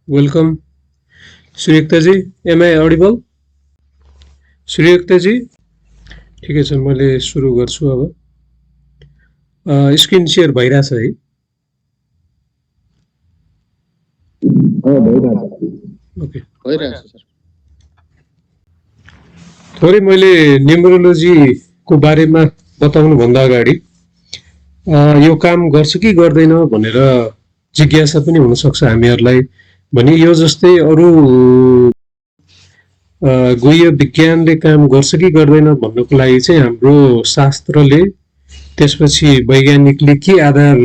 Welcome Shriyukta ji, am I audible? Shriyukta ji, ठिकै छ, मैले सुरु गर्छु अब। स्क्रिन सेयर भइरहेछ है? ओके, थोरै मैले न्युमरोलोजीको बारेमा बताउनुभन्दा अगाडि यो काम गर्छ कि गर्दैन भनेर जिज्ञासा पनि हुनसक्छ हामीहरूलाई। भने यो जस्तै अरू गुह्य विज्ञानले काम गर्छ कि गर्दैन भन्नको लागि चाहिँ हाम्रो शास्त्रले त्यसपछि वैज्ञानिकले के आधार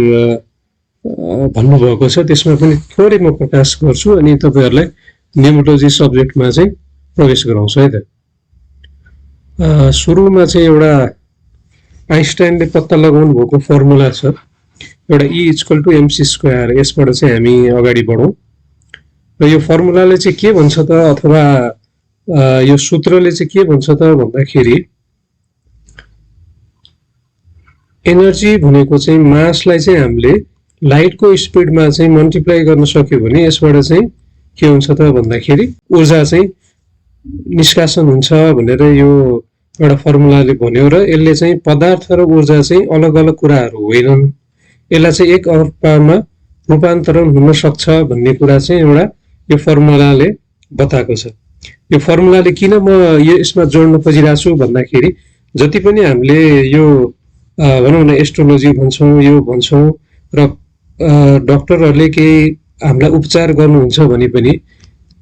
भन्नुभएको छ त्यसमा पनि थोरै म प्रकाश गर्छु अनि तपाईँहरूलाई न्युमरोलोजी सब्जेक्टमा चाहिँ प्रवेश गराउँछु है त। सुरुमा चाहिँ एउटा आइन्स्टाइनले पत्ता लगाउनु भएको फर्मुला छ, एउटा E=mc²। यसबाट चाहिँ हामी अगाडि बढौँ र यो फर्मुलाले चाहिँ के भन्छ त, अथवा यो सूत्रले चाहिँ के भन्छ त भन्दाखेरि एनर्जी भनेको चाहिँ मासलाई चाहिँ हामीले लाइटको स्पिडमा चाहिँ मल्टिप्लाई गर्न सक्यो भने यसबाट चाहिँ के हुन्छ त भन्दाखेरि ऊर्जा चाहिँ निष्कासन हुन्छ भनेर यो एउटा फर्मुलाले भन्यो। र यसले चाहिँ पदार्थ र ऊर्जा चाहिँ अलग अलग कुराहरू होइनन्, यसलाई चाहिँ एक अर्कामा रूपान्तरण हुन सक्छ भन्ने कुरा चाहिँ एउटा यो फर्मुलाले बताएको छ। यो फर्मुलाले किन म यसमा जोड्न खोजिरहेको छु भन्दाखेरि जति पनि हामीले यो भनौँ न एस्ट्रोलोजी भन्छौँ, यो भन्छौँ र डक्टरहरूले केही हामीलाई उपचार गर्नुहुन्छ भने पनि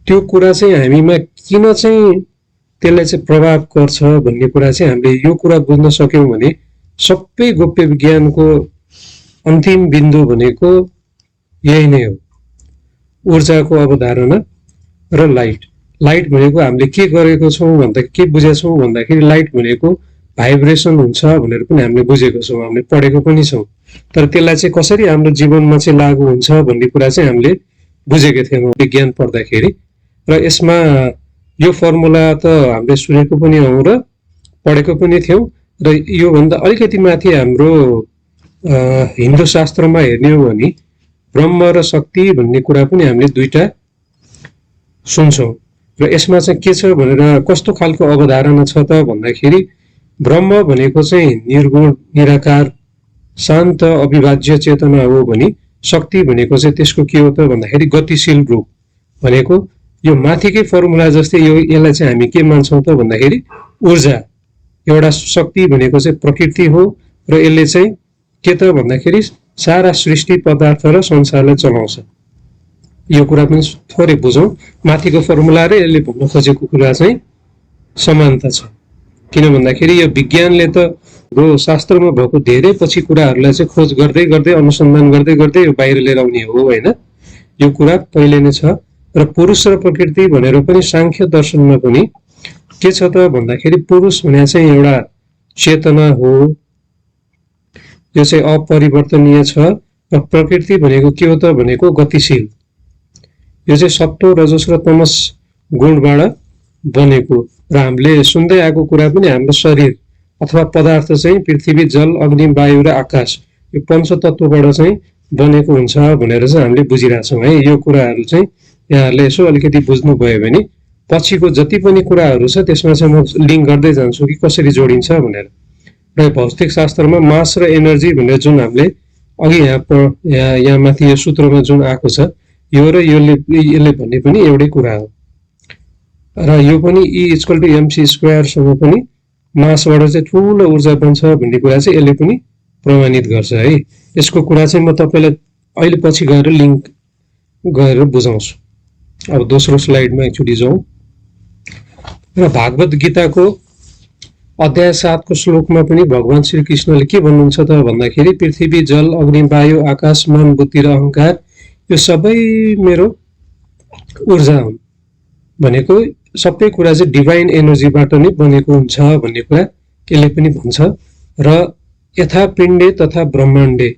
त्यो कुरा चाहिँ हामीमा किन चाहिँ त्यसले चाहिँ प्रभाव गर्छ भन्ने कुरा चाहिँ हामीले यो कुरा बुझ्न सक्यौँ भने सबै गोप्य विज्ञानको अन्तिम बिन्दु भनेको यही नै हो, ऊर्जाको अवधारणा र लाइट। लाइट भनेको हामीले के गरेको छौँ भन्दा के बुझेको छौँ भन्दाखेरि लाइट भनेको भाइब्रेसन हुन्छ भनेर पनि हामीले बुझेको छौँ, हामीले पढेको पनि छौँ। तर त्यसलाई चाहिँ कसरी हाम्रो जीवनमा चाहिँ लागू हुन्छ भन्ने कुरा चाहिँ हामीले बुझेको थिएनौँ विज्ञान पढ्दाखेरि। र यसमा यो फर्मुला त हामीले सुनेको पनि हौँ र पढेको पनि थियौँ। र योभन्दा अलिकति माथि हाम्रो हिन्दू शास्त्रमा हेर्ने हो भने ब्रह्म र शक्ति भन्ने कुरा पनि हामीले दुईटा सुन्छौँ। र यसमा चाहिँ के छ भनेर कस्तो खालको अवधारणा छ त भन्दाखेरि ब्रह्म भनेको चाहिँ निर्गुण निराकार शान्त अविभाज्य चेतना हो भने शक्ति भनेको चाहिँ त्यसको के हो त भन्दाखेरि गतिशील रूप भनेको यो माथिकै फर्मुला जस्तै यसलाई चाहिँ हामी के मान्छौँ त भन्दाखेरि ऊर्जा। एउटा शक्ति भनेको चाहिँ प्रकृति हो र यसले चाहिँ के त भन्दाखेरि सारा सृष्टि पदार्थ र संसारलाई चलाउँछ। यो कुरा पनि थोरै बुझौँ, माथिको फर्मुला र यसले भन्न खोजेको कुरा चाहिँ समानता छ। किन भन्दाखेरि यो विज्ञानले त शास्त्रमा भएको धेरै पछि कुराहरूलाई चाहिँ खोज गर्दै गर्दै अनुसन्धान गर्दै गर्दै यो बाहिर लिएर आउने हो होइन, यो कुरा पहिले नै छ। र पुरुष र प्रकृति भनेर पनि सांख्य दर्शनमा पनि के छ त भन्दाखेरि पुरुष भने चाहिँ एउटा चेतना हो, यो चाहिँ अपरिवर्तनीय छ। र प्रकृति भनेको के हो त भनेको गतिशील, यो चाहिँ सत्व रजस र तमस गुणबाट बनेको। र हामीले सुन्दै आएको कुरा पनि हाम्रो शरीर अथवा पदार्थ चाहिँ पृथ्वी जल अग्नि वायु र आकाश यो पञ्चतत्वबाट चाहिँ बनेको हुन्छ भनेर चाहिँ हामीले बुझिरहेछौँ है। यो कुराहरू चाहिँ यहाँहरूले यसो अलिकति बुझ्नुभयो भने पछिको जति पनि कुराहरू छ त्यसमा चाहिँ म लिङ्क गर्दै जान्छु कि कसरी जोडिन्छ भनेर। र भौतिक शास्त्रमा मास र एनर्जी भनेर जुन हामीले अघि यहाँ माथि यो सूत्रमा जुन आएको छ यो र यसले भन्ने पनि एउटै कुरा हो। र यो पनि E=mc² पनि मासबाट चाहिँ ठुलो ऊर्जा बन्छ भन्ने कुरा चाहिँ यसले पनि प्रमाणित गर्छ है। यसको कुरा चाहिँ म तपाईँलाई अहिले पछि गएर लिङ्क गरेर बुझाउँछु। अब दोस्रो स्लाइडमा एकचोटि जाउँ। र भागवत गीताको अध्याय 7 को श्लोकमा पनि भगवान श्री कृष्णले के भन्नुहुन्छ त भन्दाखेरि पृथ्वी जल अग्नि वायु आकाश मन बुद्धि र अहङ्कार यो सबै मेरो ऊर्जा हुन् भनेको सबै कुरा चाहिँ डिभाइन एनर्जीबाट नै बनेको हुन्छ भन्ने कुरा यसले पनि भन्छ। र यथा पिण्डे तथा ब्रह्माण्डे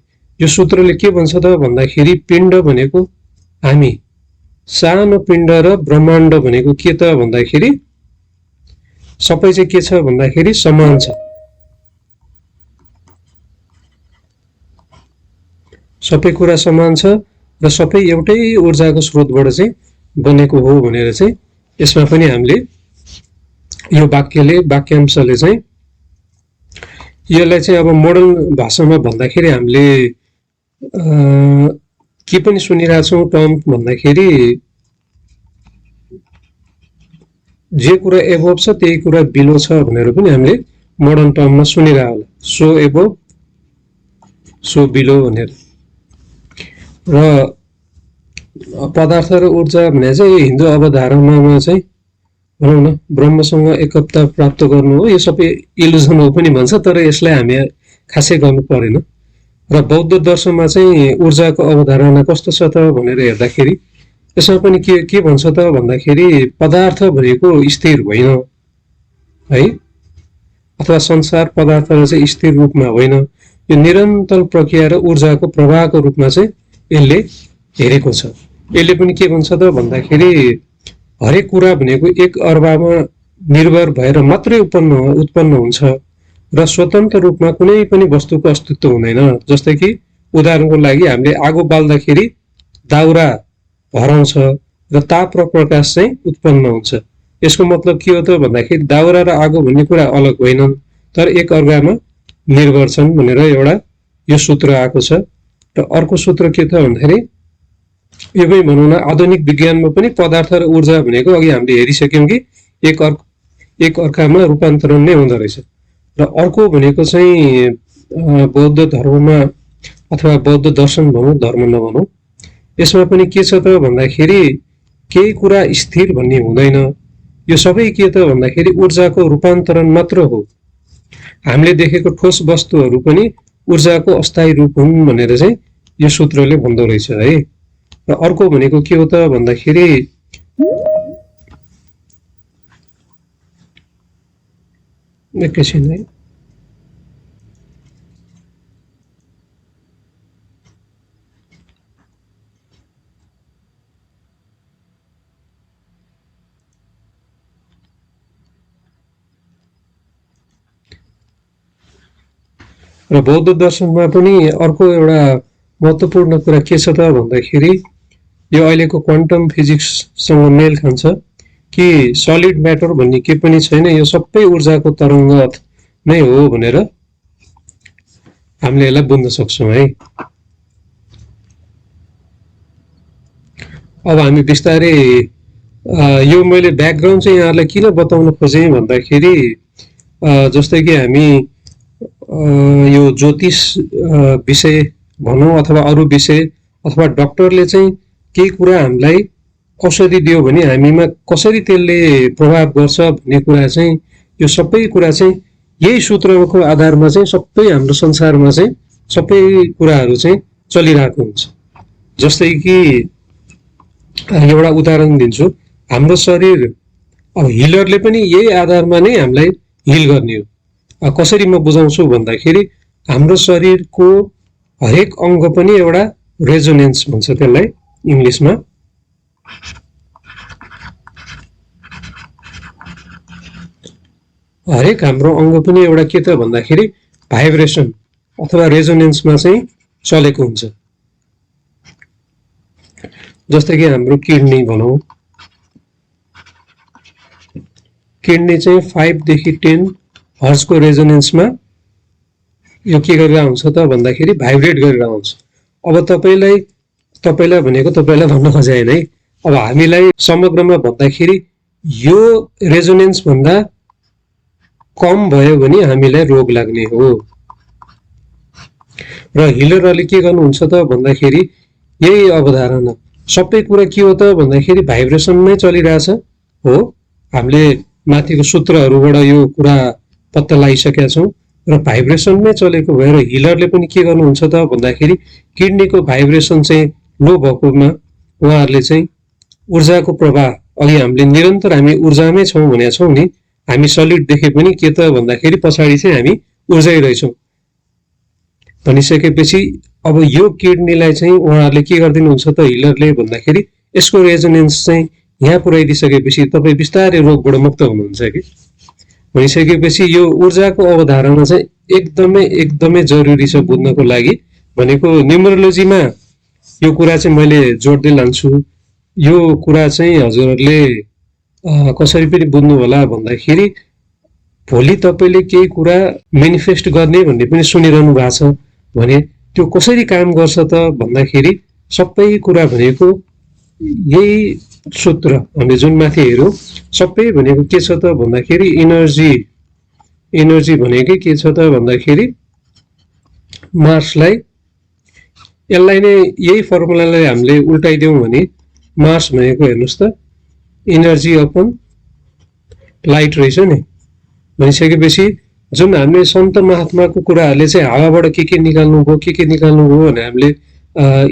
यो सूत्रले के भन्छ त भन्दाखेरि पिण्ड भनेको हामी, सानो पिण्ड र ब्रह्माण्ड भनेको के त भन्दाखेरि सबै चाहिँ के छ भन्दाखेरि समान छ। सबै कुरा समान छ र सबै एउटै ऊर्जाको स्रोतबाट चाहिँ बनेको हो भनेर चाहिँ यसमा पनि हामीले यो वाक्यांशले चाहिँ यसलाई चाहिँ अब मोडर्न भाषामा भन्दाखेरि हामीले के पनि सुनिरहेछौँ टर्म भन्दाखेरि जे कुरा एबोभ छ त्यही कुरा बिलो छ भनेर पनि हामीले मोडर्न टर्ममा सुनिरह होला सो एबोभ सो बिलो भनेर र पदार्थ र ऊर्जा भने चाहिँ हिन्दू अवधारणामा चाहिँ भनौँ न ब्रह्मसँग एकता प्राप्त गर्नु हो यो सबै इल्युजन हो पनि भन्छ तर यसलाई हामी खासै गर्नु परेन र बौद्ध दर्शनमा चाहिँ ऊर्जाको अवधारणा कस्तो छ त भनेर हेर्दाखेरि यसमा पनि के भन्छ त भन्दाखेरि पदार्थ भनेको स्थिर होइन है अथवा संसार पदार्थलाई चाहिँ स्थिर रूपमा होइन यो निरन्तर प्रक्रिया र ऊर्जाको प्रवाहको रूपमा चाहिँ यसले हेरेको छ यसले पनि के भन्छ त भन्दाखेरि हरेक कुरा भनेको एक अर्बामा निर्भर भएर मात्रै उत्पन्न हुन्छ र स्वतन्त्र रूपमा कुनै पनि वस्तुको अस्तित्व हुँदैन जस्तै कि उदाहरणको लागि हामीले आगो बाल्दाखेरि दाउरा हराउँछ र ताप र प्रकाश चाहिँ उत्पन्न हुन्छ यसको मतलब के हो त भन्दाखेरि दाउरा र आगो भन्ने कुरा अलग होइनन् तर एक अर्कामा निर्भर छन् भनेर एउटा यो सूत्र आएको छ र अर्को सूत्र के त भन्दाखेरि यो पनि भनौँ न आधुनिक विज्ञानमा पनि पदार्थ र ऊर्जा भनेको अघि हामीले हेरिसक्यौँ कि एक अर्कामा रूपान्तरण नै हुँदो रहेछ र अर्को भनेको चाहिँ बौद्ध धर्ममा अथवा बौद्ध दर्शन भनौँ धर्म नभनौँ यसमा पनि के छ त भन्दाखेरि केही कुरा स्थिर भन्ने हुँदैन यो सबै के त भन्दाखेरि ऊर्जाको रूपान्तरण मात्र हो हामीले देखेको ठोस वस्तुहरू पनि ऊर्जाको अस्थायी रूप हुन् भनेर चाहिँ यो सूत्रले भन्दो रहेछ है र अर्को भनेको के हो त भन्दाखेरि एकैछिन है र बौद्ध दर्शनमा पनि अर्को एउटा महत्त्वपूर्ण कुरा के छ त भन्दाखेरि यो अहिलेको क्वान्टम फिजिक्ससँग मेल खान्छ कि सलिड म्याटर भन्ने के पनि छैन यो सबै ऊर्जाको तरङ्ग नै हो भनेर हामीले यसलाई बुझ्न सक्छौँ है अब हामी बिस्तारै यो मैले ब्याकग्राउन्ड चाहिँ यहाँलाई किन बताउन खोजेँ भन्दाखेरि जस्तै कि हामी यो ज्योतिष विषय भनौँ अथवा अरू विषय अथवा डक्टरले चाहिँ केही कुरा हामीलाई औषधि दियो भने हामीमा कसरी त्यसले प्रभाव गर्छ भन्ने कुरा चाहिँ यो सबै कुरा चाहिँ यही सूत्रको आधारमा चाहिँ सबै हाम्रो संसारमा चाहिँ सबै कुराहरू चाहिँ चलिरहेको हुन्छ जस्तै कि एउटा उदाहरण दिन्छु हाम्रो शरीर अब हिलरले पनि यही आधारमा नै हामीलाई हिल गर्ने हो कसरी म बुझाउँछु भन्दाखेरि हाम्रो शरीरको हरेक अङ्ग पनि एउटा रेजोनेन्स भन्छ त्यसलाई इङ्ग्लिसमा हरेक हाम्रो अङ्ग पनि एउटा के त भन्दाखेरि भाइब्रेसन अथवा रेजोनेन्समा चाहिँ चलेको हुन्छ जस्तै कि हाम्रो किडनी भनौँ किडनी चाहिँ 5 देखि 10 हर्जको रेजोनेन्समा यो के गरेर आउँछ त भन्दाखेरि भाइब्रेट गरेर आउँछ अब तपाईलाई भनेको तपाईलाई भन्न खोजेन है अब हामीलाई समग्रमा भन्दाखेरि यो रेजोनेन्स भन्दा कम भयो भने हामीलाई रोग लाग्ने हो र हिलरले के गर्नुहुन्छ त भन्दाखेरि यही अवधारणा सबै कुरा के हो त भन्दाखेरि भाइब्रेसनमै चलिरहेछ हो हामीले माथिको सूत्रहरूबाट यो कुरा पत्ता लगाइसकेका छौँ र भाइब्रेसनमै चलेको भएर हिलरले पनि के गर्नुहुन्छ त भन्दाखेरि किडनीको भाइब्रेसन चाहिँ लो भएकोमा उहाँहरूले चाहिँ ऊर्जाको प्रवाह अघि हामीले निरन्तर हामी ऊर्जामै छौँ भनेका छौँ नि हामी सलिड देखे पनि के त भन्दाखेरि पछाडि चाहिँ हामी ऊर्जै रहेछौँ भनिसकेपछि अब यो किडनीलाई चाहिँ उहाँहरूले के गरिदिनुहुन्छ त हिलरले भन्दाखेरि यसको रेजोनेन्स चाहिँ यहाँ पुर्याइदिइसकेपछि तपाईँ बिस्तारै रोगबाट मुक्त हुनुहुन्छ कि भनिसकेपछि यो ऊर्जाको अवधारणा चाहिँ एकदमै जरुरी छ बुझ्नको लागि भनेको न्युमरोलोजीमा यो कुरा चाहिँ मैले जोड्दै लान्छु। यो कुरा चाहिँ हजुरहरूले कसरी पनि बुझ्नु होला भन्दाखेरि भोलि तपाईँले केही कुरा मेनिफेस्ट गर्ने भन्ने पनि सुनिरहनु भएको छ भने त्यो कसरी काम गर्छ त भन्दाखेरि सबै कुरा भनेको यही सूत्र हामीले जुन माथि हेरौँ सबै भनेको के छ त भन्दाखेरि एनर्जी भनेकै के छ त भन्दाखेरि मार्सलाई यसलाई नै यही फर्मुलालाई हामीले उल्टाइदियौँ भने मार्स भनेको हेर्नुहोस् त एनर्जी अपन लाइट रहेछ नि। भनिसकेपछि जुन हामीले सन्त महात्माको कुराहरूले चाहिँ हावाबाट के निकाल्नुभयो भने हामीले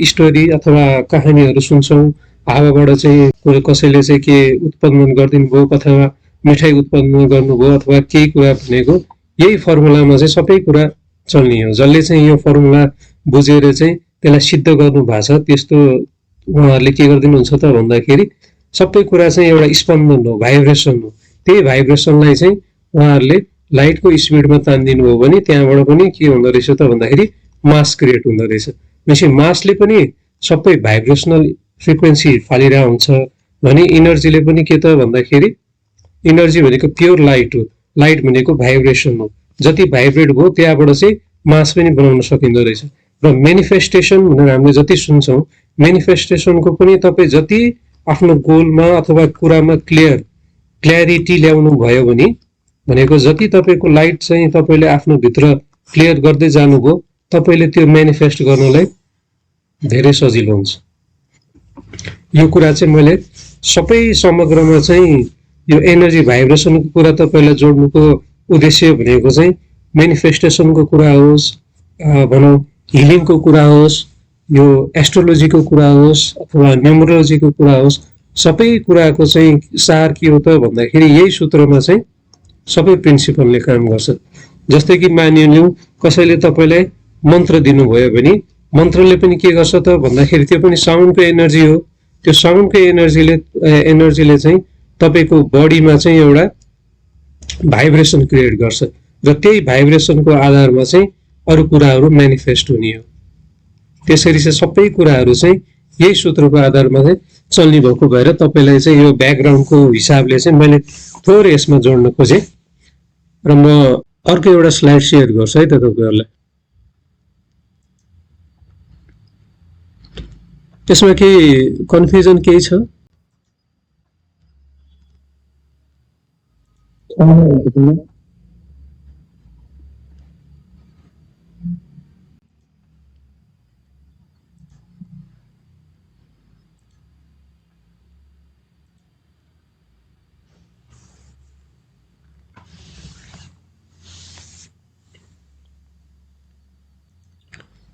स्टोरी अथवा कहानीहरू सुन्छौँ। हावाबाट चाहिँ कसैले चाहिँ के उत्पन्न गरिदिनु भयो अथवा मिठाई उत्पन्न गर्नुभयो अथवा केही कुरा भनेको यही फर्मुलामा चाहिँ सबै कुरा चल्ने हो। जसले चाहिँ यो फर्मुला बुझेर चाहिँ त्यसलाई सिद्ध गर्नु भएको छ त्यस्तो उहाँहरूले के गरिदिनुहुन्छ त भन्दाखेरि सबै कुरा चाहिँ एउटा स्पन्दन हो, भाइब्रेसन हो। त्यही भाइब्रेसनलाई चाहिँ उहाँहरूले लाइटको स्पिडमा तानिदिनु भयो भने त्यहाँबाट पनि के हुँदो रहेछ त भन्दाखेरि मास क्रिएट हुँदो रहेछ। भनेपछि मासले पनि सबै भाइब्रेसनल फ्रिक्वेन्सी फालिरहेको हुन्छ भने इनर्जीले पनि के त भन्दाखेरि इनर्जी भनेको प्योर लाइट हो। लाइट भनेको भाइब्रेसन हो। जति भाइब्रेट भयो त्यहाँबाट चाहिँ मास पनि बनाउन सकिँदो रहेछ। र मेनिफेस्टेसन भनेर हामीले जति सुन्छौँ मेनिफेस्टेसनको पनि तपाईँ जति आफ्नो गोलमा अथवा कुरामा क्ल्यारिटी ल्याउनु भयो भने भनेको जति तपाईँको लाइट चाहिँ तपाईँले आफ्नो भित्र क्लियर गर्दै जानुभयो तपाईँले त्यो मेनिफेस्ट गर्नलाई धेरै सजिलो हुन्छ। यो कुरा चाहिँ मैले सबै समग्रमा चाहिँ यो एनर्जी भाइब्रेसनको कुरा तपाईँलाई जोड्नुको उद्देश्य भनेको चाहिँ मेनिफेस्टेसनको कुरा होस् भनौँ हिलिङको कुरा होस् यो एस्ट्रोलोजीको कुरा होस् अथवा न्युमरोलोजीको कुरा होस् सबै कुराको चाहिँ सार के हो त भन्दाखेरि यही सूत्रमा चाहिँ सबै प्रिन्सिपलले काम गर्छ। जस्तै कि मानिलिउँ कसैले तपाईँलाई मन्त्र दिनुभयो भने मन्त्रले पनि के गर्छ त भन्दाखेरि त्यो पनि साउन्डको एनर्जी हो। त्यो साउन्डको एनर्जीले चाहिँ तपाईँको बडीमा चाहिँ एउटा भाइब्रेसन क्रिएट गर्छ र त्यही भाइब्रेसनको आधारमा चाहिँ अरू कुराहरू मेनिफेस्ट हुने हो। त्यसरी चाहिँ सबै कुराहरू चाहिँ यही सूत्रको आधारमा चाहिँ चल्ने भएको भएर तपाईँलाई चाहिँ यो ब्याकग्राउन्डको हिसाबले चाहिँ मैले थोरै यसमा जोड्न खोजेँ र म अर्को एउटा स्लाइड सेयर गर्छु है त तपाईँहरूलाई। त्यसमा केही कन्फ्युजन केही छ?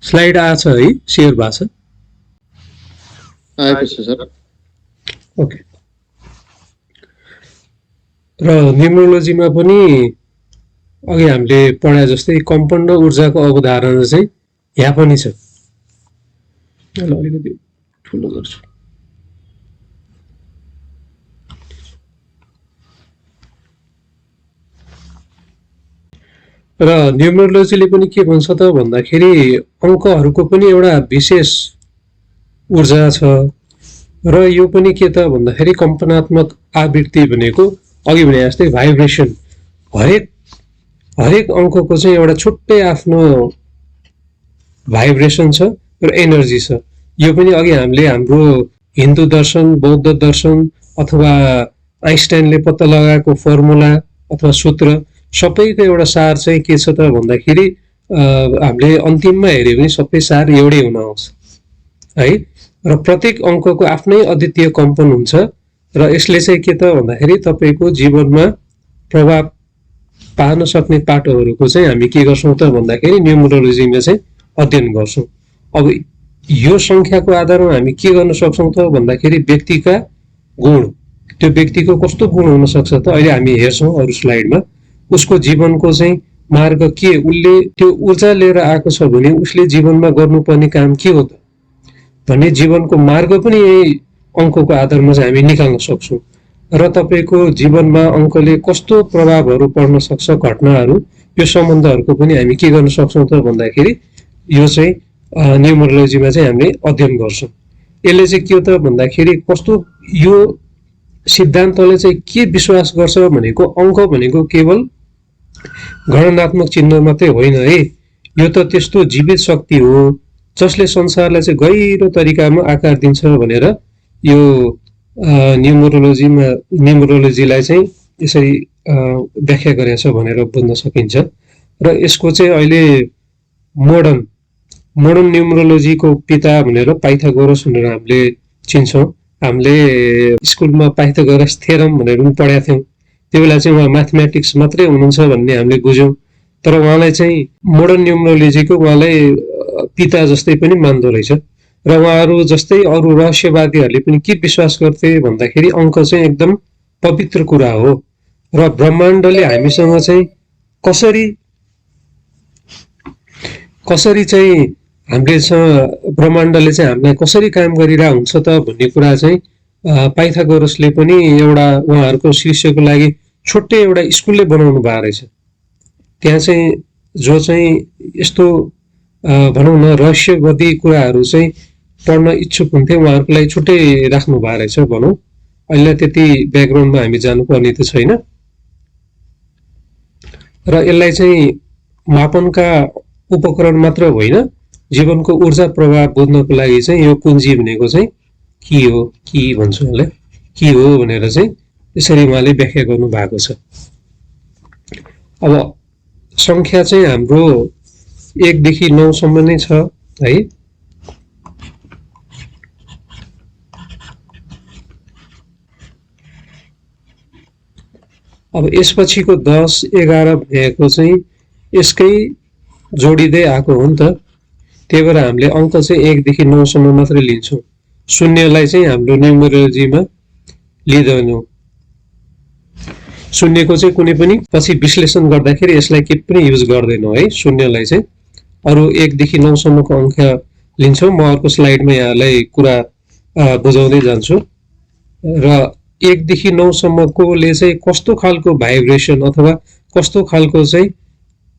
स्लाइड आछ है सेयर भएको छ? आएको छ सर। ओके। र न्युमरोलोजीमा पनि अघि हामीले पढाए जस्तै कम्पन र ऊर्जाको अवधारणा चाहिँ यहाँ पनि छ। अलिकति ठुलो गर्छु। र न्युमरोलोजीले पनि के भन्छ त भन्दाखेरि अङ्कहरूको पनि एउटा विशेष ऊर्जा छ र यो पनि के त भन्दाखेरि कम्पनात्मक आवृत्ति भनेको अघि भने जस्तै भाइब्रेसन हरेक अङ्कको चाहिँ एउटा छुट्टै आफ्नो भाइब्रेसन छ र एनर्जी छ। यो पनि अघि हामीले हाम्रो हिन्दू दर्शन बौद्ध दर्शन अथवा आइन्स्टाइनले पत्ता लगाएको फर्मुला अथवा सूत्र सबैको एउटा सार चाहिँ के छ त भन्दाखेरि हामीले अन्तिममा हेऱ्यो भने सबै सार एउटै हुन आउँछ है। र प्रत्येक अङ्कको आफ्नै अद्वितीय कम्पन हुन्छ र यसले चाहिँ के त भन्दाखेरि तपाईँको जीवनमा प्रभाव पार्न सक्ने पाटोहरूको चाहिँ हामी के गर्छौँ त भन्दाखेरि न्युमरोलोजीमा चाहिँ अध्ययन गर्छौँ। अब यो सङ्ख्याको आधारमा हामी के गर्न सक्छौँ त भन्दाखेरि व्यक्तिका गुण, त्यो व्यक्तिको कस्तो गुण हुन सक्छ त अहिले हामी हेर्छौँ अरू स्लाइडमा उसको जीवनको चाहिँ मार्ग के, उसले त्यो ऊर्जा लिएर आएको छ भने उसले जीवनमा गर्नुपर्ने काम के हो त भन्ने जीवनको मार्ग पनि यही अङ्कको आधारमा चाहिँ हामी निकाल्न सक्छौँ। र तपाईँको जीवनमा अङ्कले कस्तो प्रभावहरू पर्न सक्छ घटनाहरू यो सम्बन्धहरूको पनि हामी के गर्न सक्छौँ त भन्दाखेरि यो चाहिँ न्युमरोलोजीमा चाहिँ हामीले अध्ययन गर्छौँ। यसले चाहिँ के हो त भन्दाखेरि कस्तो यो सिद्धान्तले चाहिँ के विश्वास गर्छ भनेको अङ्क भनेको केवल गणनात्मक चिन्ह मात्रै होइन है, यो त त्यस्तो जीवित शक्ति हो जसले संसारलाई चाहिँ गहिरो तरिकामा आकार दिन्छ भनेर यो न्युमरोलोजीलाई चाहिँ यसरी व्याख्या गरेको छ भनेर बुझ्न सकिन्छ। र यसको चाहिँ अहिले मोडर्न न्युमरोलोजीको पिता भनेर पाइथागोरस भनेर हामीले चिन्छौँ। हामीले स्कुलमा पाइथागोरस थ्योरम भनेर पनि पढाएको थियौँ। त्यो बेला चाहिँ उहाँ म्याथमेटिक्स मात्रै हुनुहुन्छ भन्ने हामीले बुझ्यौँ, तर उहाँलाई चाहिँ मोडर्न न्युमरोलोजीको उहाँलाई पिता जस्तै पनि मान्दो रहेछ। र उहाँहरू जस्तै अरू रहस्यवादीहरूले पनि के विश्वास गर्थे भन्दाखेरि अङ्क चाहिँ एकदम पवित्र कुरा हो र ब्रह्माण्डले हामीसँग चाहिँ कसरी चाहिँ हामीलेसँग ब्रह्माण्डले चाहिँ हामीलाई कसरी काम गरिरहेको हुन्छ त भन्ने कुरा चाहिँ पाइथागोरसले पनि एउटा उहाँहरूको शिष्यको लागि छुट्टै एउटा स्कुलले बनाउनु भएको रहेछ। त्यहाँ चाहिँ जो चाहिँ यस्तो भनौँ न रहस्यवादी कुराहरू चाहिँ पढ्न इच्छुक हुन्थे उहाँहरूको लागि छुट्टै राख्नु भएको रहेछ भनौँ। अहिले त्यति ब्याकग्राउन्डमा हामी जानुपर्ने त छैन। र यसलाई चाहिँ मापनका उपकरण मात्र होइन, जीवनको ऊर्जा प्रवाह बुझ्नको लागि चाहिँ यो कुञ्जी भनेको चाहिँ के भन्छु यसलाई के हो भनेर चाहिँ यसरी उहाँले व्याख्या गर्नु भएको छ। अब सङ्ख्या चाहिँ हाम्रो 1 देखि 9 सम्म नै छ है। अब यसपछिको 10, 11 भनेको चाहिँ यसकै जोडिँदै आएको हो नि त। त्यही भएर हामीले अङ्क चाहिँ 1 देखि 9 सम्म मात्रै लिन्छौँ। शून्यलाई चाहिँ हाम्रो न्युमरोलोजीमा लिँदैनौँ। शून्यको चाहिँ कुनै पनि पछि विश्लेषण गर्दाखेरि यसलाई के पनि युज गर्दैनौँ है। शून्यलाई चाहिँ अरू 1 देखि 9 सम्मको अङ्क लिन्छौँ। म अर्को स्लाइडमा यहाँलाई कुरा बुझाउँदै जान्छु। र 1 देखि 9 सम्मकोले चाहिँ कस्तो खालको भाइब्रेसन अथवा कस्तो खालको चाहिँ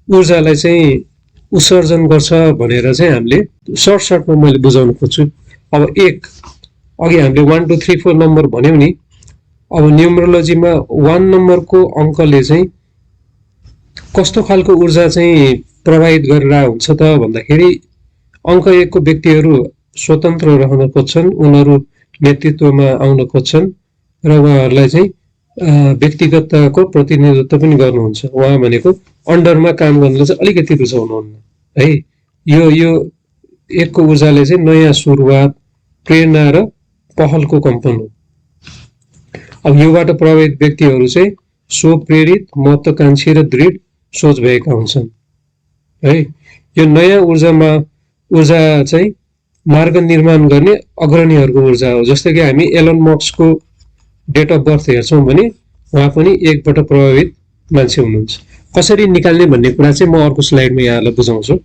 ऊर्जालाई चाहिँ उत्सर्जन गर्छ भनेर चाहिँ हामीले सर्टमा मैले बुझाउन खोज्छु। अब 1 अघि हामीले 1 2 3 4 नम्बर भन्यौँ नि। अब न्युमरोलोजीमा 1 नम्बरको अङ्कले चाहिँ कस्तो खालको ऊर्जा चाहिँ प्रभावित गरेर हुन्छ त भन्दाखेरि अङ्क 1 को व्यक्तिहरू स्वतन्त्र रहन खोज्छन्, उनीहरू नेतृत्वमा आउन खोज्छन् र उहाँहरूलाई चाहिँ व्यक्तिगतको प्रतिनिधित्व पनि गर्नुहुन्छ। उहाँ भनेको अन्डरमा काम गर्नलाई चाहिँ अलिकति रुचाउनुहुन्न है। यो 1 को ऊर्जाले चाहिँ नयाँ सुरुवात, प्रेरणा र पहलको कम्पन हो। अब योबाट प्रभावित व्यक्तिहरू चाहिँ स्वप्रेरित, महत्त्वाकांक्षी र दृढ सोच भएका हुन्छन् है। यो नयाँ ऊर्जा चाहिँ मार्ग निर्माण गर्ने अग्रणीहरूको ऊर्जा हो। जस्तै कि हामी एलन मस्कको डेट अफ बर्थ हेर्छौँ भने उहाँ पनि 1 बाट प्रभावित मान्छे हुनुहुन्छ। कसरी निकाल्ने भन्ने कुरा चाहिँ म अर्को स्लाइडमा यहाँलाई बुझाउँछु।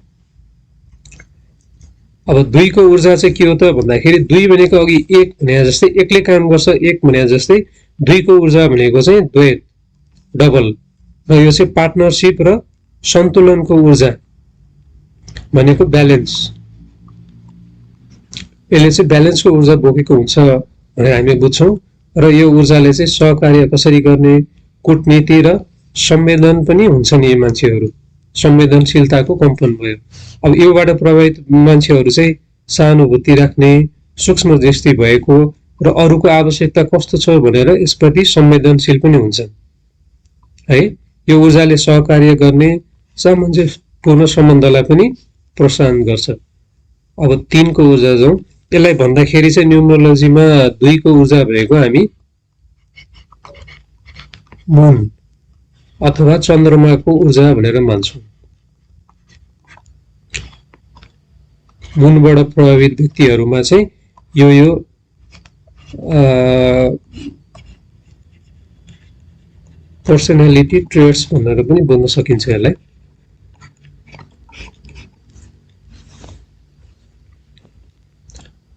अब 2 को ऊर्जा चाहिँ के हो त भन्दाखेरि 2 भनेको अघि 1 भने जस्तै 1 ले काम गर्छ, 1 भने जस्तै 2 को ऊर्जा भनेको चाहिँ द्वैत, डबल र यो चाहिँ पार्टनरसिप र सन्तुलनको ऊर्जा भनेको ब्यालेन्स। यसले चाहिँ ब्यालेन्सको ऊर्जा बोकेको हुन्छ भनेर हामी बुझ्छौँ। र यो ऊर्जाले चाहिँ सहकार्य कसरी गर्ने, कूटनीति र संवेदन पनि हुन्छन्। यी मान्छेहरू संवेदनशीलताको कम्पन भयो। अब योबाट प्रभावित मान्छेहरू चाहिँ सहानुभूति राख्ने, सूक्ष्म दृष्टि भएको र अरूको आवश्यकता कस्तो छ भनेर यसप्रति संवेदनशील पनि हुन्छन् है। यो ऊर्जाले सहकार्य गर्ने सामञ्जस्यपूर्ण सम्बन्धलाई पनि प्रोत्साहन गर्छ। अब 3 को ऊर्जा जाउँ। यसलाई भन्दाखेरि चाहिँ न्युमरोलोजीमा 2 को ऊर्जा भएको हामी मुन अथवा चन्द्रमाको ऊर्जा भनेर मान्छौँ। मुनबाट प्रभावित व्यक्तिहरूमा चाहिँ यो पर्सनालिटी ट्रेट्स भनेर पनि बुझ्न सकिन्छ यसलाई।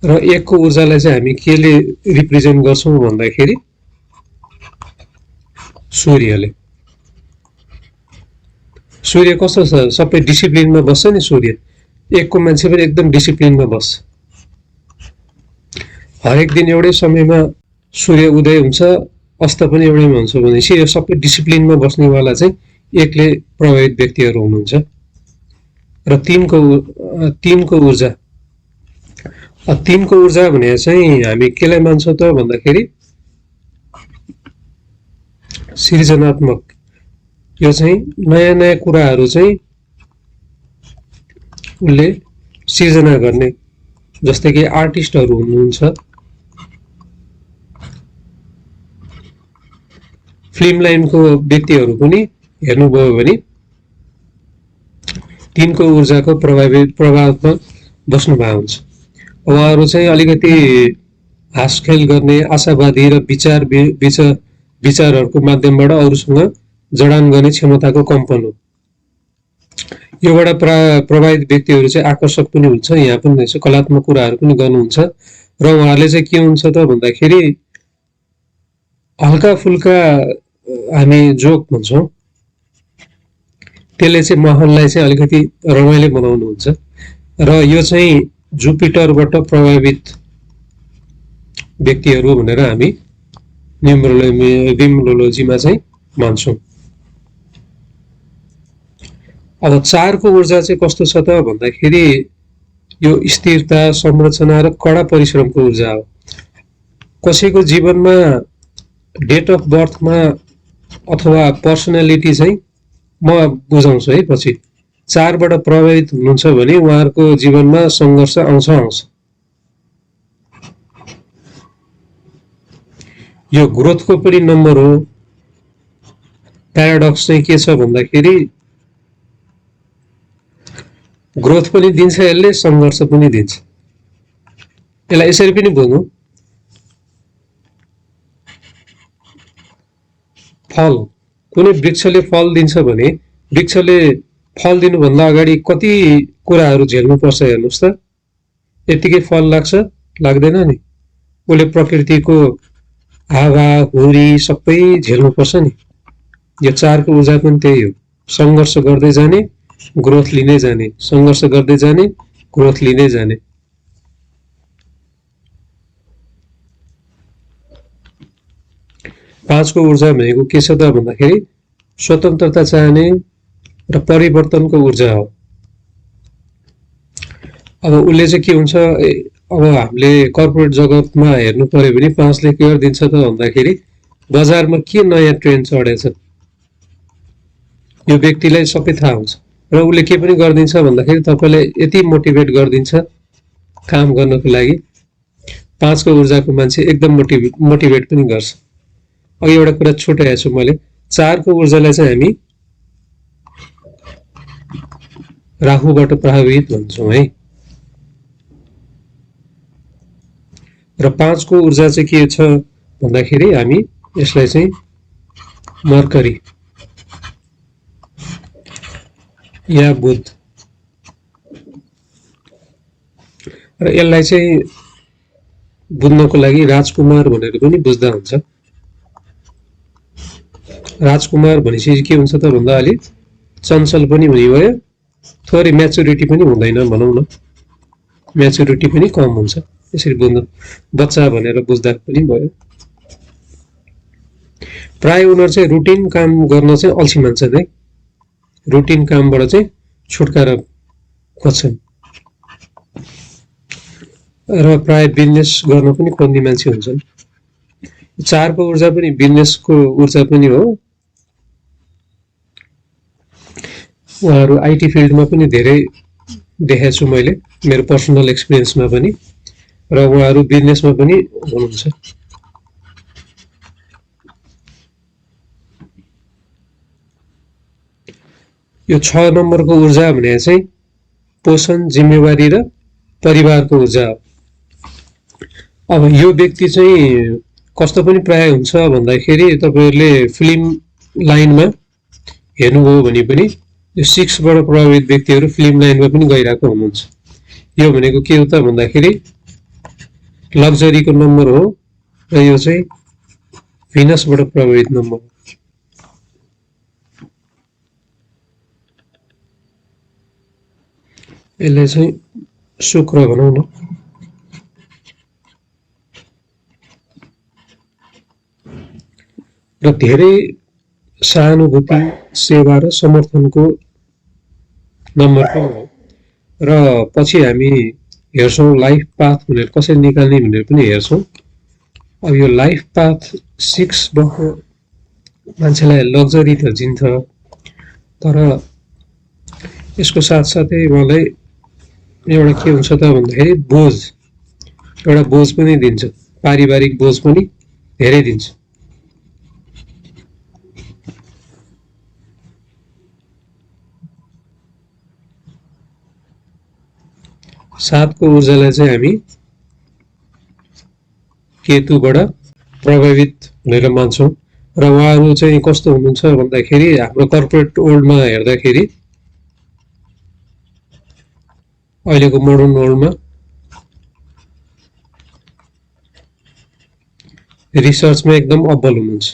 र 1 को ऊर्जालाई चाहिँ हामी केले रिप्रेजेन्ट गर्छौँ भन्दाखेरि सूर्य कस्तो छ, सबै डिसिप्लिनमा बस्छ नि सूर्य। एकको मान्छे पनि एकदम डिसिप्लिनमा बस्छ। हरेक दिन एउटै समयमा सूर्य उदय हुन्छ, अस्त पनि एउटैमा हुन्छ भनेपछि यो सबै डिसिप्लिनमा बस्नेवाला चाहिँ एकले प्रभावित व्यक्तिहरू हुनुहुन्छ। र तीनको ऊर्जा भने चाहिँ हामी केलाई मान्छौँ त भन्दाखेरि सृजनात्मक, यो चाहिँ नयाँ नयाँ कुराहरू चाहिँ उसले सिर्जना गर्ने, जस्तै कि आर्टिस्टहरू हुनुहुन्छ, फिल्म लाइनको व्यक्तिहरू पनि हेर्नुभयो भने तीनको ऊर्जाको प्रभावमा बस्नु भएको हुन्छ। उहाँहरू चाहिँ अलिकति हाँसखेल गर्ने, आशावादी र विचारहरूको माध्यमबाट अरूसँग जडान गर्ने क्षमताको कम्पन हो। योबाट प्रभावित व्यक्तिहरू चाहिँ आकर्षक पनि हुन्छ, यहाँ पनि रहेछ कलात्मक कुराहरू पनि गर्नुहुन्छ। र उहाँहरूले चाहिँ के हुन्छ त भन्दाखेरि हल्का फुल्का हामी जोक भन्छौँ, त्यसले चाहिँ माहौललाई चाहिँ अलिकति रमाइलो बनाउनुहुन्छ। र यो चाहिँ जुपिटरबाट प्रभावित व्यक्तिहरू भनेर हामी न्युमरोलोजीमा चाहिँ मान्छौँ। अब 4 को ऊर्जा चाहिँ कस्तो छ त भन्दाखेरि यो स्थिरता, संरचना र कडा परिश्रमको ऊर्जा हो। कसैको जीवनमा डेट अफ बर्थमा अथवा पर्सनालिटी चाहिँ म बुझाउँछु है पछि 4 बाट प्रभावित हुनुहुन्छ भने उहाँहरूको जीवनमा सङ्घर्ष आउँछ। यो ग्रोथको पनि नम्बर हो। प्याराडक्स चाहिँ के छ भन्दाखेरि ग्रोथ पनि दिन्छ यसले, सङ्घर्ष पनि दिन्छ। यसलाई यसरी पनि बुझ्नु, फल कुनै वृक्षले फल दिन्छ भने वृक्षले फल दिनुभन्दा अगाडि कति कुराहरू झेल्नुपर्छ हेर्नुहोस् त। यतिकै फल लाग्छ? लाग्दैन नि। उसले प्रकृतिको हावा हुरी सबै झेल्नुपर्छ नि। यो 4 को ऊर्जा पनि त्यही हो, सङ्घर्ष गर्दै जाने, ग्रोथ लिँदै जाने, सङ्घर्ष गर्दै जाने, ग्रोथ लिँदै जाने। पाँचको ऊर्जा भनेको के छ त भन्दाखेरि स्वतन्त्रता चाहने र परिवर्तनको ऊर्जा हो। अब उसले चाहिँ के हुन्छ, अब हामीले कर्पोरेट जगतमा हेर्नु पर्यो भने 5 ले के गरिदिन्छ त भन्दाखेरि बजारमा के नयाँ ट्रेन्ड चढेछ यो व्यक्तिलाई सबै थाहा हुन्छ र उसले के पनि गरिदिन्छ भन्दाखेरि तपाईलाई यति मोटिभेट गरिदिन्छ काम गर्नको लागि। 5 को ऊर्जाको मान्छे एकदम मोटिभेट पनि गर्छ। अघि एउटा कुरा छुटाएको छु मैले, 4 को ऊर्जालाई चाहिँ हामी राहुबाट प्रभावित भन्छौँ है। र 5 को ऊर्जा चाहिँ के छ भन्दाखेरि हामी यसलाई चाहिँ मर्करी या बुध, र यसलाई चाहिँ बुझ्नको लागि राजकुमार भनेर पनि बुझ्दा हुन्छ। राजकुमार भनेपछि के हुन्छ त भन्दा अलि चञ्चल पनि हुने भयो, थोरै म्याचुरिटी पनि हुँदैन भनौँ न, म्याचुरिटी पनि कम हुन्छ। यसरी बुझ्नु, बच्चा भनेर बुझ्दा पनि भयो। प्राय उनीहरू चाहिँ रुटिन काम गर्न चाहिँ अल्छी मान्छन् है, रुटिन कामबाट चाहिँ छुटकारा खोज्छन् र प्राय बिजनेस गर्न पनि खोज्ने मान्छे हुन्छन्। 4 को ऊर्जा पनि बिजनेसको ऊर्जा पनि हो। उहाँहरू आइटी फिल्डमा पनि धेरै देखेको छु मैले मेरो पर्सनल एक्सपिरियन्समा पनि, र उहाँहरू बिजनेसमा पनि हुनुहुन्छ। यो 6 नम्बरको ऊर्जा भने चाहिँ पोषण, जिम्मेवारी र परिवारको ऊर्जा हो। अब यो व्यक्ति चाहिँ कस्तो पनि प्राय हुन्छ भन्दाखेरि तपाईहरुले फिल्म लाइनमा हेर्नुभयो भने पनि यो 6 बाट प्रभावित व्यक्तिहरू फिल्म लाइनमा पनि गइरहेको हुनुहुन्छ। यो भनेको के हो त भन्दाखेरि लग्जरीको नम्बर हो र यो चाहिँ भिनसबाट प्रभावित नम्बर हो। यसलाई चाहिँ शुक्र भनौँ न। र धेरै सहानुभूति, सेवा र समर्थनको नम्बर पनि हो। र पछि हामी हेर्छौँ लाइफ पाथ भनेर कसरी निकाल्ने भनेर पनि हेर्छौँ। अब यो लाइफ पाथ 6बाट मान्छेलाई लग्जरी त दिन्छ, तर यसको साथसाथै उहाँलाई एउटा के हुन्छ त भन्दाखेरि एउटा बोझ पनि दिन्छ, पारिवारिक बोझ पनि धेरै दिन्छ। सातको ऊर्जालाई चाहिँ हामी केतुबाट प्रभावित भनेर मान्छौँ। र उहाँहरू चाहिँ कस्तो हुनुहुन्छ भन्दाखेरि हाम्रो कर्पोरेट वर्ल्डमा हेर्दाखेरि, अहिलेको मोडर्न वर्ल्डमा रिसर्चमा एकदम अब्बल हुनुहुन्छ।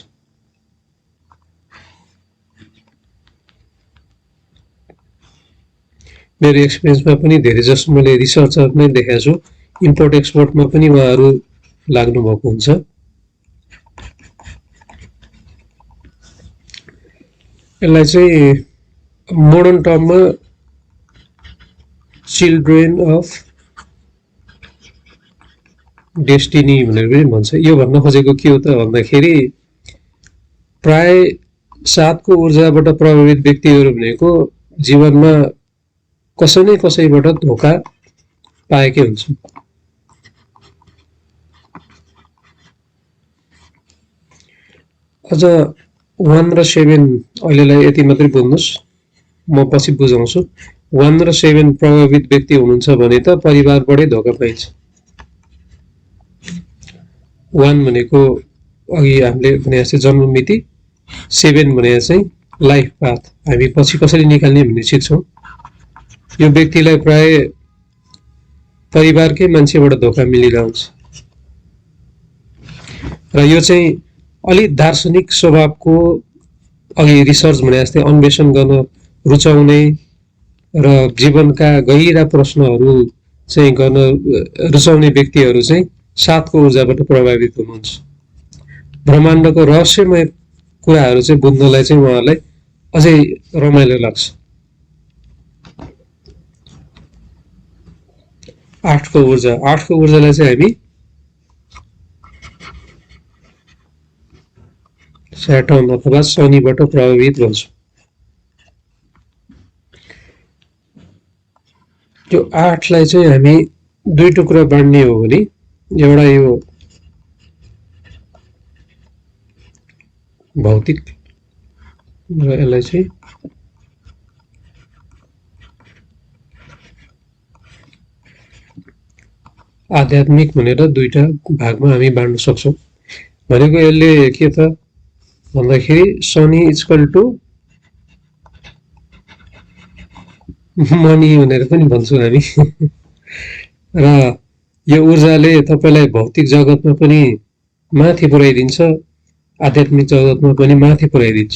मेरो एक्सपिरियन्समा पनि धेरै जसो मैले रिसर्चर नै देखेको छु, इम्पोर्ट एक्सपोर्टमा पनि उहाँहरू लाग्नु भएको हुन्छ। यसलाई चाहिँ मोडर्न टर्ममा चिल्ड्रेन अफ डेस्टिनी भनेर पनि भन्छ। यो भन्न खोजेको के हो त भन्दाखेरि प्राय 7को ऊर्जाबाट प्रभावित व्यक्तिहरू भनेको जीवनमा कसै न कसैबाट धोका पाएकै हुन्छन्। अझ 1 र 7 अहिलेलाई यति मात्रै बोल्नुहोस्, म पछि बुझाउँछु। 1 र 7 प्रभावित व्यक्ति हुनुहुन्छ भने त परिवारबाटै धोका पाइन्छ। 1 भनेको अघि हामीले भने जस्तै जन्म मिति, 7 भने चाहिँ लाइफ पाथ, हामी पछि कसरी निकाल्ने भन्ने सिक्छौँ। यो व्यक्तिलाई प्राय परिवारकै मान्छेबाट धोका मिलिरहन्छ। र यो चाहिँ अलि दार्शनिक स्वभावको, अघि रिसर्च भने जस्तै अन्वेषण गर्न रुचाउने र जीवनका गहिरा प्रश्नहरू चाहिँ गर्न रुचाउने व्यक्तिहरू चाहिँ 7को ऊर्जाबाट प्रभावित हुनुहुन्छ। ब्रह्माण्डको रहस्यमय कुराहरू चाहिँ बुझ्नलाई चाहिँ उहाँहरूलाई अझै रमाइलो लाग्छ। 8को ऊर्जालाई चाहिँ हामी स्याटर्न अथवा शनिबाट प्रभावित भन्छौँ। त्यो 8लाई चाहिँ हामी 2 टुक्रा बाँड्ने हो भने, एउटा यो भौतिक र यसलाई चाहिँ आध्यात्मिक भनेर 2टा भागमा हामी बाँड्न सक्छौँ। भनेको यसले के त भन्दाखेरि शनि इक्वल टु मनी भनेर पनि भन्छौँ हामी। र यो ऊर्जाले तपाईलाई भौतिक जगतमा पनि माथि पुर्याइदिन्छ, आध्यात्मिक जगतमा पनि माथि पुर्याइदिन्छ।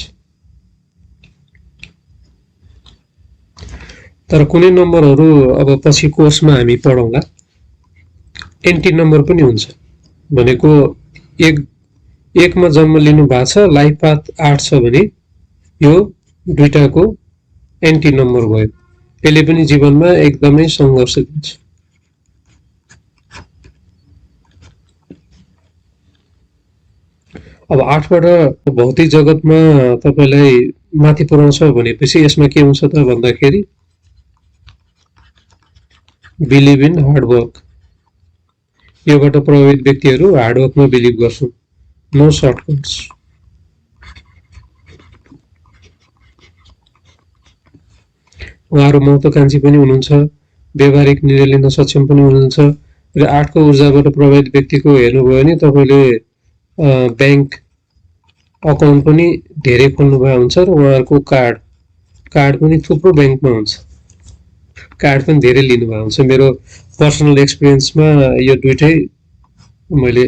तर कुनै नम्बरहरू अब पछि कोर्समा हामी पढौँला, एन्टी नम्बर पनि हुन्छ। भनेको एकमा जन्म लिनु भएको छ, लाइफ पाथ 8 छ भने यो 2टाको एन्टी नम्बर भयो। यसले पनि जीवनमा एकदमै सङ्घर्ष दिन्छ। अब 8बाट भौतिक जगतमा तपाईलाई माथि पुर्याउँछ भनेपछि यसमा के हुन्छ त भन्दाखेरि बिलिभ इन हार्डवर्क। योबाट प्रभावित व्यक्तिहरू हार्डवर्कमा बिलिभ गर्छन्, नो सर्टकट्स। उहाँहरू महत्त्वाकांक्षी पनि हुनुहुन्छ, व्यवहारिक निर्णय लिन सक्षम पनि हुनुहुन्छ। र 8को ऊर्जाबाट प्रभावित व्यक्तिको हेर्नुभयो भने तपाईँले ब्याङ्क अकाउन्ट पनि धेरै खोल्नु भएको हुन्छ र उहाँहरूको कार्ड पनि थुप्रो ब्याङ्कमा हुन्छ, कार्ड पनि धेरै लिनुभएको हुन्छ। मेरो पर्सनल एक्सपिरियन्समा यो 2टै मैले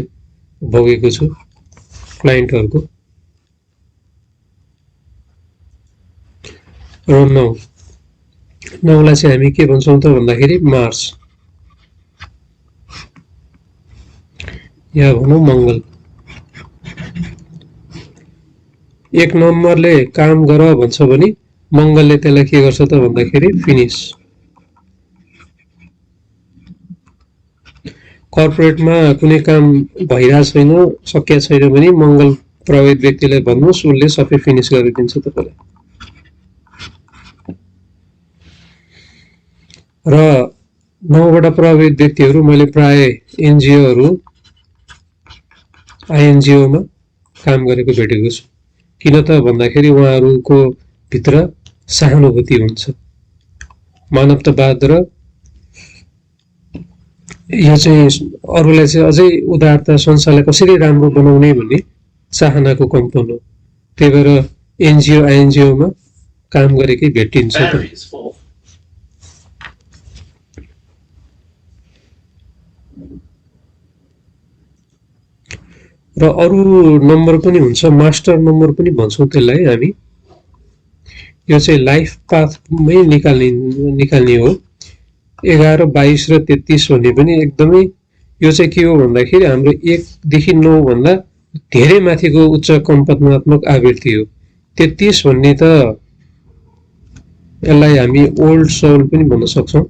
भोगेको छु क्लाइन्टहरूको। र 9 9लाई चाहिँ हामी के भन्छौँ त भन्दाखेरि मार्स या भनौँ मङ्गल। 1 नम्बरले काम गर भन्छ भने मङ्गलले त्यसलाई के गर्छ त भन्दाखेरि फिनिस। कर्पोरेटमा कुनै काम भइरहेको छैन, सकिया छैन भने मङ्गल प्रभावित व्यक्तिलाई भन्नुहोस्, उसले सबै फिनिस गरिदिन्छ तपाईँलाई। र 9बाट प्रभावित व्यक्तिहरू मैले प्राय एनजिओहरू आइएनजिओमा काम गरेको भेटेको छु। किन त भन्दाखेरि उहाँहरूको भित्र सहानुभूति हुन्छ, मानवतावाद र यो चाहिँ अरूलाई चाहिँ अझै उदारता, संसारलाई कसरी राम्रो बनाउने भन्ने चाहनाको कम्पन हो। त्यही भएर एनजिओ आइएनजिओमा काम गरेकै भेटिन्छ त। र अरू नम्बर पनि हुन्छ, मास्टर नम्बर पनि भन्छौँ त्यसलाई हामी। यो चाहिँ लाइफ पाथमै निकाल्ने हो। 11, 22 र 33 भन्ने पनि एकदमै यो चाहिँ के हो भन्दाखेरि हाम्रो 1 देखि 9 भन्दा धेरै माथिको उच्च कम्पनात्मक आवृत्ति हो। 33 भन्ने त यसलाई हामी ओल्ड सोल पनि भन्न सक्छौँ।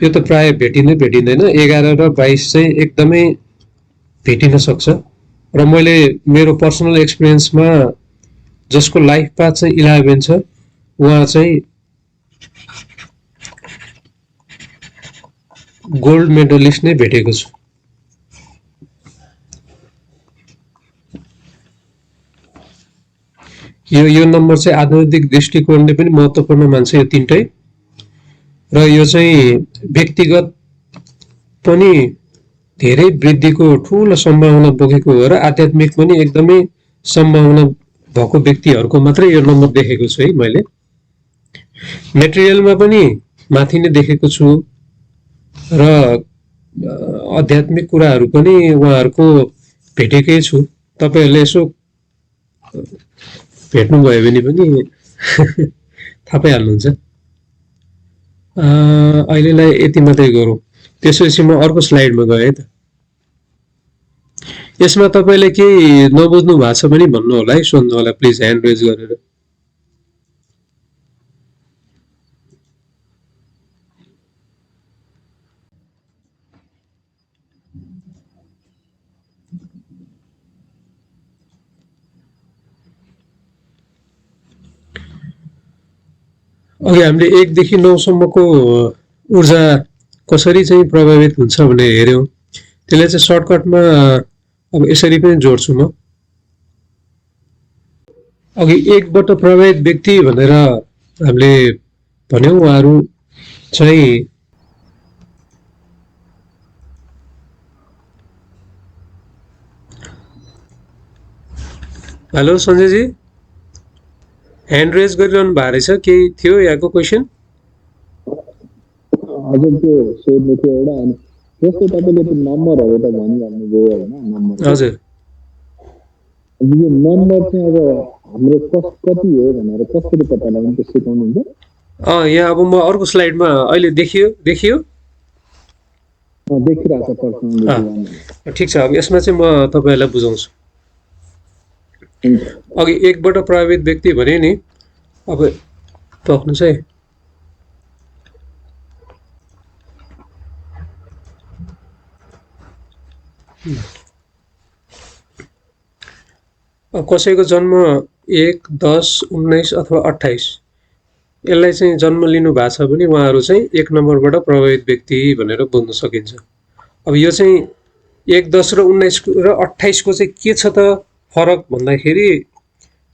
यो त प्राय भेटिँदैन। 11 र 22 चाहिँ एकदमै भेटिन सक्छ। र मैले मेरो पर्सनल एक्सपिरियन्समा जसको लाइफ पाथ चाहिँ 11 छ उहाँ चाहिँ गोल्ड मेडलिस्ट नै भेटेको छु। यो नम्बर चाहिँ आध्यात्मिक दृष्टिकोणले पनि महत्त्वपूर्ण मान्छ यो तीनटै। र यो चाहिँ व्यक्तिगत पनि धेरै वृद्धिको ठूलो सम्भावना बोकेको हो र आध्यात्मिक पनि एकदमै सम्भावना भएको व्यक्तिहरूको मात्रै यो नम्बर देखेको छु है मैले। मेटेरियलमा पनि माथि नै देखेको छु र आध्यात्मिक कुराहरू पनि उहाँहरूको भेटेकै छु। तपाईहरुले यसो भेट्नुभयो भने पनि थाहा पाइहाल्नुहुन्छ। अहिलेलाई यति मात्रै गरौँ, त्यसपछि म अर्को स्लाइडमा गएँ है त। यसमा तपाईले केही नबुझ्नु भएको छ भने भन्नु होला है, सोध्नु होला प्लिज ह्यान्ड रेज गरेर। अघि हामीले 1 देखि 9 सम्मको ऊर्जा कसरी चाहिँ प्रभावित हुन्छ भने हेर्यौं। त्यसले चाहिँ सर्टकटमा अब यसरी पनि जोड्छु म। अघि 1 बाट प्रभावित व्यक्ति भनेर हामीले भन्यौं, उहाँहरू चाहिँ हेलो सञ्जय जी, ह्यान्ड रेज गरिरहनु भएको रहेछ, केही थियो यहाँको क्वेसन? हजुर, त्यो सोध्नु थियो एउटा। अनि जस्तो तपाईले त्यो नम्बरहरु त भनिहाल्नु भयो हैन, नम्बर। हजुर, यो नम्बर चाहिँ अब हाम्रो कति हो भनेर कसरी पत्ता लगाउने त्यो सिकाउनुहुन्छ? यहाँ अब म अर्को स्लाइडमा अहिले देखियो देखिरहेछ पर्सनली। ठिक छ, अब यसमा चाहिँ म तपाईहरुलाई बुझाउँछु। अघि 1 बाट प्रभावित व्यक्ति भने नि, अब तक्नुस् है। अब कसैको जन्म 1, 10, 19 अथवा 28 यसलाई चाहिँ जन्म लिनु भएको छ भने उहाँहरू चाहिँ 1 नम्बरबाट प्रभावित व्यक्ति भनेर बुझ्न सकिन्छ। अब यो चाहिँ 1, 10 र 19 र 28 को चाहिँ के छ त फरक भन्दाखेरि,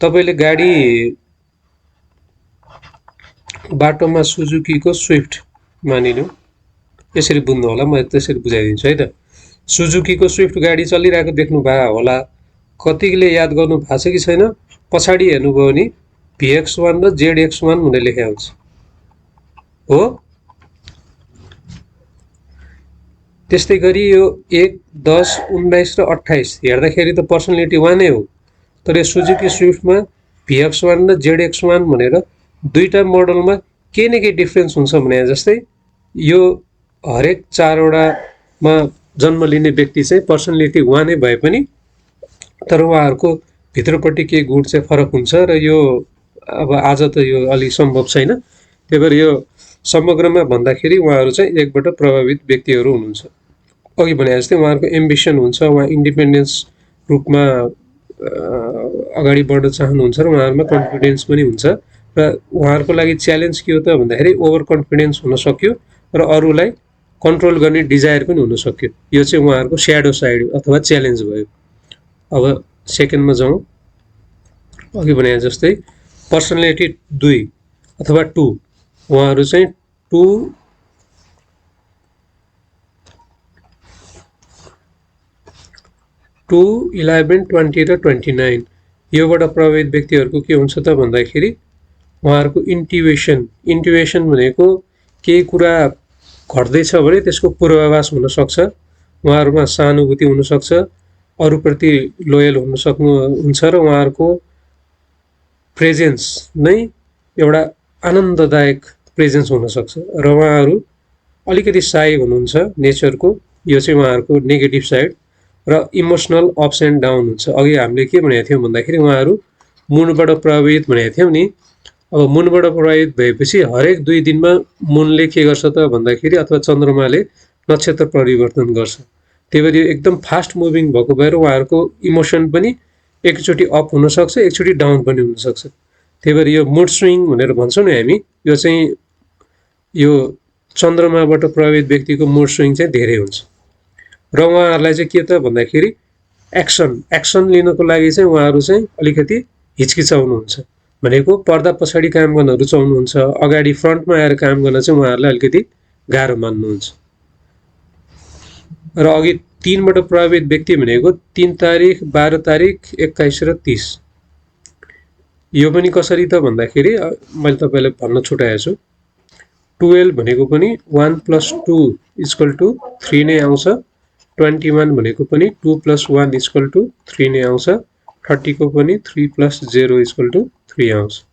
तपाईले गाडी बाटोमा सुजुकीको स्विफ्ट मानिनु, यसरी बुझ्नु होला, म त्यसरी बुझाइदिन्छु है त। सुजुकीको स्विफ्ट गाडी चलिरहेको देख्नु भएको होला, कतिले याद गर्नु भएको छ कि छैन? पछाडि हेर्नुभयो भने VX1 र ZX1 भनेर लेखेको हुन्छ हो। त्यस्तै गरी यो 1, 10, 19 र 28 हेर्दाखेरि त पर्सनालिटी 1 नै हो, तर यो सुजुकी स्विफ्टमा VX1 र ZX1 भनेर दुईटा मोडलमा केही न केही डिफरेन्स हुन्छ भने जस्तै यो हरेक 4 वटामा जन्म लिने व्यक्ति चाहिँ पर्सनालिटी वानै भए पनि तर उहाँहरूको भित्रपट्टि केही गुण चाहिँ फरक हुन्छ र यो अब आज त यो अलि सम्भव छैन। त्यही भएर यो समग्रमा भन्दाखेरि उहाँहरू चाहिँ एकबाट प्रभावित व्यक्तिहरू हुनुहुन्छ। अघि भने जस्तै उहाँहरूको एम्बिसन हुन्छ, उहाँ इन्डिपेन्डेन्स रूपमा अगाडि बढ्न चाहनुहुन्छ र उहाँहरूमा कन्फिडेन्स पनि हुन्छ र उहाँहरूको लागि च्यालेन्ज के हो त भन्दाखेरि ओभर कन्फिडेन्स हुन सक्यो र अरूलाई कन्ट्रोल गर्ने डिजायर पनि हुन सक्यो। यो चाहिँ उहाँहरूको स्याडो साइड अथवा च्यालेन्ज भयो। अब सेकेन्डमा जाउँ। अघि भने जस्तै पर्सनालिटी 2 अथवा 2 उहाँहरू चाहिँ 2 11 20 र 29 योबाट प्रभावित व्यक्तिहरूको के हुन्छ त भन्दाखेरि उहाँहरूको इन्ट्युएसन भनेको केही कुरा घट्दैछ भने त्यसको पूर्वाभास हुन सक्छ। उहाँहरूमा सहानुभूति हुन सक्छ, अरूप्रति लोयल हुन सक्नुहुन्छ र उहाँहरूको प्रेजेन्स नै एउटा आनन्ददायक प्रेजेन्स हुन सक्छ र उहाँहरू अलिकति साई हुनुहुन्छ नेचरको। यो चाहिँ उहाँहरूको नेगेटिभ साइड र इमोसनल अप्स एन्ड डाउन हुन्छ। अघि हामीले के भनेको थियौँ भन्दाखेरि उहाँहरू मुनबाट प्रभावित भनेको थियौँ नि। अब मुनबाट प्रभावित भएपछि हरेक 2 दिनमा मुनले के गर्छ त भन्दाखेरि अथवा चन्द्रमाले नक्षत्र परिवर्तन गर्छ। त्यही भएर यो एकदम फास्ट मुभिङ भएको भएर उहाँहरूको इमोसन पनि एकचोटि अप हुनसक्छ, एकचोटि डाउन पनि हुनसक्छ। त्यही भएर यो मुड स्विङ भनेर भन्छौँ नि हामी, यो चाहिँ यो चन्द्रमाबाट प्रभावित व्यक्तिको मुड स्विङ चाहिँ धेरै हुन्छ र उहाँहरूलाई चाहिँ के त भन्दाखेरि एक्सन लिनको लागि चाहिँ उहाँहरू चाहिँ अलिकति हिचकिचाउनुहुन्छ। भनेको पर्दा पछाडि काम गर्न रुचाउनुहुन्छ, अगाडि फ्रन्टमा आएर काम गर्न चाहिँ उहाँहरूलाई अलिकति गाह्रो मान्नुहुन्छ। र अघि 3बाट प्रभावित व्यक्ति भनेको 3 तारिक, 12 तारिक, 21 र 30। यो पनि कसरी त भन्दाखेरि मैले तपाईँलाई भन्न छुटाएको छु। 12 भनेको पनि 1 + 2 = 3 नै आउँछ। 21 भनेको पनि 2 + 1 = 3 नै आउँछ। 30 को पनि 3 + 0 = 3 आउँछ।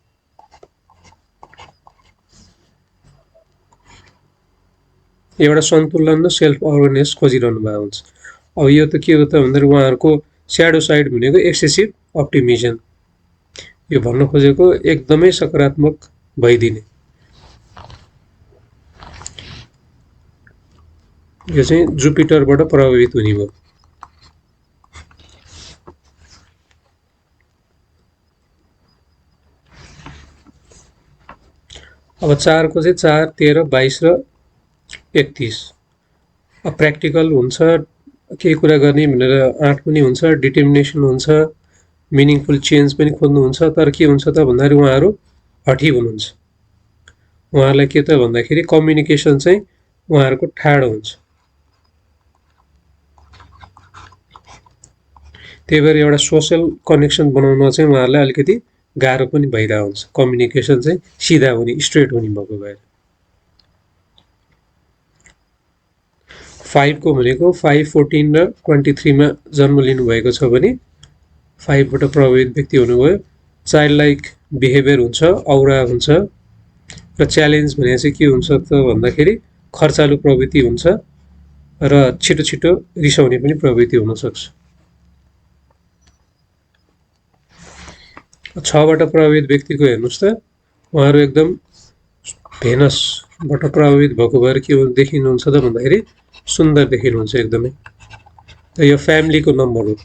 एउटा सन्तुलन र सेल्फ अवेरनेस खोजिरहनु भएको हुन्छ। अब यो त के हो त भन्दाखेरि उहाँहरूको स्याडो साइड भनेको एक्सेसिभ अप्टिमिजम। यो भन्न खोजेको एकदमै सकारात्मक भइदिने। यो चाहिँ जुपिटरबाट प्रभावित हुने भयो। अब 4 को चाहिँ 4, 13, 22 र 31। अब प्र्याक्टिकल हुन्छ, केही कुरा गर्ने भनेर आँट पनि हुन्छ, डिटर्मिनेसन हुन्छ, मिनिङफुल चेन्ज पनि खोज्नुहुन्छ। तर के हुन्छ त भन्दाखेरि उहाँहरू हठी हुनुहुन्छ। उहाँहरूलाई के त भन्दाखेरि कम्युनिकेसन चाहिँ उहाँहरूको ठाडो हुन्छ। त्यही भएर एउटा सोसल कनेक्सन बनाउन चाहिँ उहाँहरूलाई अलिकति गाह्रो पनि भइरहेको हुन्छ। कम्युनिकेसन चाहिँ सिधा हुने, स्ट्रेट हुने भएको भएर। 5 को भनेको 5, 14 र 23मा जन्म लिनुभएको छ भने 5बाट प्रभावित व्यक्ति हुनुभयो। चाइल्ड लाइक बिहेभियर हुन्छ, औरा हुन्छ र च्यालेन्ज भने चाहिँ के हुन्छ त भन्दाखेरि खर्चालु प्रवृत्ति हुन्छ र छिटो छिटो रिसाउने पनि प्रवृत्ति हुनसक्छ। 6बाट प्रभावित व्यक्तिको हेर्नुहोस् त, उहाँहरू एकदम भेनसबाट प्रभावित भएको भएर के देखिनुहुन्छ त भन्दाखेरि सुन्दर देखिनुहुन्छ एकदमै। र यो फ्यामिलीको नम्बर हो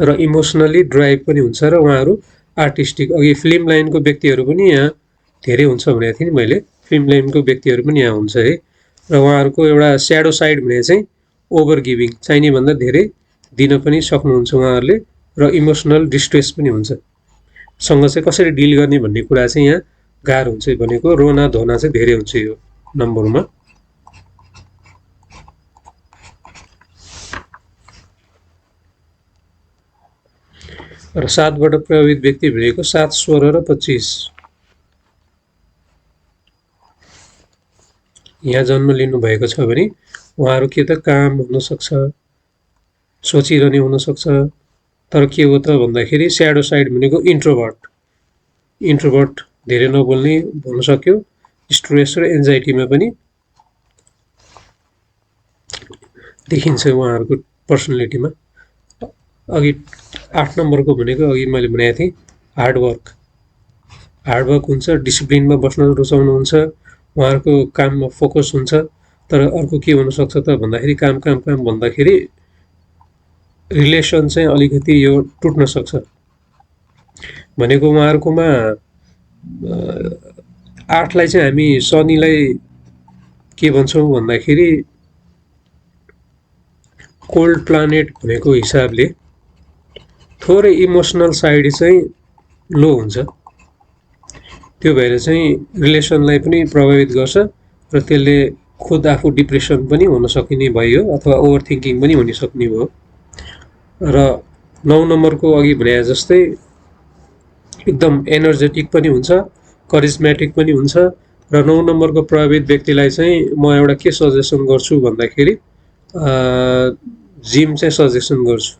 र इमोसनली ड्राइभ पनि हुन्छ र उहाँहरू आर्टिस्टिक। अघि फिल्म लाइनको व्यक्तिहरू पनि यहाँ धेरै हुन्छ भनेको थिएँ नि मैले। फिल्म लाइनको व्यक्तिहरू पनि यहाँ हुन्छ है। र उहाँहरूको एउटा स्याडो साइड भने चाहिँ ओभर गिभिङ, चाहिने भन्दा धेरै दिन पनि सक्नुहुन्छ उहाँहरूले र इमोसनल डिस्ट्रेस पनि हुन्छ। सँग चाहिँ कसरी डिल गर्ने भन्ने कुरा चाहिँ यहाँ गाह्रो हुन्छ। भनेको रोना धोना चाहिँ धेरै हुन्छ यो नम्बरमा। र 7बाट प्रभावित व्यक्ति भनेको 7, 16 र 25। यहाँ जन्म लिनु भएको छ भने उहाँहरू के त काम हुनसक्छ, सोचिरहने हुनसक्छ। तर के हो त भन्दाखेरि स्याडो साइड भनेको इन्ट्रोभर्ट धेरै नबोल्ने भन्न सक्यो, स्ट्रेस र एन्जाइटीमा पनि देखिन्छ उहाँहरूको पर्सनालिटीमा। अघि 8 नम्बरको भनेको अघि मैले भनेको थिएँ हार्डवर्क हुन्छ, डिसिप्लिनमा बस्न रुचाउनुहुन्छ, उहाँहरूको काममा फोकस हुन्छ। तर अर्को के हुनसक्छ त भन्दाखेरि काम भन्दाखेरि रिलेसन चाहिँ अलिकति यो टुट्न सक्छ। भनेको उहाँहरूकोमा 8लाई चाहिँ हामी शनिलाई के भन्छौँ भन्दाखेरि कोल्ड प्लानेट भनेको हिसाबले थोरै इमोसनल साइड चाहिँ लो हुन्छ। त्यो भएर चाहिँ रिलेसनलाई पनि प्रभावित गर्छ र त्यसले खुद आफू डिप्रेसन पनि हुन सकिने भयो अथवा ओभर थिङ्किङ पनि हुन सक्ने भयो। र 9 नम्बरको अघि भने जस्तै एकदम एनर्जेटिक पनि हुन्छ, करिज्मेटिक पनि हुन्छ। र 9 नम्बरको प्रभावित व्यक्तिलाई चाहिँ म एउटा के सजेसन गर्छु भन्दाखेरि जिम चाहिँ सजेसन गर्छु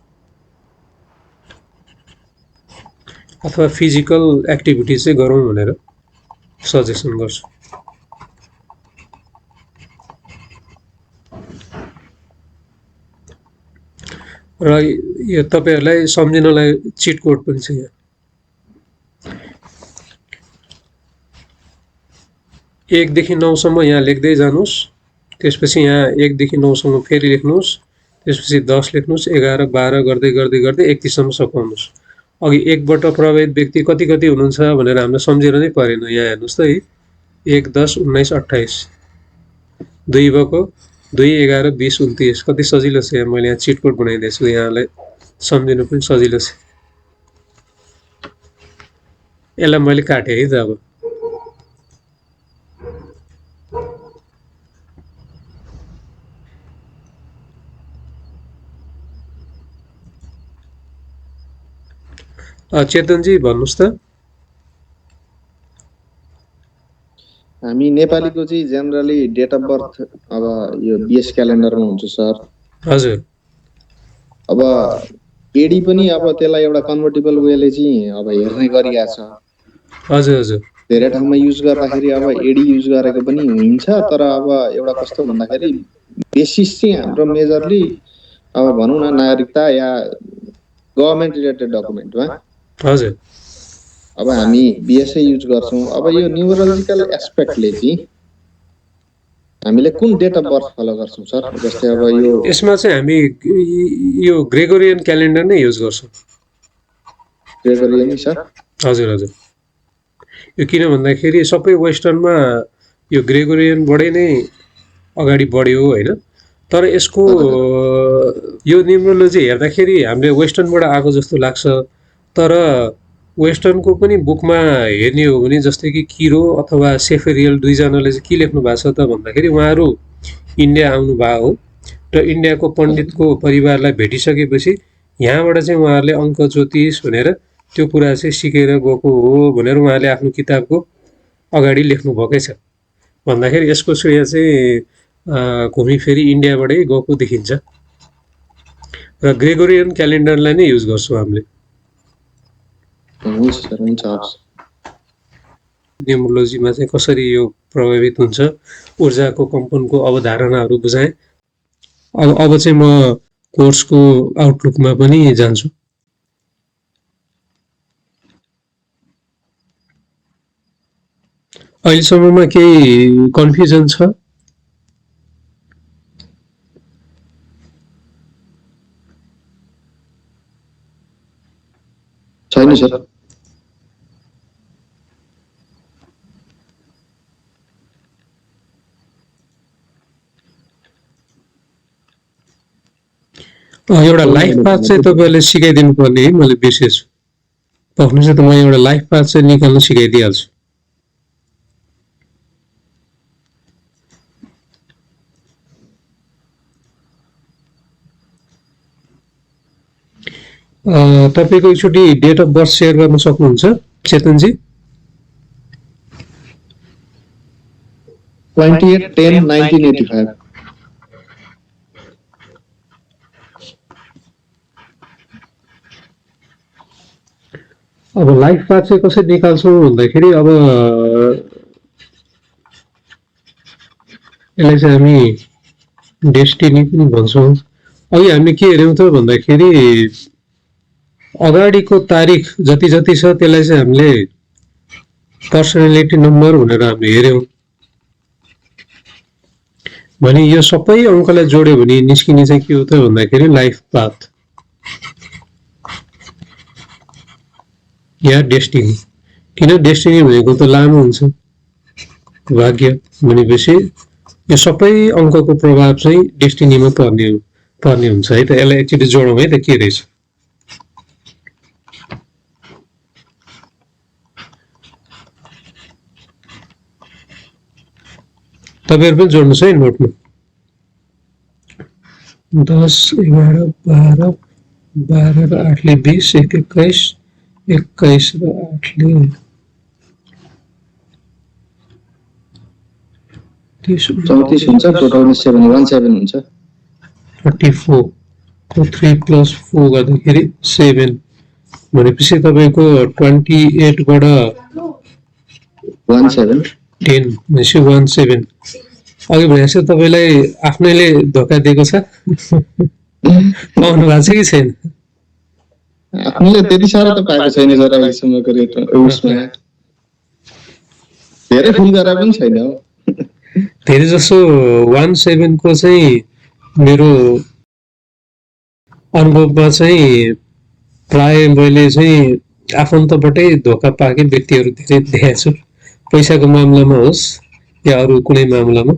अथवा फिजिकल एक्टिभिटी चाहिँ गरौँ भनेर सजेसन गर्छु। र यो तपाईहरुलाई सम्झिनलाई चिट कोड पनि छ यहाँ। 1 देखि 9 सम्म यहाँ लेख्दै जानुस्, त्यसपछि यहाँ 1 देखि 9 सम्म फेरि लेख्नुस्, त्यसपछि 10 लेख्नुस्, 11 12 गर्दै गर्दै गर्दै 31 सम्म सकाउनुस्। अघि 1 बाट प्रभावित व्यक्ति कति कति हुनुहुन्छ भनेर हामीले सम्झिन नै परेन। यहाँ हेर्नुस् त 1 10 19 28 2 भएको 2 11 20 29 कति सजिलो छ। यहाँ मैले यहाँ चिट कोड बनाइदिएछु, यहाँलाई सम्झिनु पनि सजिलो छ। यसलाई मैले काटेँ है त अब। चेतनजी भन्नुस् त। हामी नेपालीको चाहिँ जनरली डेट अफ बर्थ अब यो बीएस क्यालेन्डरमा हुन्छ सर। हजुर। अब एडी पनि अब त्यसलाई एउटा कन्भर्टेबल वेले चाहिँ अब हेर्ने गरिएको छ। हजुर हजुर। धेरै ठाउँमा युज गर्दाखेरि अब एडी युज गरेको पनि हुन्छ, तर अब एउटा कस्तो भन्दाखेरि बेसिस चाहिँ हाम्रो मेजरली अब भनौँ न नागरिकता या गभर्नमेन्ट रिलेटेड डकुमेन्टमा हजुर। अब हामी बीएसए युज गर्छौं। अब यो न्यूमरोलजिकल एस्पेक्टले चाहिँ हामीले कुन डेट अफ बर्थ फलो गर्छौं सर? जस्तै अब यो यसमा चाहिँ हामी यो ग्रेगोरियन क्यालेन्डर नै युज गर्छौं। ग्रेगोरियन नि सर? हजुर हजुर। यो किन भन्दाखेरि सबै वेस्टर्नमा यो ग्रेगोरियनबाटै नै अगाडि बढ्यो हैन। तर यसको यो न्यूमरोलोजी हेर्दाखेरि हामीले वेस्टर्नबाट आएको जस्तो लाग्छ। तर वेस्टर्नको पनि बुकमा हेर्ने हो भने जस्तै कि किरो अथवा सेफेरियल दुईजनाले चाहिँ के लेख्नु भएको छ त भन्दाखेरि उहाँहरू इन्डिया आउनु भएको हो र इन्डियाको पण्डितको परिवारलाई भेटिसकेपछि यहाँबाट चाहिँ उहाँहरूले अङ्क ज्योतिष भनेर त्यो कुरा चाहिँ सिकेर गएको हो भनेर उहाँले आफ्नो किताबको अगाडि लेख्नु भएकै छ। भन्दाखेरि यसको श्रेय चाहिँ घुमिफेरि इन्डियाबाटै गएको देखिन्छ र ग्रेगोरियन क्यालेन्डरलाई नै युज गर्छौँ हामीले। हुन्छ सर, हुन्छ। न्यूमरोलोजीमा चाहिँ कसरी यो प्रभावित हुन्छ, ऊर्जाको कम्पनको अवधारणाहरू बुझाएँ। अब चाहिँ म कोर्सको आउटलुकमा पनि जान्छु। अहिलेसम्ममा केही कन्फ्युजन छ? छैन सर। एउटा लाइफ पाथ चाहिँ तपाईहरुले सिकाइदिनु पर्ने है, मैले बिर्सेछु। भन्नुहुन्छ त म एउटा लाइफ पाथ चाहिँ निकाल्न सिकाइदिइहाल्छु। तपाईको एकचोटि डेट अफ बर्थ सेयर गर्न सक्नुहुन्छ चेतनजी? 28/10/1985। अब लाइफ पाथ चाहिँ कसरी निकाल्छौँ भन्दाखेरि अब यसलाई चाहिँ हामी डेस्टिनी पनि भन्छौँ। अघि हामीले के हेऱ्यौँ त भन्दाखेरि अगाडिको तारिख जति जति छ त्यसलाई चाहिँ हामीले पर्सनालिटी नम्बर भनेर हामीले हेऱ्यौँ। भने यो सबै अङ्कलाई जोड्यो भने निस्किने चाहिँ के हो त भन्दाखेरि लाइफ पाथ या डेस्टिनी। किन डेस्टिनी भनेको त लामो हुन्छ, भाग्य भनेपछि यो सबै अङ्कको प्रभाव चाहिँ डेस्टिनीमा पर्ने हुन्छ है त। यसलाई एकचोटि जोडौँ है त के रहेछ। तपाईँहरू पनि जोड्नुहोस् है नोटमा। 10, 11, 12, 12 र 8ले 20, 1, 21, 21 र 8ले 34 हुन्छ, टोटल 17 हुन्छ। 34 को 3 + 4 गर्दाखेरि 7 भनेपछि तपाईँको 28 बाट 17 10 भनेपछि 17। अघि भनेपछि तपाईँलाई आफ्नैले धोका दिएको छ। पाउनु भएको छ कि छैन? आफूले त्यति साह्रो त पाएको छैन सर अहिलेसम्मको रेट उसमा। धेरै फिल गरेर पनि छैन हो। धेरै जसो 17 को चाहिँ मेरो अनुभवमा चाहिँ प्राय मैले चाहिँ आफन्तबाटै धोका पाएकै व्यक्तिहरू धेरै देखेको छु, पैसाको मामलामा होस् या अरू कुनै मामलामा।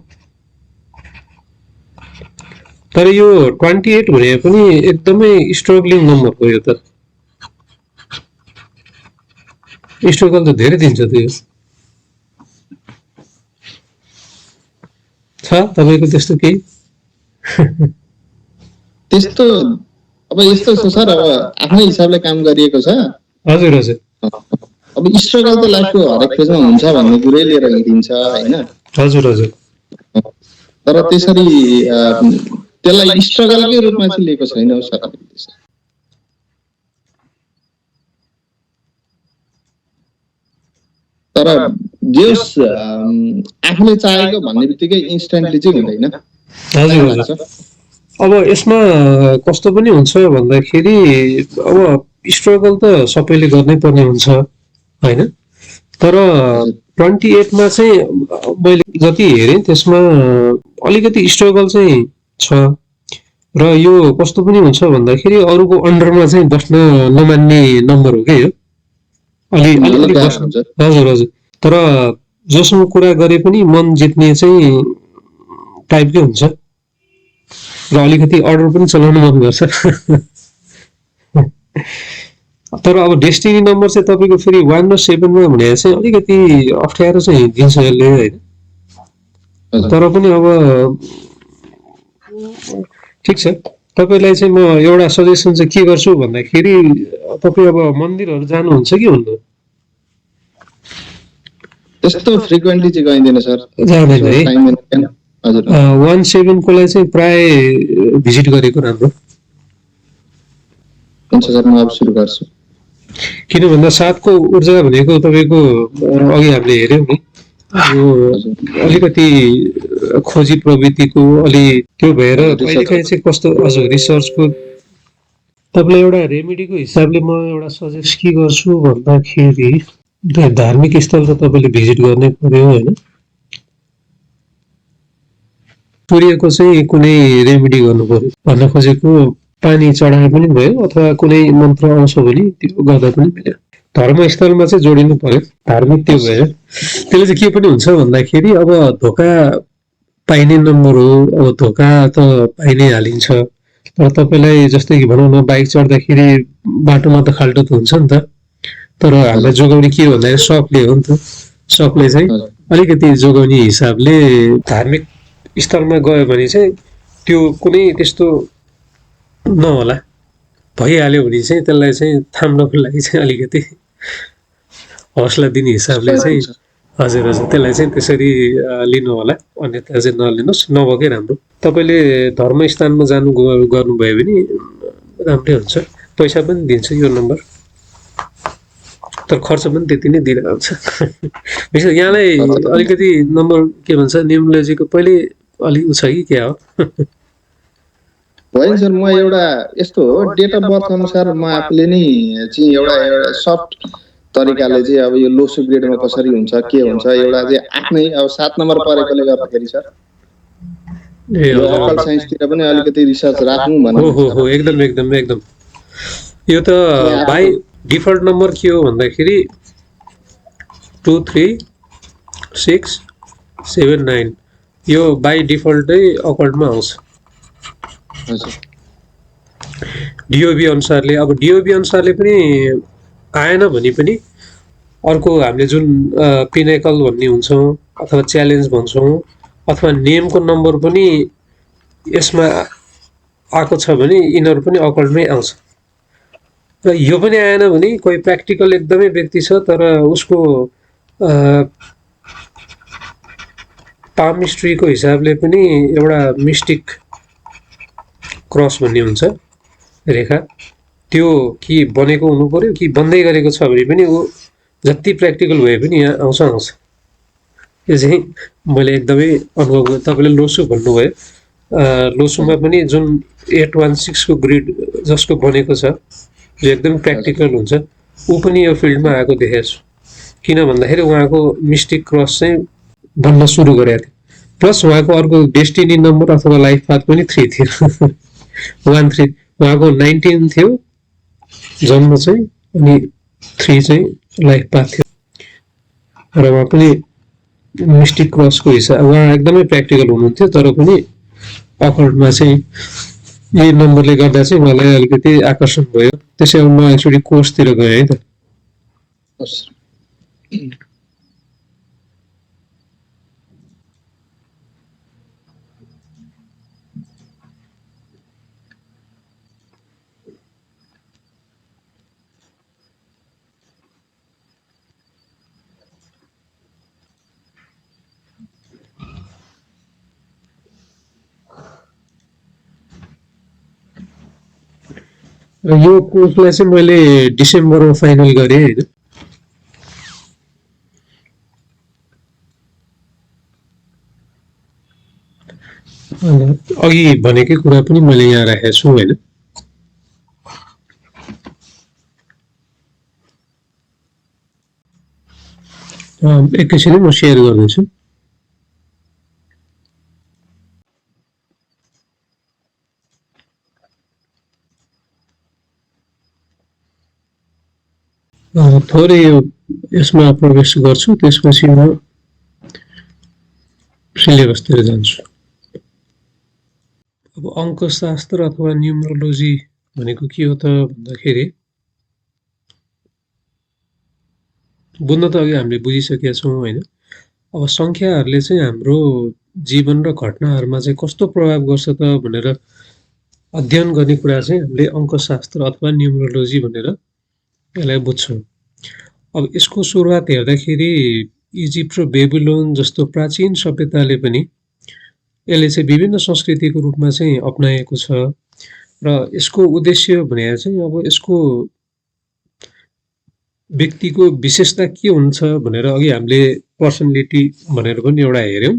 तर यो 28 भने पनि एकदमै स्ट्रगलिङ नम्बर हो। यो त स्ट्रगल त धेरै दिन्छ त यो। छ तपाईँको त्यस्तो केही? त्यस्तो अब यस्तो छ सर, अब आफ्नै हिसाबले काम गरिएको छ। हजुर हजुर। अब स्ट्रगल त लाइफको हरेक फेजमा हुन्छ भन्ने कुरै लिएर हिँडिन्छ होइन। हजुर हजुर। तर त्यसरी त्यसलाई स्ट्रगलकै रूपमा चाहिँ लिएको छैन हो सर। तर जस आफूले चाहेको भन्ने बित्तिकै इन्स्ट्यान्टली चाहिँ हुँदैन। हजुर हजुर। अब यसमा कस्तो पनि हुन्छ भन्दाखेरि अब स्ट्रगल त सबैले गर्नै पर्ने हुन्छ होइन। तर 28 मा चाहिँ मैले जति हेरेँ त्यसमा अलिकति स्ट्रगल चाहिँ छ। र यो कस्तो पनि हुन्छ भन्दाखेरि अरूको अन्डरमा चाहिँ बस्न नमान्ने नम्बर हो क्या यो। अलिकति बस्नु। हजुर हजुर। तर जोसँग कुरा गरे पनि मन जित्ने चाहिँ टाइपकै हुन्छ र अलिकति अर्डर पनि चलाउन मन गर्छ। तर अब डेस्टिनी नम्बर चाहिँ तपाईँको फेरि 1 र 7 मा भने चाहिँ अलिकति अप्ठ्यारो चाहिँ दिन्छ यसले होइन। तर पनि अब ठिक छ। तपाईँलाई चाहिँ म एउटा सजेसन चाहिँ के गर्छु भन्दाखेरि तपाईँ अब मन्दिरहरू जानुहुन्छ कि हुन्न? त्यस्तो फ्रिक्वेन्टली चाहिँ गइँदैन सर। जाँदैन है। हजुर। 17 को लागि चाहिँ प्राय भिजिट गरेको राम्रो हुन्छ सर, म अब सुरु गर्छु। किन भन्दा 7 को ऊर्जा भनेको तपाईँको अघि हामीले हेऱ्यौँ नि यो अलिकति खोजी प्रवृत्तिको अलि त्यो भएर कहिलेकाहीँ चाहिँ कस्तो हजुर रिसर्चको। तपाईँलाई एउटा रेमेडीको हिसाबले म एउटा सजेस्ट के गर्छु भन्दाखेरि धार्मिक स्थल त तपाईँले भिजिट गर्नै पर्यो होइन। सूर्यको चाहिँ कुनै रेमेडी गर्नु पर्यो भन्न खोजेको। पानी चढाए पनि भयो अथवा कुनै मन्त्र आउँछ भने त्यो गर्दा पनि भयो। धर्मस्थलमा चाहिँ जोडिनु पर्यो, धार्मिक त्यो भयो। त्यसले चाहिँ के पनि हुन्छ भन्दाखेरि अब धोका पाइने नम्बर हो। अब धोका त पाइ नै हालिन्छ। तर तपाईँलाई जस्तै कि भनौँ न बाइक चढ्दाखेरि बाटोमा त खाल्टो त हुन्छ नि त। तर हामीलाई जोगाउने के भन्दाखेरि सकले हो नि त। सकले चाहिँ अलिकति जोगाउने हिसाबले धार्मिक स्थलमा गयो भने चाहिँ त्यो कुनै त्यस्तो नहोला। भइहाल्यो भने चाहिँ त्यसलाई चाहिँ थाम्नको लागि चाहिँ अलिकति हौसला दिने हिसाबले चाहिँ हजुर हजुर त्यसलाई चाहिँ त्यसरी लिनु होला। अन्यथा चाहिँ नलिनुहोस्, नभएकै राम्रो। तपाईँले धर्मस्थानमा जानु गर्नुभयो भने राम्रै हुन्छ, पैसा पनि दिन्छ यो नम्बर। तर खर्च पनि त्यति नै दिइरहेको हुन्छ यसो यहाँलाई खर्च त अलिकति नम्बर के भन्छ न्युमरोलोजीको पहिले अलि उ छ कि क्या हो होइन सर, म एउटा यस्तो हो, डेट अफ बर्थ अनुसार म आफूले नै चाहिँ एउटा सफ्ट तरिकाले चाहिँ अब यो लोसो ग्रेडमा कसरी हुन्छ के हुन्छ एउटा चाहिँ आफ्नै अब 7 नम्बर परेकोले गर्दाखेरि सर ए यो हजुर अकल साइन्सतिर पनि अलिकति रिसर्च राख्नु भनौँ हो न हो सर। हो एकदम एकदम एकदम यो त अनि आफू बाई डिफल्ट नम्बर के हो भन्दाखेरि 2 3 6 7 9 यो बाई डिफल्टै अकल्टमा आउँछ हजुर डिओबी अनुसारले अब डिओबी अनुसारले पनि आएन भने पनि अर्को हामीले जुन पिनेकल भन्ने हुन्छौँ अथवा च्यालेन्ज भन्छौँ अथवा नेमको नम्बर पनि यसमा आएको छ भने यिनीहरू पनि अकल्टमै आउँछ र यो पनि आएन भने कोही प्र्याक्टिकल एकदमै व्यक्ति छ तर उसको पामिस्ट्रीको हिसाबले पनि एउटा मिस्टिक क्रस भन्ने हुन्छ रेखा त्यो कि बनेको हुनु पर्यो कि बन्दै गरेको छ भने पनि ऊ जति प्र्याक्टिकल भए पनि यहाँ आउँछ आउँछ यो चाहिँ मैले एकदमै अनुभव तपाईँले लोसु भन्नुभयो लोसुमा पनि जुन 816 को ग्रिड जसको बनेको छ जो एकदमै प्र्याक्टिकल हुन्छ ऊ पनि यो फिल्डमा आएको देखेको छु किन भन्दाखेरि उहाँको मिस्टिक क्रस चाहिँ बन्न सुरु गरेको थियो प्लस उहाँको अर्को डेस्टिनी नम्बर अथवा लाइफ पाथ पनि 3 थियो 1 3 उहाँको 19 थियो जन्म चाहिँ अनि 3 चाहिँ लाइफ पाथ थियो र उहाँ पनि मिस्टिक क्रसको हिसाब उहाँ एकदमै प्र्याक्टिकल हुनुहुन्थ्यो तर पनि अकल्टमा चाहिँ यही नम्बरले गर्दा चाहिँ उहाँलाई अलिकति आकर्षण भयो त्यसै अब म एकचोटि कोर्सतिर गएँ है त हस् र यो कोर्सलाई चाहिँ मैले डिसेम्बरमा फाइनल गरेँ होइन अघि भनेकै कुरा पनि मैले यहाँ राखेको छु होइन एकैछिन म सेयर गर्दैछु थोरै यसमा प्रवेश गर्छु त्यसपछि म सिलेबसतिर जान्छु अब अङ्कशास्त्र अथवा न्युमरोलोजी भनेको के हो त भन्दाखेरि बुझ्न त अघि हामीले बुझिसकेका छौँ होइन अब सङ्ख्याहरूले चाहिँ हाम्रो जीवन र घटनाहरूमा चाहिँ कस्तो प्रभाव गर्छ त भनेर अध्ययन गर्ने कुरा चाहिँ हामीले अङ्कशास्त्र अथवा न्युमरोलोजी भनेर यसलाई बुझ्छौँ अब यसको सुरुवात हेर्दाखेरि इजिप्ट र बेबिलोन जस्तो प्राचीन सभ्यताले पनि यसले चाहिँ विभिन्न संस्कृतिको रूपमा चाहिँ अपनाएको छ र यसको उद्देश्य भनेर चाहिँ अब यसको व्यक्तिको विशेषता के हुन्छ भनेर अघि हामीले पर्सनालिटी भनेर पनि एउटा हेऱ्यौँ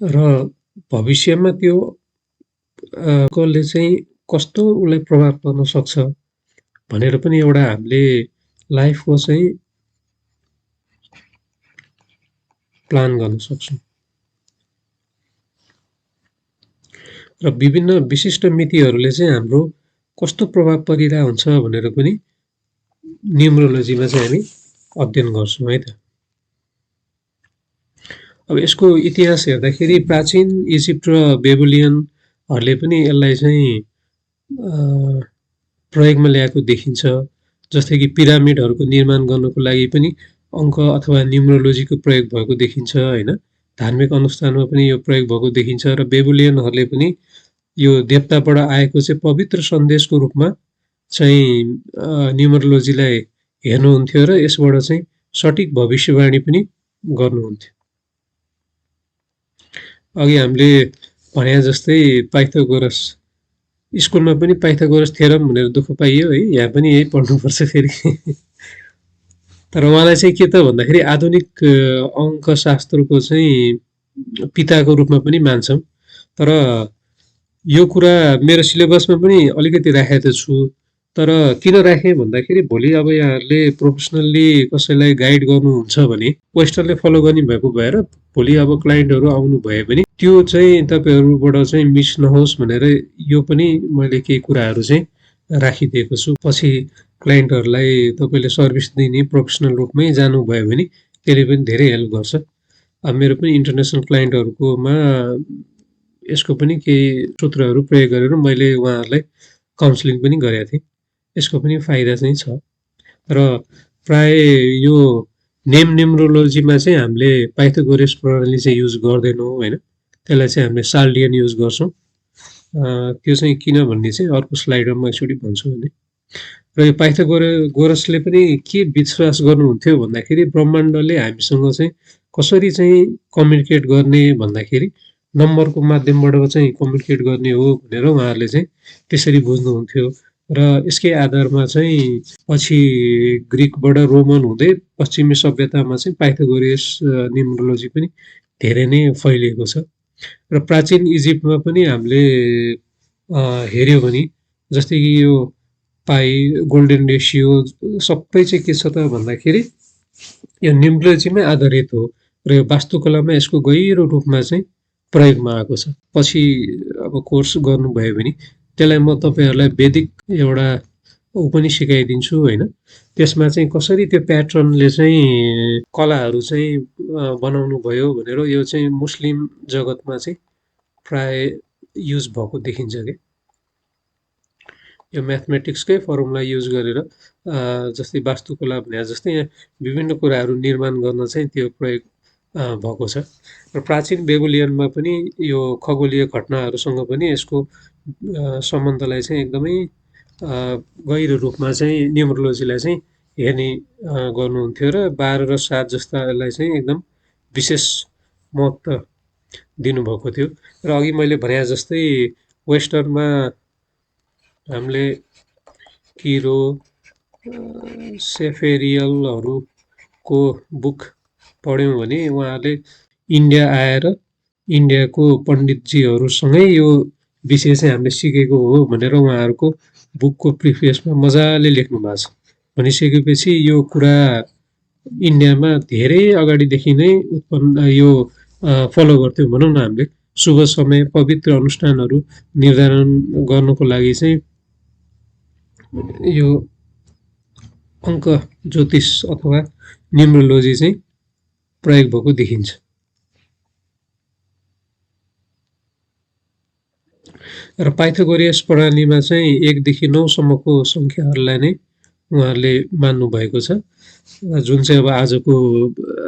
र भविष्यमा त्यो कसले चाहिँ कस्तो उसलाई प्रभाव पर्न सक्छ भनेर पनि एउटा हामीले लाइफको चाहिँ प्लान गर्न सक्छौँ र विभिन्न विशिष्ट मितिहरूले चाहिँ हाम्रो कस्तो प्रभाव परिरहेको हुन्छ भनेर पनि न्युमरोलोजीमा चाहिँ हामी अध्ययन गर्छौँ है त अब यसको इतिहास हेर्दाखेरि प्राचीन इजिप्ट र बेबिलियनहरूले पनि यसलाई चाहिँ प्रयोगमा ल्याएको देखिन्छ जस्तै कि पिरामिडहरूको निर्माण गर्नको लागि पनि अङ्क अथवा न्युमरोलोजीको प्रयोग भएको देखिन्छ होइन धार्मिक अनुष्ठानमा पनि यो प्रयोग भएको देखिन्छ र बेबिलियनहरूले पनि यो देवताबाट आएको चाहिँ पवित्र सन्देशको रूपमा चाहिँ न्युमरोलोजीलाई हेर्नुहुन्थ्यो र यसबाट चाहिँ सठिक भविष्यवाणी पनि गर्नुहुन्थ्यो अघि हामीले भने जस्तै पाइथागोरस स्कुलमा पनि पाइथागोरस थ्योरम भनेर दुःख पाइयो है, यहाँ पनि यही पढ्नुपर्छ फेरि। तर उहाँलाई चाहिँ के त भन्दाखेरि आधुनिक अङ्कशास्त्रको चाहिँ पिताको रूपमा पनि मान्छौँ। तर यो कुरा मेरो सिलेबसमा पनि अलिकति राखेको त छु। तर किन राखेँ भन्दाखेरि भोलि अब यहाँहरूले प्रोफेसनल्ली कसैलाई गाइड गर्नुहुन्छ भने वेस्टर्नले फलो गर्ने भएको भएर भोलि अब क्लाइन्टहरू आउनु भए पनि त्यो चाहिँ तपाईँहरूबाट चाहिँ मिस नहोस् भनेर यो पनि मैले केही कुराहरू चाहिँ राखिदिएको छु। पछि क्लाइन्टहरूलाई तपाईँले सर्भिस दिने प्रोफेसनल रूपमै जानुभयो भने त्यसले पनि धेरै हेल्प गर्छ। अब मेरो पनि इन्टरनेसनल क्लाइन्टहरूकोमा यसको पनि केही सूत्रहरू प्रयोग गरेर मैले उहाँहरूलाई काउन्सिलिङ पनि गरेको थिएँ। यसको पनि फाइदा चाहिँ छ। र प्राय यो नेम न्युमरोलोजीमा चाहिँ हामीले पाइथागोरस प्रणाली चाहिँ युज गर्दैनौँ होइन, त्यसलाई चाहिँ हामीले साल्डियन युज गर्छौँ। त्यो चाहिँ किन भन्ने चाहिँ अर्को स्लाइडमा म एकचोटि भन्छु भने, र यो पाइथागोरसले पनि के विश्वास गर्नुहुन्थ्यो भन्दाखेरि ब्रह्माण्डले हामीसँग चाहिँ कसरी चाहिँ कम्युनिकेट गर्ने भन्दाखेरि नम्बरको माध्यमबाट चाहिँ कम्युनिकेट गर्ने हो भनेर उहाँहरूले चाहिँ त्यसरी बुझ्नुहुन्थ्यो। र यसकै आधारमा चाहिँ पछि ग्रिकबाट रोमन हुँदै पश्चिमी सभ्यतामा चाहिँ पाइथागोरस न्युमरोलोजी पनि धेरै नै फैलिएको छ। र प्राचीन इजिप्टमा पनि हामीले हेऱ्यो भने जस्तै कि यो पाई, गोल्डन रेसियो सबै चाहिँ के छ त भन्दाखेरि यो न्युमरोलोजीमै आधारित हो र यो वास्तुकलामा यसको गहिरो रूपमा चाहिँ प्रयोगमा आएको छ। पछि अब कोर्स गर्नुभयो भने त्यसलाई म तपाईँहरूलाई वैदिक एउटा पनि सिकाइदिन्छु होइन। त्यसमा चाहिँ कसरी त्यो प्याटर्नले चाहिँ कलाहरू चाहिँ बनाउनु भयो भनेर यो चाहिँ मुस्लिम जगतमा चाहिँ प्राय युज भएको देखिन्छ कि यो म्याथमेटिक्सकै फर्मुला युज गरेर जस्तै वास्तुकला भने जस्तै यहाँ विभिन्न कुराहरू निर्माण गर्न चाहिँ त्यो प्रयोग भएको छ। र प्राचीन बेबुलियनमा पनि यो खगोलीय घटनाहरूसँग पनि यसको सम्बन्धलाई चाहिँ एकदमै गहिरो रूपमा चाहिँ न्युमरोलोजीलाई चाहिँ हेर्ने गर्नुहुन्थ्यो र 12 र 7 जस्तालाई चाहिँ एकदम विशेष महत्त्व दिनुभएको थियो। र अघि मैले भने जस्तै वेस्टर्नमा हामीले किरो सेफेरियलहरूको बुक पढ्यौँ भने उहाँहरूले इन्डिया आएर इन्डियाको पण्डितजीहरूसँगै यो विषय चाहिँ हामीले सिकेको हो भनेर उहाँहरूको बुकको प्रिफेसमा मजाले लेख्नु भएको छ। भनिसकेपछि यो कुरा इन्डियामा धेरै अगाडिदेखि नै उत्पन्न यो फलो गर्थ्यौँ भनौँ न हामीले। शुभ समय पवित्र अनुष्ठानहरू निर्धारण गर्नको लागि चाहिँ यो अङ्क ज्योतिष अथवा न्युमरोलोजी चाहिँ प्रयोग भएको देखिन्छ। र पाइथागोरस प्रणालीमा चाहिँ 1 देखि 9 सम्मको सङ्ख्याहरूलाई नै उहाँहरूले मान्नु भएको छ, जुन चाहिँ अब आजको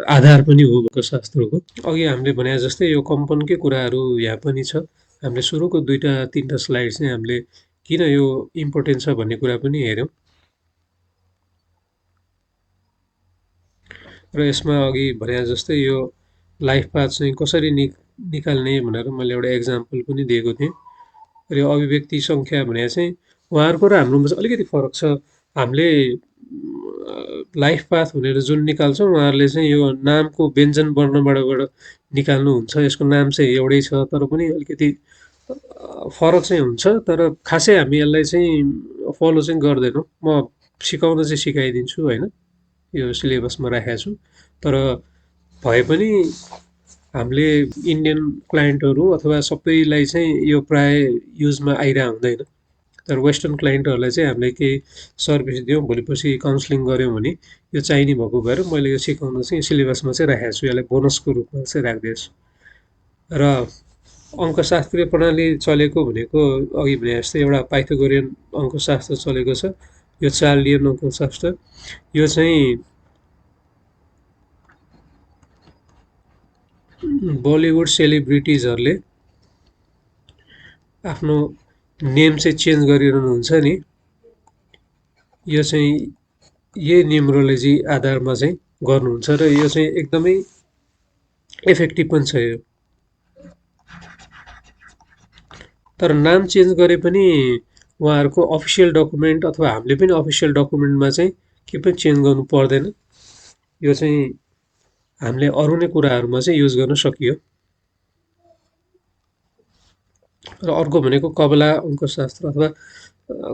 आधार पनि हो शास्त्रको। अघि हामीले भने जस्तै यो कम्पनकै कुराहरू यहाँ पनि छ। हामीले सुरुको 2-3टा स्लाइड चाहिँ हामीले किन यो इम्पोर्टेन्ट छ भन्ने कुरा पनि हेऱ्यौँ। र यसमा अघि भने जस्तै यो लाइफ पाथ चाहिँ कसरी निकाल्ने भनेर मैले एउटा एक्जाम्पल पनि दिएको थिएँ। र यो अभिव्यक्ति सङ्ख्या भने चाहिँ उहाँहरूको र हाम्रोमा चाहिँ अलिकति फरक छ। हामीले लाइफ पाथ भनेर जुन निकाल्छौँ उहाँहरूले चाहिँ यो नामको व्यञ्जन वर्णबाट निकाल्नुहुन्छ। यसको नाम चाहिँ एउटै छ तर पनि अलिकति फरक चाहिँ हुन्छ। तर खासै हामी यसलाई चाहिँ फलो चाहिँ गर्दैनौँ। म सिकाउन चाहिँ सिकाइदिन्छु होइन, यो सिलेबसमा राखेको छु। तर भए पनि हामीले इन्डियन क्लाइन्टहरू अथवा सबैलाई चाहिँ यो प्राय युजमा आइरह हुँदैन। तर वेस्टर्न क्लाइन्टहरूलाई चाहिँ हामीले केही सर्भिस दियौँ, भोलिपर्सि काउन्सिलिङ गऱ्यौँ भने यो चाहिने भएको भएर मैले यो सिकाउन चाहिँ सिलेबसमा चाहिँ राखेको छु। यसलाई बोनसको रूपमा चाहिँ राख्दैछु। र अङ्कशास्त्रीय प्रणाली चलेको भनेको अघि भने जस्तै एउटा पाइथागोरियन अङ्कशास्त्र चलेको छ। यो चार्लियन अङ्कशास्त्र यो चाहिँ बलिउड सेलिब्रिटिजहरूले आफ्नो नेम चाहिँ चेन्ज गरिरहनुहुन्छ नि, यो चाहिँ यही न्युमरोलोजी आधारमा चाहिँ गर्नुहुन्छ र यो चाहिँ एकदमै इफेक्टिभ पनि छ। तर नाम चेन्ज गरे पनि उहाँहरूको अफिसियल डकुमेन्ट अथवा हामीले पनि अफिसियल डकुमेन्टमा चाहिँ के पनि चेन्ज गर्नु पर्दैन। यो चाहिँ हामीले अरू नै कुराहरूमा चाहिँ युज गर्न सकियो। र अर्को भनेको कबला अङ्कशास्त्र अथवा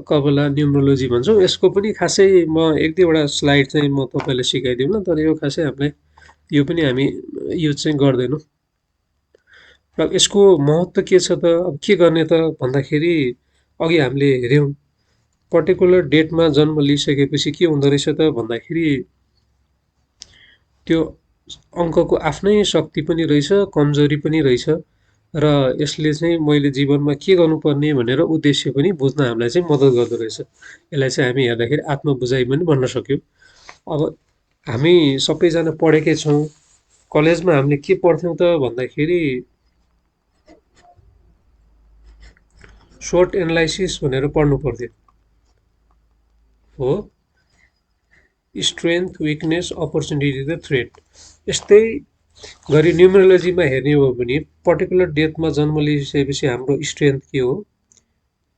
कबला न्युमरोलोजी भन्छौँ। यसको पनि खासै म एक दुईवटा स्लाइड चाहिँ म तपाईँलाई सिकाइदिउँला, तर यो खासै हामीलाई यो पनि हामी युज चाहिँ गर्दैनौँ। र यसको महत्त्व के छ त, अब के गर्ने त भन्दाखेरि अघि हामीले हेऱ्यौँ पर्टिकुलर डेटमा जन्म लिइसकेपछि के हुँदो रहेछ त भन्दाखेरि त्यो अङ्कको आफ्नै शक्ति पनि रहेछ, कमजोरी पनि रहेछ र यसले चाहिँ मैले जीवनमा के गर्नुपर्ने भनेर उद्देश्य पनि बुझ्न हामीलाई चाहिँ मद्दत गर्दो रहेछ। यसलाई चाहिँ हामी हेर्दाखेरि आत्मबुझाइ पनि भन्न सक्यौँ। अब हामी सबैजना पढेकै छौँ। कलेजमा हामीले के पढ्थ्यौँ त भन्दाखेरि SWOT एनालाइसिस भनेर पढ्नु पर्थ्यो हो, स्ट्रेन्थ, विकनेस, अपर्च्युनिटी र थ्रेट। यस्तै गरी न्युमरोलोजीमा हेर्ने हो भने पर्टिकुलर डेटमा जन्म लिइसकेपछि हाम्रो स्ट्रेन्थ के हो,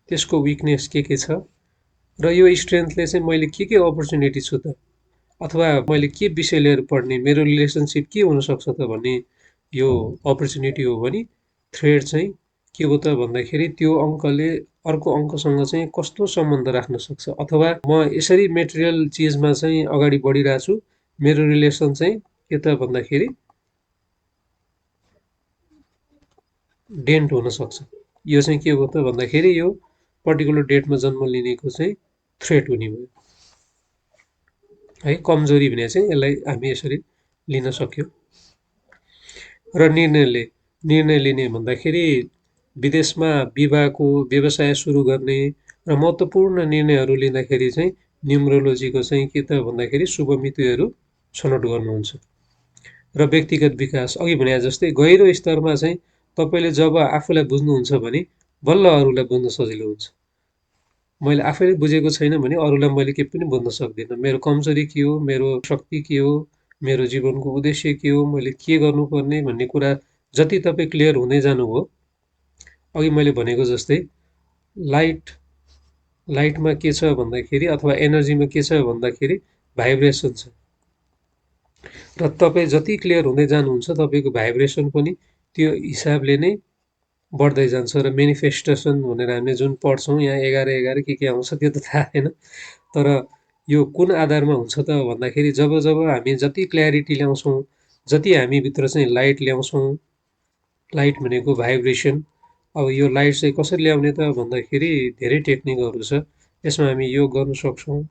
त्यसको विकनेस के छ र यो स्ट्रेन्थले चाहिँ मैले के अपर्च्युनिटी छु त, अथवा मैले के विषय लिएर पढ्ने, मेरो रिलेसनसिप के हुनसक्छ त भन्ने यो अपर्च्युनिटी हो भने थ्रेड चाहिँ के हो त भन्दाखेरि त्यो अङ्कले अर्को अङ्कसँग चाहिँ कस्तो सम्बन्ध राख्न सक्छ, अथवा म यसरी मेटेरियल चिजमा चाहिँ अगाडि बढिरहेको छु, मेरो रिलेसन चाहिँ के त भन्दाखेरि डेन्ट हुनसक्छ। यो चाहिँ के हो त भन्दाखेरि यो पर्टिकुलर डेटमा जन्म लिनेको चाहिँ थ्रेट हुने भयो है, कमजोरी भने चाहिँ यसलाई हामी यसरी लिन सक्यौँ। र निर्णय लिने भन्दाखेरि विदेशमा विवाहको व्यवसाय सुरु गर्ने र महत्त्वपूर्ण निर्णयहरू लिँदाखेरि चाहिँ न्युमरोलोजीको चाहिँ के त भन्दाखेरि शुभ मितिहरू छनौट गर्नुहुन्छ। र व्यक्तिगत विकास अघि भने जस्तै गहिरो स्तरमा चाहिँ तपाईँले जब आफूलाई बुझ्नुहुन्छ भने बल्ल अरूलाई बुझ्न सजिलो हुन्छ। मैले आफैले बुझेको छैन भने अरूलाई मैले केही पनि बुझ्न सक्दिनँ। मेरो कमजोरी के हो, मेरो शक्ति के हो, मेरो जीवनको उद्देश्य के हो, मैले के गर्नुपर्ने भन्ने कुरा जति तपाईँ क्लियर हुँदै जानुभयो, अघि मैले भनेको जस्तै लाइटमा के छ भन्दाखेरि अथवा एनर्जीमा के छ भन्दाखेरि भाइब्रेसन छ र तपाईँ जति क्लियर हुँदै जानुहुन्छ तपाईँको भाइब्रेसन पनि त्यो हिसाबले नै बढ्दै जान्छ। र मेनिफेस्टेसन भनेर हामीले जुन पढ्छौँ यहाँ 11 के आउँछ त्यो त थाहा छैन, तर यो कुन आधारमा हुन्छ त भन्दाखेरि जब हामी जति क्ल्यारिटी ल्याउँछौँ, जति हामीभित्र चाहिँ लाइट ल्याउँछौँ, लाइट भनेको भाइब्रेसन। अब यो लाइट चाहिँ कसरी ल्याउने त भन्दाखेरि धेरै टेक्निकहरू छ। यसमा हामी योग गर्न सक्छौँ,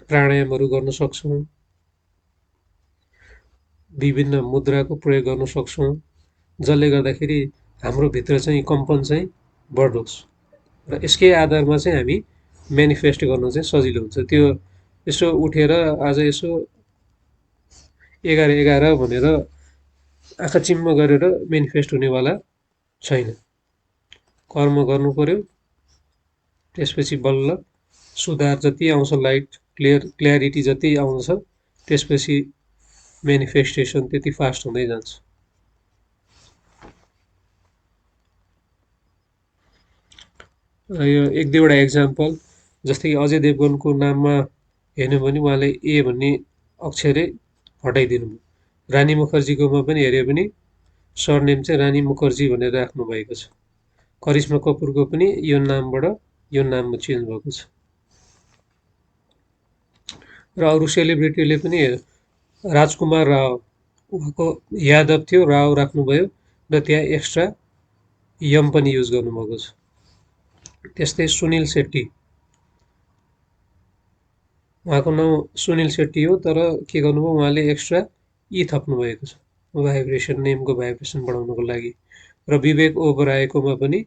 प्राणायामहरू गर्न सक्छौँ, विभिन्न मुद्राको प्रयोग गर्न सक्छौँ, जसले गर्दाखेरि हाम्रो भित्र चाहिँ कम्पन चाहिँ बढोस् र यसकै आधारमा चाहिँ हामी मेनिफेस्ट गर्न चाहिँ सजिलो हुन्छ। त्यो यसो उठेर आज यसो 11 भनेर आँखा चिम्म गरेर मेनिफेस्ट हुनेवाला छैन। कर्म गर्नु पर्यो, त्यसपछि बल्ल सुधार जति आउँछ, लाइट क्ल्यारिटी जति आउँछ, त्यसपछि मेनिफेस्टेसन त्यति फास्ट हुँदै जान्छ। यो एक दुईवटा एक्जाम्पल जस्तै कि अजय देवगनको नाममा हेर्नु भने उहाँले ए भन्ने अक्षरै हटाइदिनु भयो। रानी मुखर्जीकोमा पनि हेऱ्यो भने सरनेम चाहिँ रानी मुखर्जी भनेर राख्नु भएको छ। करिश्मा कपुरको पनि यो नामबाट यो नाममा चेन्ज भएको छ। र अरू सेलिब्रिटीले पनि राजकुमार राव, उहाँको यादव थियो, राव राख्नुभयो र त्यहाँ एक्स्ट्रा यम पनि युज गर्नुभएको छ। त्यस्तै सुनिल शेट्टी, उहाँको नाम सुनिल शेट्टी हो, तर के गर्नुभयो उहाँले एक्स्ट्रा ई थप्नु भएको छ भाइब्रेसन, नेमको भाइब्रेसन बढाउनको लागि। र विवेक ओबरायकोमा पनि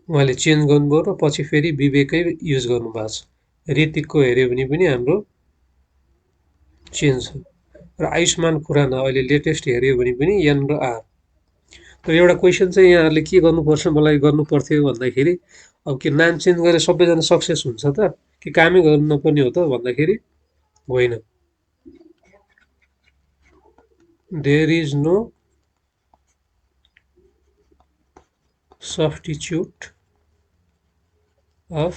उहाँले चेन्ज गर्नुभयो र पछि फेरि विवेकै युज गर्नुभएको छ। ऋतिकको हेऱ्यो भने पनि हाम्रो चेन्ज छ। र आयुष्मान खुराना अहिले लेटेस्ट हेऱ्यो भने पनि एन र आर। तर एउटा क्वेसन चाहिँ यहाँहरूले के गर्नुपर्छ, मलाई गर्नु पर्थ्यो भन्दाखेरि अब के नाम चेन्ज गरेर सबैजना सक्सेस हुन्छ त, कि कामै गर्नु नपर्ने हो त भन्दाखेरि होइन। There is no substitute of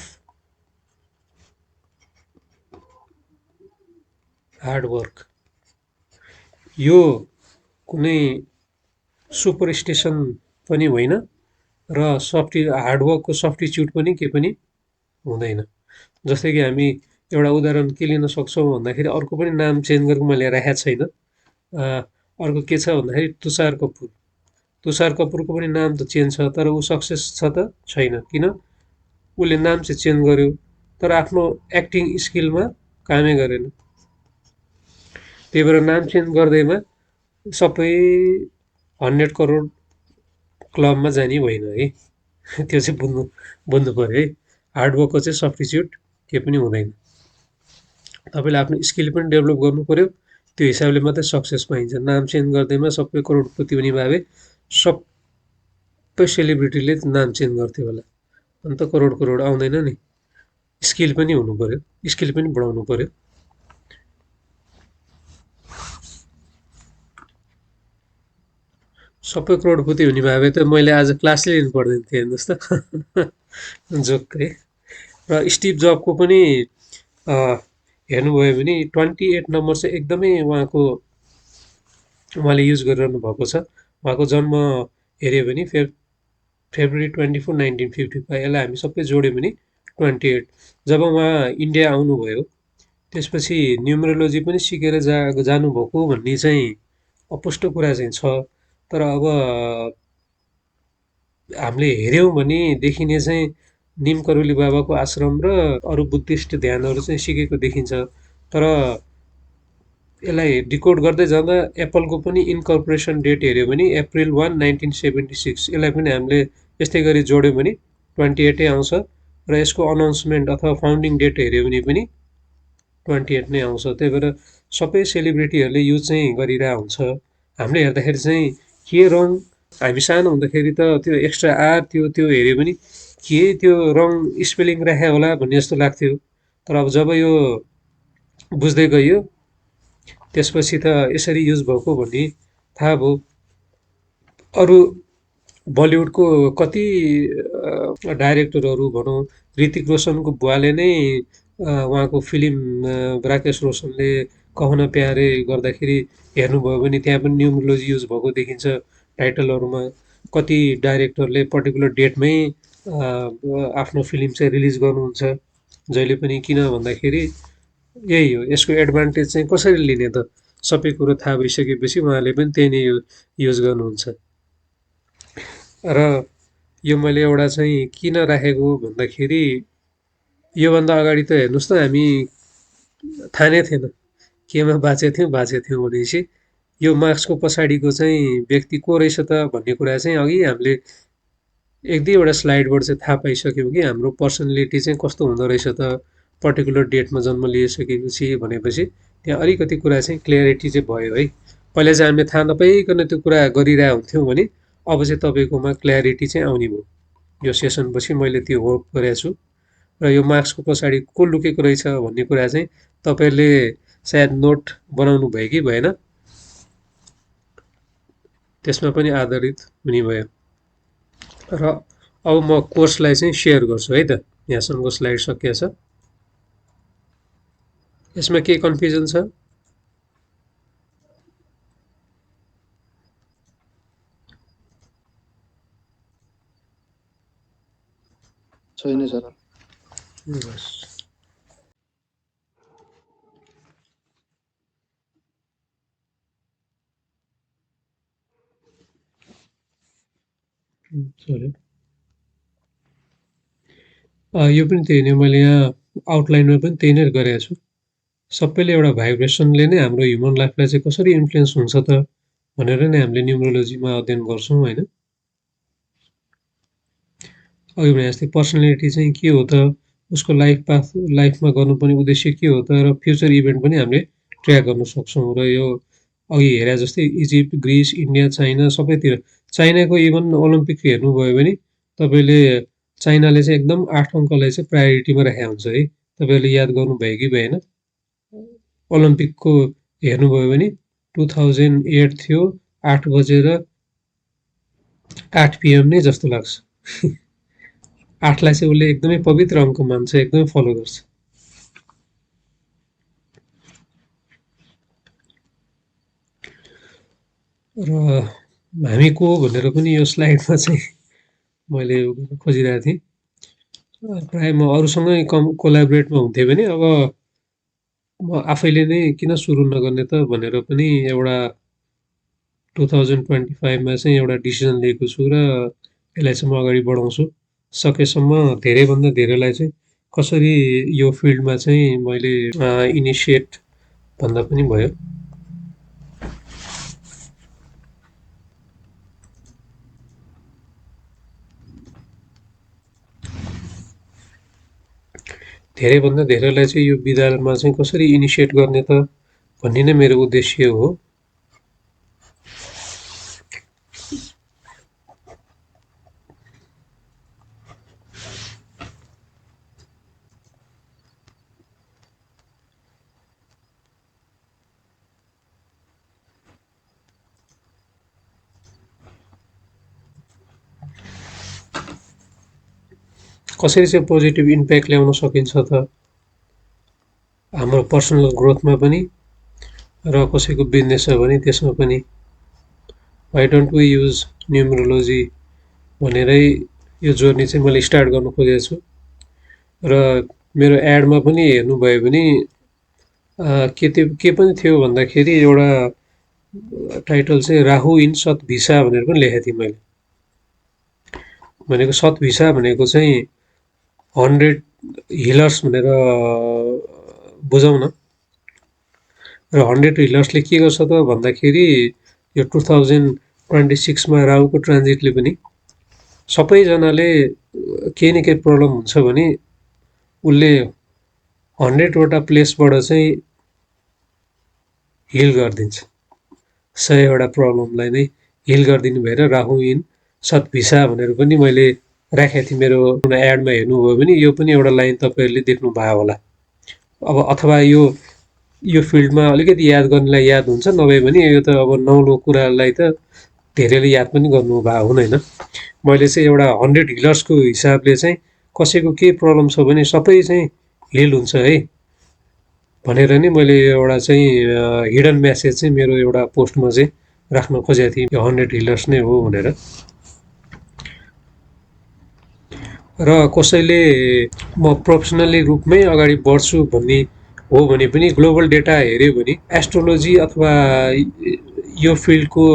hard work. यो कुनै सुपर स्टेसन पनि होइन र हार्डवर्कको सब्स्टिच्युट पनि के पनि हुँदैन। जस्तै कि हामी एउटा उदाहरण के लिन सक्छौँ भन्दाखेरि अर्को पनि नाम चेन्ज गरेर मैले राखेको छैन। अर्को के छ भन्दाखेरि तुषार कपुर। तुषार कपुरको पनि नाम त चेन्ज छ तर ऊ सक्सेस छ त छैन, किन? उसले नाम चाहिँ चेन्ज गर्यो तर आफ्नो एक्टिङ स्किलमा कामै गरेन। त्यही भएर नाम चेन्ज गर्दैमा सबै 100 करोड क्लबमा जाने होइन है। त्यो चाहिँ बुझ्नु पर्यो है। हार्डवर्कको चाहिँ सब्स्टिच्युट के पनि हुँदैन। तपाईँले आफ्नो स्किल पनि डेभलप गर्नु पर्यो, त्यो हिसाबले मात्रै सक्सेस पाइन्छ। नाम चेन्ज गर्दैमा सबै करोडपति हुने भए सबै सेलिब्रिटीले नाम चेन्ज गर्थ्यो होला, अन्त करोड आउँदैन नि। स्किल पनि हुनु पर्यो, स्किल पनि बढाउनु पर्यो। सबै करोडपति हुने भए त मैले आज क्लासै लिनु पर्दैन थियो हेर्नुहोस् त। जोक है। र स्टिभ जबको पनि हेर्नुभयो भने 28 नम्बर चाहिँ एकदमै उहाँले युज गरिरहनु भएको छ। उहाँको जन्म हेऱ्यो भने फेब्रुअरी 24, 1955। यसलाई हामी सबै जोड्यो भने 28। जब उहाँ इन्डिया आउनुभयो त्यसपछि न्युमरोलोजी पनि सिकेर जानुभएको भन्ने चाहिँ अपुष्ट कुरा चाहिँ छ। तर अब हामीले हेऱ्यौँ भने देखिने चाहिँ निम करोली बाबाको आश्रम र अरू बुद्धिस्ट ध्यानहरू चाहिँ सिकेको देखिन्छ। तर यसलाई डिकोड गर्दै जाँदा एप्पलको पनि इन्कर्पोरेसन डेट हेऱ्यो भने अप्रिल 1, 1976। यसलाई पनि हामीले यस्तै गरी जोड्यौँ भने 28 आउँछ र यसको अनाउन्समेन्ट अथवा फाउन्डिङ डेट हेऱ्यो भने पनि 28 नै आउँछ। त्यही भएर सबै सेलिब्रिटीहरूले युज चाहिँ गरिरहेको हुन्छ। हामीले हेर्दाखेरि चाहिँ के रङ, हामी सानो हुँदाखेरि त त्यो एक्स्ट्रा आर त्यो हेऱ्यो भने के त्यो रङ स्पेलिङ राखे होला भन्ने जस्तो लाग्थ्यो। तर अब जब यो बुझ्दै गयो त्यसपछि त यसरी युज भएको भन्ने थाहा भयो। अरू बलिउडको कति डाइरेक्टरहरू भनौँ, ऋतिक रोशनको बुवाले नै उहाँको फिल्म राकेश रोशनले कहना प्यारे गर्दाखेरि हेर्नुभयो भने त्यहाँ पनि न्युमरोलोजी युज भएको देखिन्छ टाइटलहरूमा। कति डाइरेक्टरले पर्टिकुलर डेटमै आफ्नो फिल्म चाहिँ रिलिज गर्नुहुन्छ जहिले पनि। किन भन्दाखेरि यही हो, यसको एडभान्टेज चाहिँ कसरी लिने त? सबै कुरो थाहा भइसकेपछि उहाँले पनि त्यही नै युज गर्नुहुन्छ। र यो मैले एउटा चाहिँ किन राखेको भन्दाखेरि योभन्दा अगाडि त हेर्नुहोस् त हामी थाहा नै थिएन केमा बाँचेको थियौँ भनेपछि यो मार्क्सको पछाडिको चाहिँ व्यक्ति को रहेछ त भन्ने कुरा चाहिँ अघि हामीले एक दुईवटा स्लाइडबाट चाहिँ थाहा पाइसक्यौँ कि हाम्रो पर्सनालिटी चाहिँ कस्तो हुँदो रहेछ त पर्टिकुलर डेटमा जन्म लिइसकेपछि भनेपछि त्यहाँ अलिकति कुरा चाहिँ क्लियरिटी चाहिँ भयो है। पहिला चाहिँ हामीले थाहा नपाइकन त्यो कुरा गरिरहेको हुन्थ्यौँ भने अब चाहिँ तपाईँकोमा क्ल्यारिटी चाहिँ आउने भयो। यो सेसनपछि मैले त्यो वर्क गरेको छु र यो मार्क्सको पछाडि को लुकेको रहेछ भन्ने कुरा चाहिँ तपाईँहरूले सायद नोट बनाउनु भयो कि भएन, त्यसमा पनि आधारित हुने भयो। र अब म कोर्सलाई चाहिँ सेयर गर्छु है त। यहाँसम्मको स्लाइड सकिएको छ। यसमा के कन्फ्युजन छ? छैन सर। यो पनि त्यही नै, मैले यहाँ आउटलाइनमा पनि त्यही नै गरेको छु। सबैले एउटा भाइब्रेसनले नै हाम्रो ह्युमन लाइफलाई चाहिँ कसरी इन्फ्लुएन्स हुन्छ त भनेर नै हामीले न्युमरोलोजीमा अध्ययन गर्छौँ होइन। अघि भने जस्तै पर्सनालिटी चाहिँ के हो त, उसको लाइफमा गर्नुपर्ने उद्देश्य के हो त, र फ्युचर इभेन्ट पनि हामीले ट्र्याक गर्न सक्छौँ। र यो अघि हेरे जस्तै इजिप्ट, ग्रिस, इन्डिया, चाइना सबैतिर, चाइनाको इभन ओलम्पिक हेर्नुभयो भने तपाईँले चाइनाले चाहिँ एकदम 8 अङ्कलाई चाहिँ प्रायोरिटीमा राखेको हुन्छ है। तपाईँहरूले याद गर्नुभयो कि भएन? ओलम्पिकको हेर्नुभयो भने 2008 थियो, 8 बजेर 8 PM नै जस्तो लाग्छ। 8लाई चाहिँ उसले एकदमै पवित्र अङ्क मान्छ, एकदमै फलो गर्छ। र हामी को भनेर पनि यो स्लाइडमा चाहिँ मैले खोजिरहेको थिएँ। प्रायः म अरूसँगै कोलाबोरेटमा हुन्थेँ भने अब म आफैले नै किन सुरु नगर्ने त भनेर पनि एउटा 2025 मा चाहिँ एउटा डिसिजन लिएको छु र यसलाई चाहिँ म अगाडि बढाउँछु। सकेसम्म धेरैभन्दा धेरैलाई चाहिँ कसरी यो फिल्डमा चाहिँ मैले इनिसिएट भन्दा पनि भयो। धेरैभन्दा धेरैलाई चाहिँ यो विधामा चाहिँ कसरी इनिसिएट गर्ने त भन्ने नै मेरो उद्देश्य हो। कसरी चाहिँ पोजिटिभ इम्प्याक्ट ल्याउन सकिन्छ त हाम्रो पर्सनल ग्रोथमा पनि र कसैको बिजनेस छ भने त्यसमा पनि। वाइ डोन्ट वी युज न्युमरोलोजी भनेरै यो जर्नी चाहिँ मैले स्टार्ट गर्न खोजेको छु। र मेरो एडमा पनि हेर्नुभयो भने के पनि थियो भन्दाखेरि एउटा टाइटल चाहिँ राहु इन सत भिसा भनेर पनि लेखेको थिएँ मैले। भनेको सत भिसा भनेको चाहिँ 100 हिलर्स भनेर बुझौँ न। र 100 हिलर्सले के गर्छ त भन्दाखेरि यो 2026 मा राहुको ट्रान्जिटले पनि सबैजनाले केही न केही प्रब्लम हुन्छ भने उसले 100 वटा प्लेसबाट चाहिँ हिल गरिदिन्छ। 100 वटा प्रब्लमलाई नै हिल गरिदिनु भएर राहु इन सत भिसा भनेर पनि मैले राखेको थिएँ मेरो एडमा हेर्नुभयो भने यो पनि एउटा लाइन तपाईँहरूले देख्नु भयो होला। अब अथवा यो फिल्डमा अलिकति याद गर्नेलाई याद हुन्छ, नभए भने यो त अब नौलो कुरालाई त धेरैले याद पनि गर्नु भयो हुँदैन। मैले चाहिँ एउटा 100 हिलर्सको हिसाबले चाहिँ कसैको के प्रब्लम छ भने सबै चाहिँ हिल हुन्छ है भनेर नि मैले एउटा चाहिँ हिडन मेसेज चाहिँ मेरो एउटा पोस्टमा चाहिँ राख्न खोजेको थिएँ, यो 100 हिलर्स नै हो भनेर। र कसैले म प्रोफेसनली रूपमै अगाडि बढ्छु भन्ने हो भने पनि ग्लोबल डेटा हेऱ्यो भने एस्ट्रोलोजी अथवा यो फिल्डको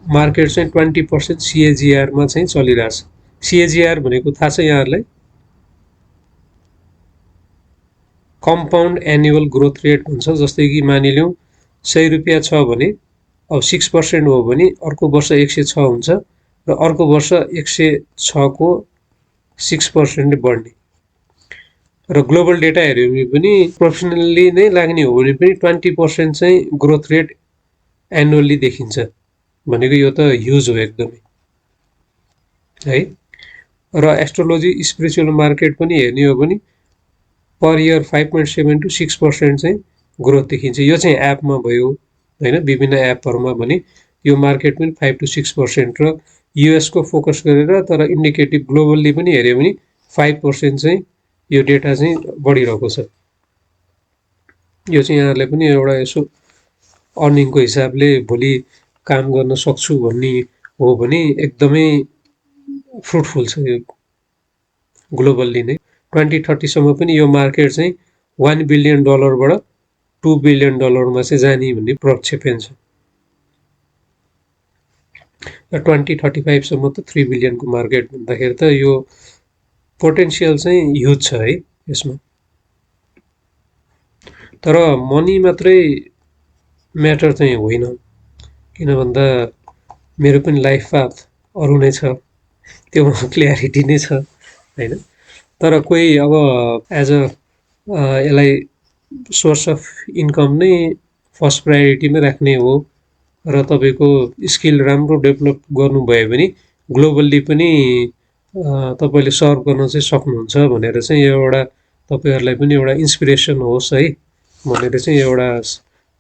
मार्केट चाहिँ 20% CAGR-मा चाहिँ चलिरहेछ। CAGR भनेको थाहा छ यहाँहरूलाई? कम्पाउन्ड एनुअल ग्रोथ रेट भन्छ। जस्तै कि मानिलिउँ 100 रुपियाँ छ भने अब 6% हो भने अर्को वर्ष 106 हुन्छ र अर्को वर्ष 106 को 6% बढ्ने। र ग्लोबल डेटा हेऱ्यो भने पनि प्रोफेसनल्ली नै लाग्ने हो भने पनि 20% चाहिँ ग्रोथ रेट एनुअल्ली देखिन्छ भनेको यो त ह्युज हो एकदमै है। र एस्ट्रोलोजी स्पिरिचुअल मार्केट पनि हेर्ने हो भने पर इयर 5.7 to 6% चाहिँ ग्रोथ देखिन्छ। यो चाहिँ एपमा भयो हैन, विभिन्न एपहरुमा भने यो मार्केट पनि 5 to 6% र युएस को फोकस गरेर तर इन्डिकेटिभ ग्लोबल्ली पनि हेर्यो भने 5% चाहिँ यो डेटा चाहिँ बढिरहेको छ। यो चाहिँ यहाँहरुले पनि एउटा यसो अर्निङको हिसाबले भोलि काम गर्न सक्छु भन्ने हो भने एकदमै फ्रुटफुल छ यो ग्लोबल्ली नै। 2030 सम्म पनि यो मार्केट चाहिँ $1 बिलियन बाट $2 बिलियन मा चाहिँ जाने भन्ने प्रक्षेपण छ। र 2035 सम्म त 3 बिलियन को मार्केट भन्दाखेरि त यो पोटेन्शियल चाहिँ ह्युज छ है यसमा। तर मनी मात्रै म्याटर चाहिँ होइन, किन भन्दा मेरो पनि लाइफ पाथ अरु नै छ, त्यो क्ल्यारिटी नै छ हैन। तर कोही अब एज अ यसलाई सोर्स अफ इन्कम नै फर्स्ट प्रायोरिटीमा राख्ने हो र तपाईको स्किल राम्रो डेभलप गर्नुभयो भने ग्लोबल्ली पनि तपाईले सर्भ गर्न चाहिँ सक्नुहुन्छ भनेर चाहिँ यो एउटा तपाईहरुलाई पनि एउटा इन्स्पिरेसन होस् है भनेर चाहिँ एउटा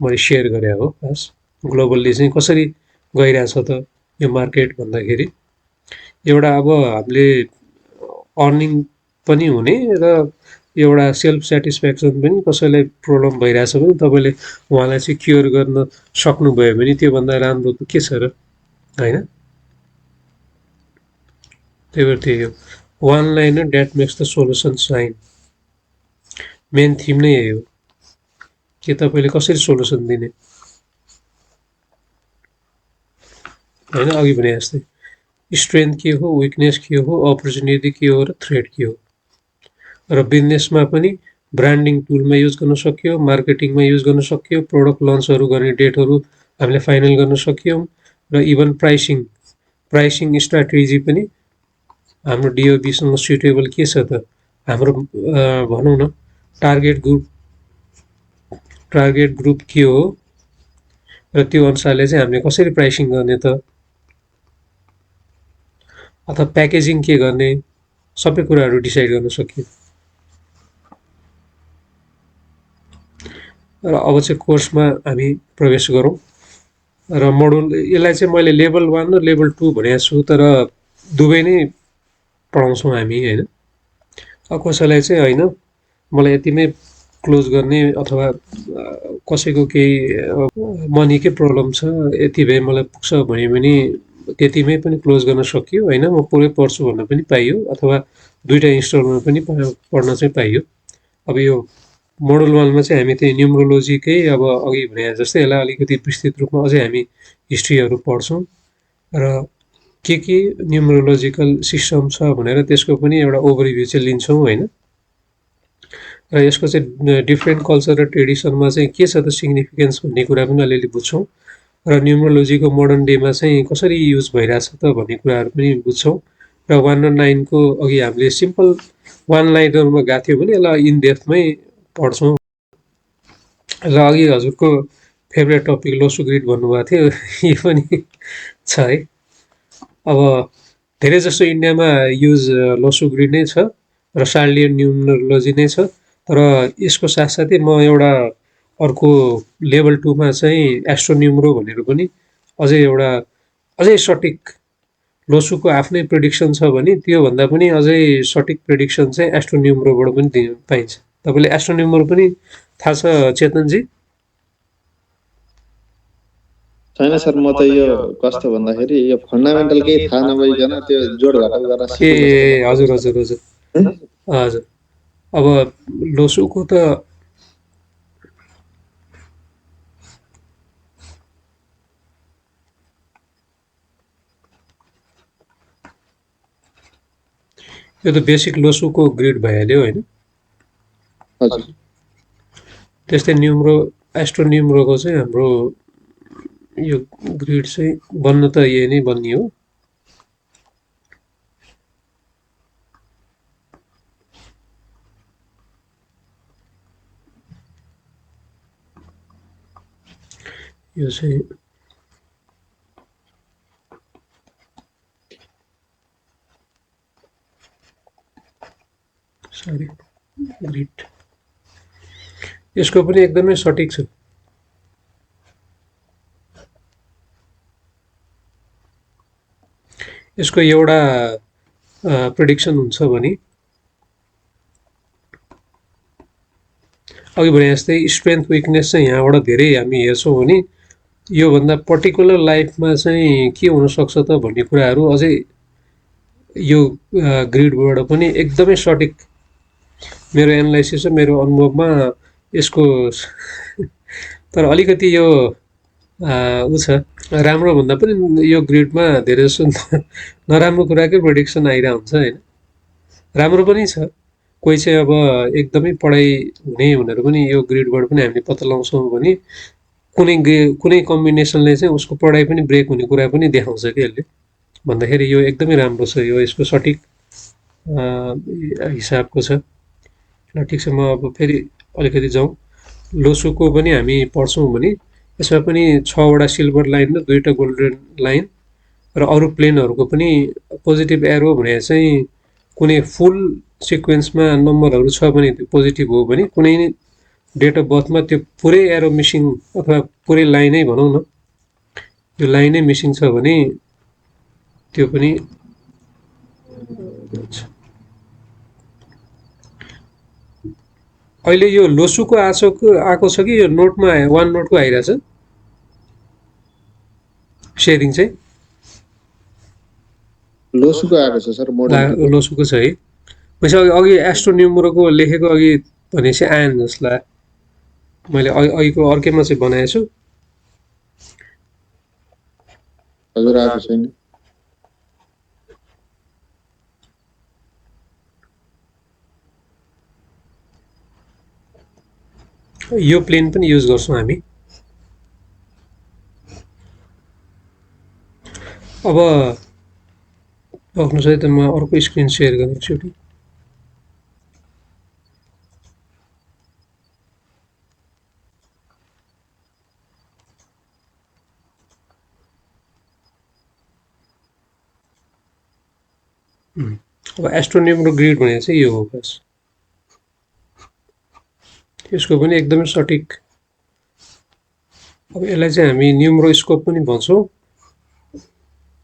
मैले शेयर गरे हो। बस ग्लोबल्ली चाहिँ कसरी गइरहेछ त यो मार्केट भन्दाखेरि एउटा अब हामीले अर्निङ पनि हुने र एउटा सेल्फ सेटिस्फ्याक्सन पनि कसैलाई प्रब्लम भइरहेछ भने तपाईँले उहाँलाई चाहिँ क्योर गर्न सक्नुभयो भने त्योभन्दा राम्रो त के छ र होइन त्यही भएर त्यही हो one liner that makes the solution साइन मेन थिम नै यही हो कि तपाईँले कसरी सोल्युसन दिने होइन अघि भने जस्तै स्ट्रेन्थ के हो विकनेस के हो अपर्च्युनिटी के हो र थ्रेट के हो र बिजनेसमा पनि ब्रान्डिङ टुलमा युज गर्न सक्यो मार्केटिङमा युज गर्न सक्यो प्रोडक्ट लन्चहरू गर्ने डेटहरू हामीले फाइनल गर्न सक्यौँ र इभन प्राइसिङ स्ट्राटेजी पनि हाम्रो डिओबीसँग सुटेबल के छ त हाम्रो भनौँ न टार्गेट ग्रुप के हो र त्यो अनुसारले चाहिँ हामीले कसरी प्राइसिङ गर्ने त अथवा प्याकेजिङ के गर्ने सबै कुराहरू डिसाइड गर्न सकियो र अब चाहिँ कोर्समा हामी प्रवेश गरौँ र मोडुल यसलाई चाहिँ मैले लेभल 1 र लेभल 2 भनेको छु तर दुवै नै पढाउँछौँ हामी होइन कसैलाई चाहिँ होइन मलाई यतिमै क्लोज गर्ने अथवा कसैको केही मनीकै प्रब्लम छ यति भए मलाई पुग्छ भन्यो भने त्यतिमै पनि क्लोज गर्न सकियो होइन म पुरै पढ्छु भन्न पनि पाइयो अथवा दुईटा इन्स्टलमेन्ट पनि पढ्न चाहिँ पाइयो अब यो मोडल 1मा चाहिँ हामी त्यही न्युमरोलोजीकै अब अघि भने जस्तै यसलाई अलिकति विस्तृत रूपमा अझै हामी हिस्ट्रीहरू पढ्छौँ र के न्युमरोलोजिकल सिस्टम छ भनेर त्यसको पनि एउटा ओभरभ्यू चाहिँ लिन्छौँ होइन र यसको चाहिँ डिफ्रेन्ट कल्चर र ट्रेडिसनमा चाहिँ के छ त सिग्निफिकेन्स भन्ने कुरा पनि अलिअलि बुझ्छौँ र न्युमरोलोजीको मोडर्न डेमा चाहिँ कसरी युज भइरहेछ त भन्ने कुराहरू पनि बुझ्छौँ र 1 र 9 को अघि हामीले सिम्पल वान लाइनरमा गएको थियो भने यसलाई इन डेप्थमै पढ्छौँ र अघि हजुरको फेभरेट टपिक लोसु ग्रिड भन्नुभएको थियो यो पनि छ है अब धेरै जसो इन्डियामा युज लोसु ग्रिड नै छ र सार्लियन न्युमरोलोजी नै छ तर यसको साथसाथै म एउटा अर्को लेभल 2मा चाहिँ एस्ट्रोन्युमरो भनेर पनि अझै सटिक लोसुको आफ्नै प्रेडिक्सन छ भने त्योभन्दा पनि अझै सटिक प्रेडिक्सन चाहिँ एस्ट्रोन्युमरोबाट पनि पाइन्छ तपाईँले एस्ट्रोन्युमरो पनि थाहा छ चेतनजी छैन सर म त यो कस्तो भन्दाखेरि यो फन्डामेन्टल केही थाहा नभइकन त्यो जोड घटाउ गर्न ए हजुर अब लोसुको त यो त बेसिक लोसुको ग्रिड भइहाल्यो होइन हजुर त्यस्तै एस्ट्रोन्युमरोको चाहिँ हाम्रो यो ग्रिड चाहिँ बन्न त यही नै बन्ने हो यो चाहिँ सरी ग्रिड यसको पनि एकदमै सटिक छ यसको एउटा प्रेडिक्सन हुन्छ भने अघि भने जस्तै स्ट्रेन्थ विकनेस चाहिँ यहाँबाट धेरै हामी हेर्छौँ भने योभन्दा पर्टिकुलर लाइफमा चाहिँ के हुनसक्छ त भन्ने कुराहरू अझै यो ग्रिडबाट पनि एकदमै सटिक मेरो एनालाइसिस र मेरो अनुभवमा यसको तर अलिकति यो ऊ छ राम्रो भन्दा पनि यो ग्रिडमा धेरै जसो नराम्रो कुराकै प्रेडिक्सन आइरहेको हुन्छ होइन राम्रो पनि छ कोही चाहिँ अब एकदमै पढाइ हुने भनेर पनि यो ग्रिडबाट पनि हामीले पत्ता लगाउँछौँ भने कुनै कम्बिनेसनले चाहिँ उसको पढाइ पनि ब्रेक हुने कुरा पनि देखाउँछ कि यसले भन्दाखेरि यो एकदमै राम्रो छ यो यसको सटिक हिसाबको छ ल ठिक छ म अब फेरि अलिकति जाउँ लोसुको पनि हामी पढ्छौँ भने यसमा पनि 6वटा सिल्भर लाइन र 2टा गोल्डन लाइन र अरू प्लेनहरूको पनि पोजिटिभ एरो भने चाहिँ कुनै फुल सिक्वेन्समा नम्बरहरू छ भने त्यो पोजिटिभ हो भने कुनै डेट अफ बर्थमा त्यो पुरै एरो मिसिङ अथवा पुरै लाइनै भनौँ न यो लाइनै मिसिङ छ भने त्यो पनि अहिले यो लोसुको आएको छ कि यो नोटमा वान नोटको आइरहेछ सेयरिङ चाहिँ लोसुको आएको छ सर मोडर्न टीको लोसुको छ है मैले अघि एस्ट्रोन्युमरोको लेखेको अघि भनेपछि आएन जस्तो लाग्यो मैले अघिको अर्कैमा चाहिँ बनाएको छु हजुर आएको छैन यो प्लेन पनि युज गर्छौँ हामी अब सक्नुहोस् है त म अर्को स्क्रिन सेयर गर्छु नि अब एस्ट्रोन्युमरो ग्रिड भनेको चाहिँ यो हो बस यसको पनि एकदमै सठिक अब यसलाई चाहिँ हामी न्युमरोस्कोप पनि भन्छौँ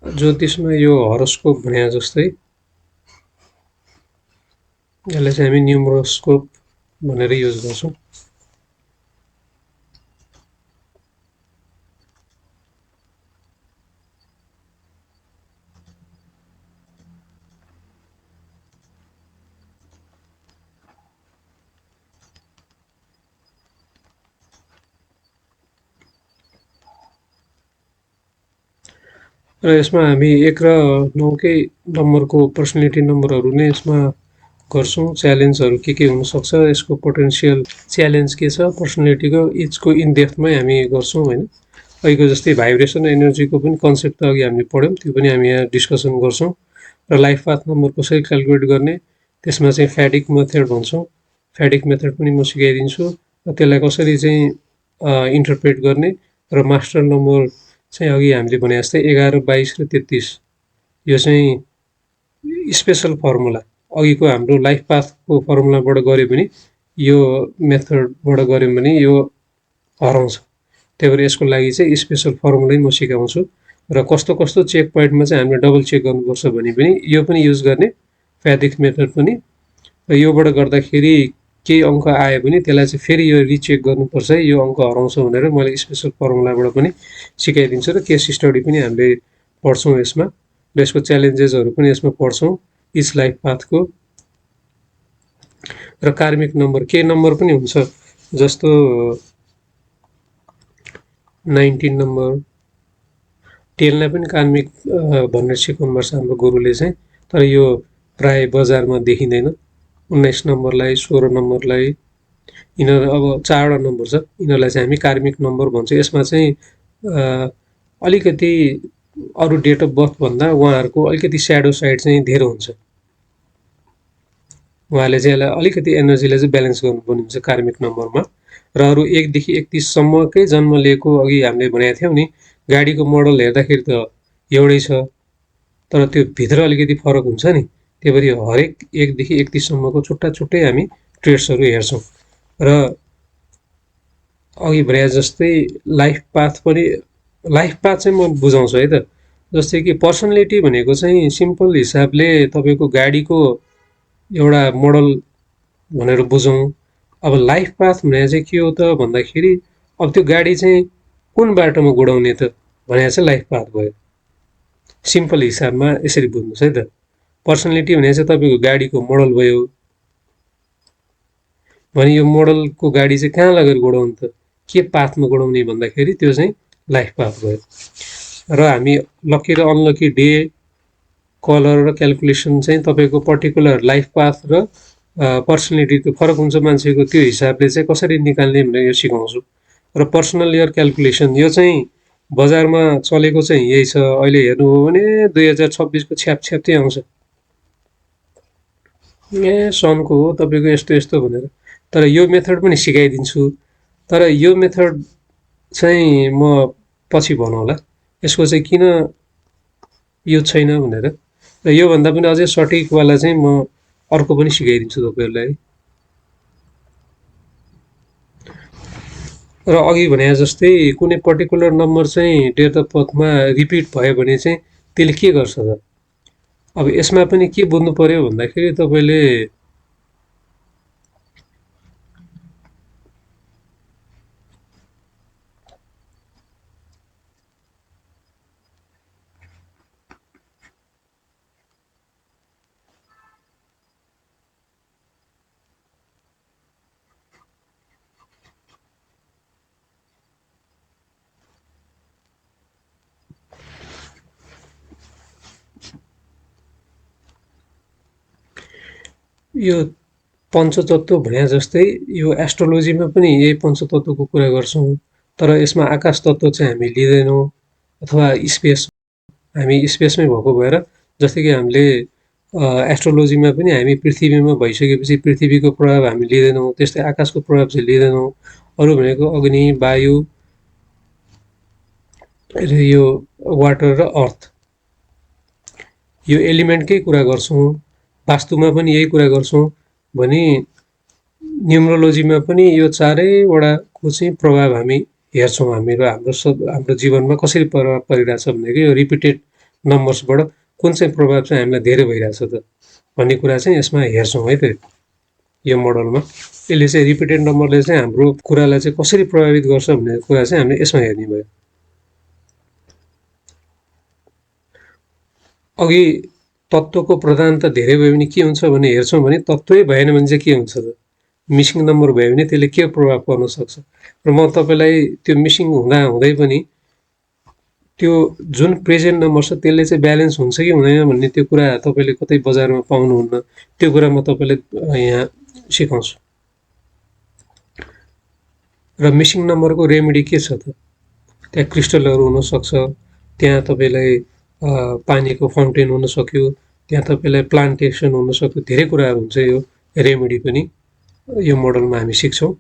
ज्योतिषमा यो हरोस्कोप भने जस्तै यसलाई चाहिँ हामी न्युमरोस्कोप भनेर युज गर्छौँ र यसमा हामी 1 र 9 कै नम्बरको पर्सनालिटी नम्बरहरू नै यसमा गर्छौँ च्यालेन्जहरू के हुनसक्छ यसको पोटेन्सियल च्यालेन्ज के छ पर्सनालिटीको इचको इन डेप्थमै हामी गर्छौँ होइन अहिलेको जस्तै भाइब्रेसन एनर्जीको पनि कन्सेप्ट त अघि हामीले पढ्यौँ त्यो पनि हामी यहाँ डिस्कसन गर्छौँ र लाइफ पाथ नम्बर कसरी क्यालकुलेट गर्ने त्यसमा चाहिँ फ्याडिक मेथड भन्छौँ फ्याडिक मेथड पनि म सिकाइदिन्छु र त्यसलाई कसरी चाहिँ इन्टरप्रेट गर्ने र मास्टर नम्बर चाहिँ अघि हामीले भने जस्तै 11, 22 र 33 यो चाहिँ स्पेसल फर्मुला अघिको हाम्रो लाइफ पाथको फर्मुलाबाट गऱ्यो भने यो मेथडबाट गऱ्यौँ भने यो हराउँछ त्यही भएर यसको लागि चाहिँ स्पेसल फर्मुलै म सिकाउँछु र कस्तो कस्तो चेक पोइन्टमा चाहिँ हामीले डबल चेक गर्नुपर्छ भने पनि यो पनि युज गर्ने फ्याडिक मेथड पनि र योबाट गर्दाखेरि केही अङ्क आयो भने त्यसलाई चाहिँ फेरि यो रिचेक गर्नुपर्छ है यो अङ्क हराउँछ भनेर मैले स्पेसल फर्मुलाबाट पनि सिकाइदिन्छु र केस स्टडी पनि हामीले पढ्छौँ यसमा र यसको च्यालेन्जेसहरू पनि यसमा पढ्छौँ इच लाइफ पाथको र कार्मिक नम्बर के नम्बर पनि हुन्छ जस्तो 19 नम्बर 10 लाई पनि कार्मिक भनेर सिकाउनुपर्छ हाम्रो गुरुले चाहिँ तर यो प्राय बजारमा देखिँदैन 19 नम्बरलाई 16 नम्बरलाई यिनीहरू अब 4वटा नम्बर छ यिनीहरूलाई चाहिँ हामी कार्मिक नम्बर भन्छौँ यसमा चाहिँ अलिकति अरू डेट अफ बर्थ भन्दा उहाँहरूको अलिकति स्याडो साइड चाहिँ धेरै हुन्छ उहाँले चाहिँ यसलाई अलिकति एनर्जीलाई चाहिँ ब्यालेन्स गर्नुपर्ने हुन्छ कार्मिक नम्बरमा र अरू 1 देखि 31 सम्मकै जन्म लिएको अघि हामीले भनेका थियौँ नि गाडीको मोडल हेर्दाखेरि त एउटै छ तर त्यो भित्र अलिकति फरक हुन्छ नि त्यही भएर यो हरेक 1 देखि 31 सम्मको छुट्टा छुट्टै हामी ट्रेड्सहरू हेर्छौँ र अघि भने जस्तै लाइफ पाथ पनि लाइफ पाथ चाहिँ म बुझाउँछु है त जस्तै कि पर्सनालिटी भनेको चाहिँ सिम्पल हिसाबले तपाईँको गाडीको एउटा मोडल भनेर बुझौँ अब लाइफ पाथ भने चाहिँ के हो त भन्दाखेरि अब त्यो गाडी चाहिँ कुन बाटोमा गुडाउने त भने चाहिँ लाइफ पाथ भयो सिम्पल हिसाबमा यसरी बुझ्नुहोस् है त पर्सनालिटी भने चाहिँ तपाईँको गाडीको मोडल भयो भने यो मोडलको गाडी चाहिँ कहाँ लगेर गुडाउने त के पाथमा गुडाउने भन्दाखेरि त्यो चाहिँ लाइफ पाथ भयो र हामी लकी र अनलकी डे कलर र क्यालकुलेसन चाहिँ तपाईँको पर्टिकुलर लाइफ पाथ र पर्सनालिटीको फरक हुन्छ मान्छेको त्यो हिसाबले चाहिँ कसरी निकाल्ने भनेर यो सिकाउँछु र पर्सनल इयर क्यालकुलेसन यो चाहिँ बजारमा चलेको चाहिँ यही छ अहिले हेर्नु हो भने 2026 को छ्याप चाहिँ आउँछ सनको हो तपाईँको यस्तो यस्तो भनेर तर यो मेथड पनि सिकाइदिन्छु तर यो मेथड चाहिँ म पछि भनौँला यसको चाहिँ किन यो छैन भनेर र योभन्दा पनि अझै सठिकवाला चाहिँ म अर्को पनि सिकाइदिन्छु तपाईँहरूलाई र अघि भने जस्तै कुनै पर्टिकुलर नम्बर चाहिँ डेट अफ बर्थमा रिपिट भयो भने चाहिँ त्यसले के गर्छ त अब यसमा पनि के बुझ्नु पर्यो भन्दाखेरि तपाईँले यो पञ्चतत्व भने जस्तै यो एस्ट्रोलोजीमा पनि यही पञ्चतत्वको कुरा गर्छौँ, तर यसमा आकाश तत्व चाहिँ हामी लिँदैनौँ, अथवा स्पेस हामी स्पेसमै भएको भएर, जस्तै कि हामीले एस्ट्रोलोजीमा पनि हामी पृथ्वीमा भइसकेपछि पृथ्वीको प्रभाव हामी लिँदैनौँ, त्यस्तै आकाशको प्रभाव चाहिँ लिँदैनौँ। अरू भनेको अग्नि, वायु र यो वाटर र अर्थ, यो एलिमेन्टकै कुरा गर्छौँ। वास्तुमा पनि यही कुरा गर्छौँ भने न्युमरोलोजीमा पनि यो चारैवटाको चाहिँ प्रभाव हामी हेर्छौँ। हाम्रो जीवनमा कसरी प्रभाव परिरहेछ भनेको यो रिपिटेड नम्बर्सबाट कुन चाहिँ प्रभाव चाहिँ हामीलाई धेरै भइरहेछ त भन्ने कुरा चाहिँ यसमा हेर्छौँ है त यो मोडलमा। यसले चाहिँ रिपिटेड नम्बरले चाहिँ हाम्रो कुरालाई चाहिँ कसरी प्रभावित गर्छ भन्ने कुरा चाहिँ हामीले यसमा हेर्ने भयो। अघि तत्त्वको प्रधानता धेरै भयो भने के हुन्छ भने हेर्छौँ भने तत्त्वै भएन भने चाहिँ के हुन्छ त, मिसिङ नम्बर भयो भने त्यसले के प्रभाव पर्न सक्छ। र म तपाईँलाई त्यो मिसिङ हुँदा हुँदै पनि त्यो जुन प्रेजेन्ट नम्बर छ त्यसले चाहिँ ब्यालेन्स हुन्छ कि हुँदैन भन्ने त्यो कुरा तपाईँले कतै बजारमा पाउनुहुन्न, त्यो कुरा म तपाईँलाई यहाँ सिकाउँछु। र मिसिङ नम्बरको रेमेडी के छ त, त्यहाँ क्रिस्टलहरू हुनसक्छ, त्यहाँ तपाईँलाई पानीको फाउन्टेन हुन सक्यो, त्यहाँ तपाईँलाई प्लान्टेसन हुन सक्यो, धेरै कुराहरू हुन्छ। यो रेमेडी पनि यो मोडलमा हामी सिक्छौँ।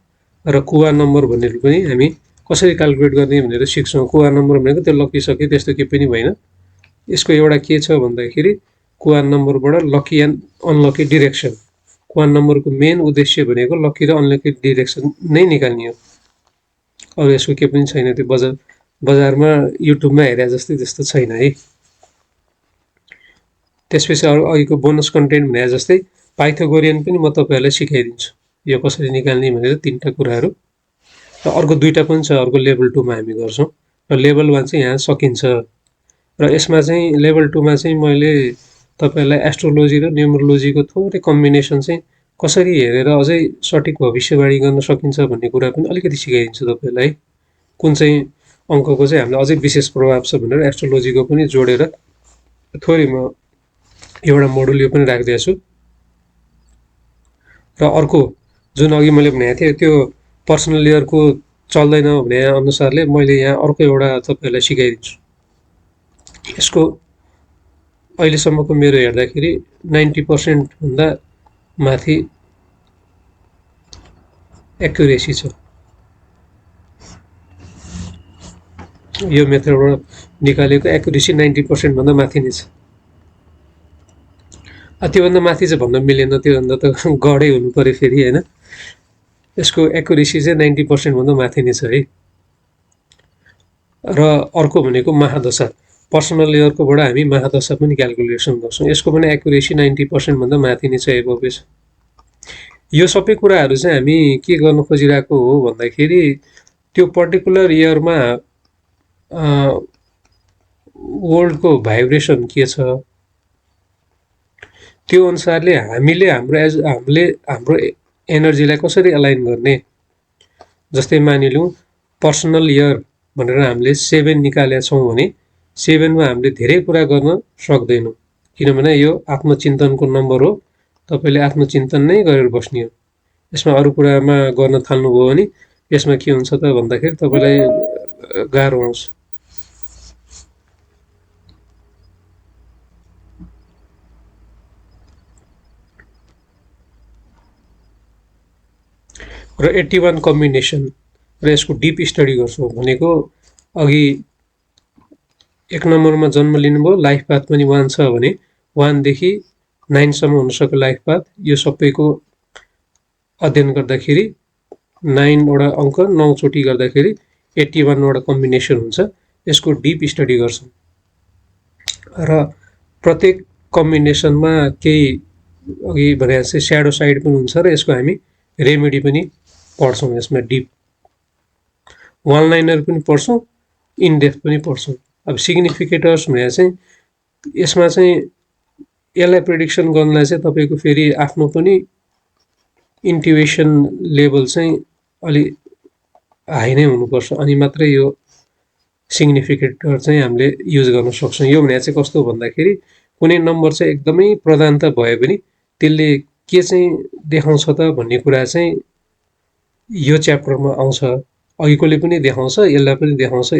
र कुवा नम्बर भनेर पनि हामी कसरी क्यालकुलेट गर्ने भनेर सिक्छौँ। कुवा नम्बर भनेको त्यो लकिसक्यो त्यस्तो केही पनि होइन। यसको एउटा के छ भन्दाखेरि कुवा नम्बरबाट लकी एन्ड अनलकी डिरेक्सन, कुवा नम्बरको मेन उद्देश्य भनेको लकी र अनलकी डिरेक्सन नै निकाल्ने हो। अरू यसको केही पनि छैन। त्यो बजारमा युट्युबमा हेरे जस्तै त्यस्तो छैन है। त्यसपछि अघिको बोनस कन्टेन्ट भने जस्तै पाइथागोरियन पनि म तपाईँहरूलाई सिकाइदिन्छु यो कसरी निकाल्ने भनेर तीनटा कुराहरू। र अर्को दुईटा पनि छ, अर्को लेभल 2 मा हामी गर्छौँ र लेभल 1 चाहिँ यहाँ सकिन्छ। र यसमा चाहिँ लेभल 2 मा चाहिँ मैले तपाईँहरूलाई एस्ट्रोलोजी र न्युमरोलोजीको थोरै कम्बिनेसन चाहिँ कसरी हेरेर अझै सठिक भविष्यवाणी गर्न सकिन्छ भन्ने कुरा पनि अलिकति सिकाइदिन्छु तपाईँलाई। कुन चाहिँ अङ्कको चाहिँ हामीलाई अझै विशेष प्रभाव छ भनेर एस्ट्रोलोजीको पनि जोडेर थोरै म एउटा मोडुल यो पनि राखिदिएको छु। र अर्को जुन अघि मैले भनेको थिएँ त्यो पर्सनल इयरको चल्दैन भने अनुसारले मैले यहाँ अर्को एउटा तपाईँहरूलाई सिकाइदिन्छु। यसको अहिलेसम्मको मेरो हेर्दाखेरि 90% भन्दा माथि एक्युरेसी छ। यो मेथडबाट निकालेको एक्युरेसी 90% भन्दा माथि नै छ। त्योभन्दा माथि चाहिँ भन्न मिलेन, त्योभन्दा त गडै हुनु पऱ्यो फेरि होइन। यसको एक्युरेसी चाहिँ 90% भन्दा माथि नै छ है। र अर्को भनेको महादशा, पर्सनल इयरकोबाट हामी महादशा पनि क्यालकुलेसन गर्छौँ। यसको पनि एक्युरेसी 90% भन्दा माथि नै छ एबोभ छ। यो सबै कुराहरू चाहिँ हामी के गर्न खोजिरहेको हो भन्दाखेरि त्यो पर्टिकुलर इयरमा वर्ल्डको भाइब्रेसन के छ त्यो अनुसारले हामीले हाम्रो एनर्जीलाई कसरी अलाइन गर्ने। जस्तै मानिलिउँ पर्सनल इयर भनेर हामीले 7 निकालेका छौँ भने 7 मा हामीले धेरै कुरा गर्न सक्दैनौँ, किनभने यो आत्मचिन्तनको नम्बर हो। तपाईँले आत्मचिन्तन नै गरेर बस्ने हो। यसमा अरू कुरामा गर्न थाल्नुभयो भने यसमा के हुन्छ त भन्दाखेरि तपाईँलाई गाह्रो आउँछ। र 81 कम्बिनेसन र यसको डिप स्टडी गर्छौँ भनेको अघि 1 नम्बरमा जन्म लिनुभयो, लाइफ पाथ पनि 1 छ भने 1 देखि 9 सम्म हुन सक्यो लाइफ पाथ। यो सबैको अध्ययन गर्दाखेरि 9 वटा अङ्क 9 चोटि गर्दाखेरि 81 वटा कम्बिनेसन हुन्छ। यसको डिप स्टडी गर्छौँ र प्रत्येक कम्बिनेसनमा केही अघि भने जस्तै स्याडो साइड पनि हुन्छ र यसको हामी रेमेडी पनि पढ्छौँ। यसमा डिप वान लाइनर पनि पढ्छौँ, इन डेप्थ पनि पढ्छौँ। अब सिग्निफिकेटर्स भनेर चाहिँ यसमा चाहिँ यसलाई प्रेडिक्सन गर्नलाई चाहिँ तपाईँको फेरि आफ्नो पनि इन्ट्युसन लेभल चाहिँ अलि हाई नै हुनुपर्छ, अनि मात्रै यो सिग्निफिकेटर चाहिँ हामीले युज गर्न सक्छौँ। यो भने चाहिँ कस्तो भन्दाखेरि कुनै नम्बर चाहिँ एकदमै प्रधानता भयो भने त्यसले के चाहिँ देखाउँछ त भन्ने कुरा चाहिँ यो च्याप्टरमा आउँछ। अघिकोले पनि देखाउँछ, यसलाई पनि देखाउँछ।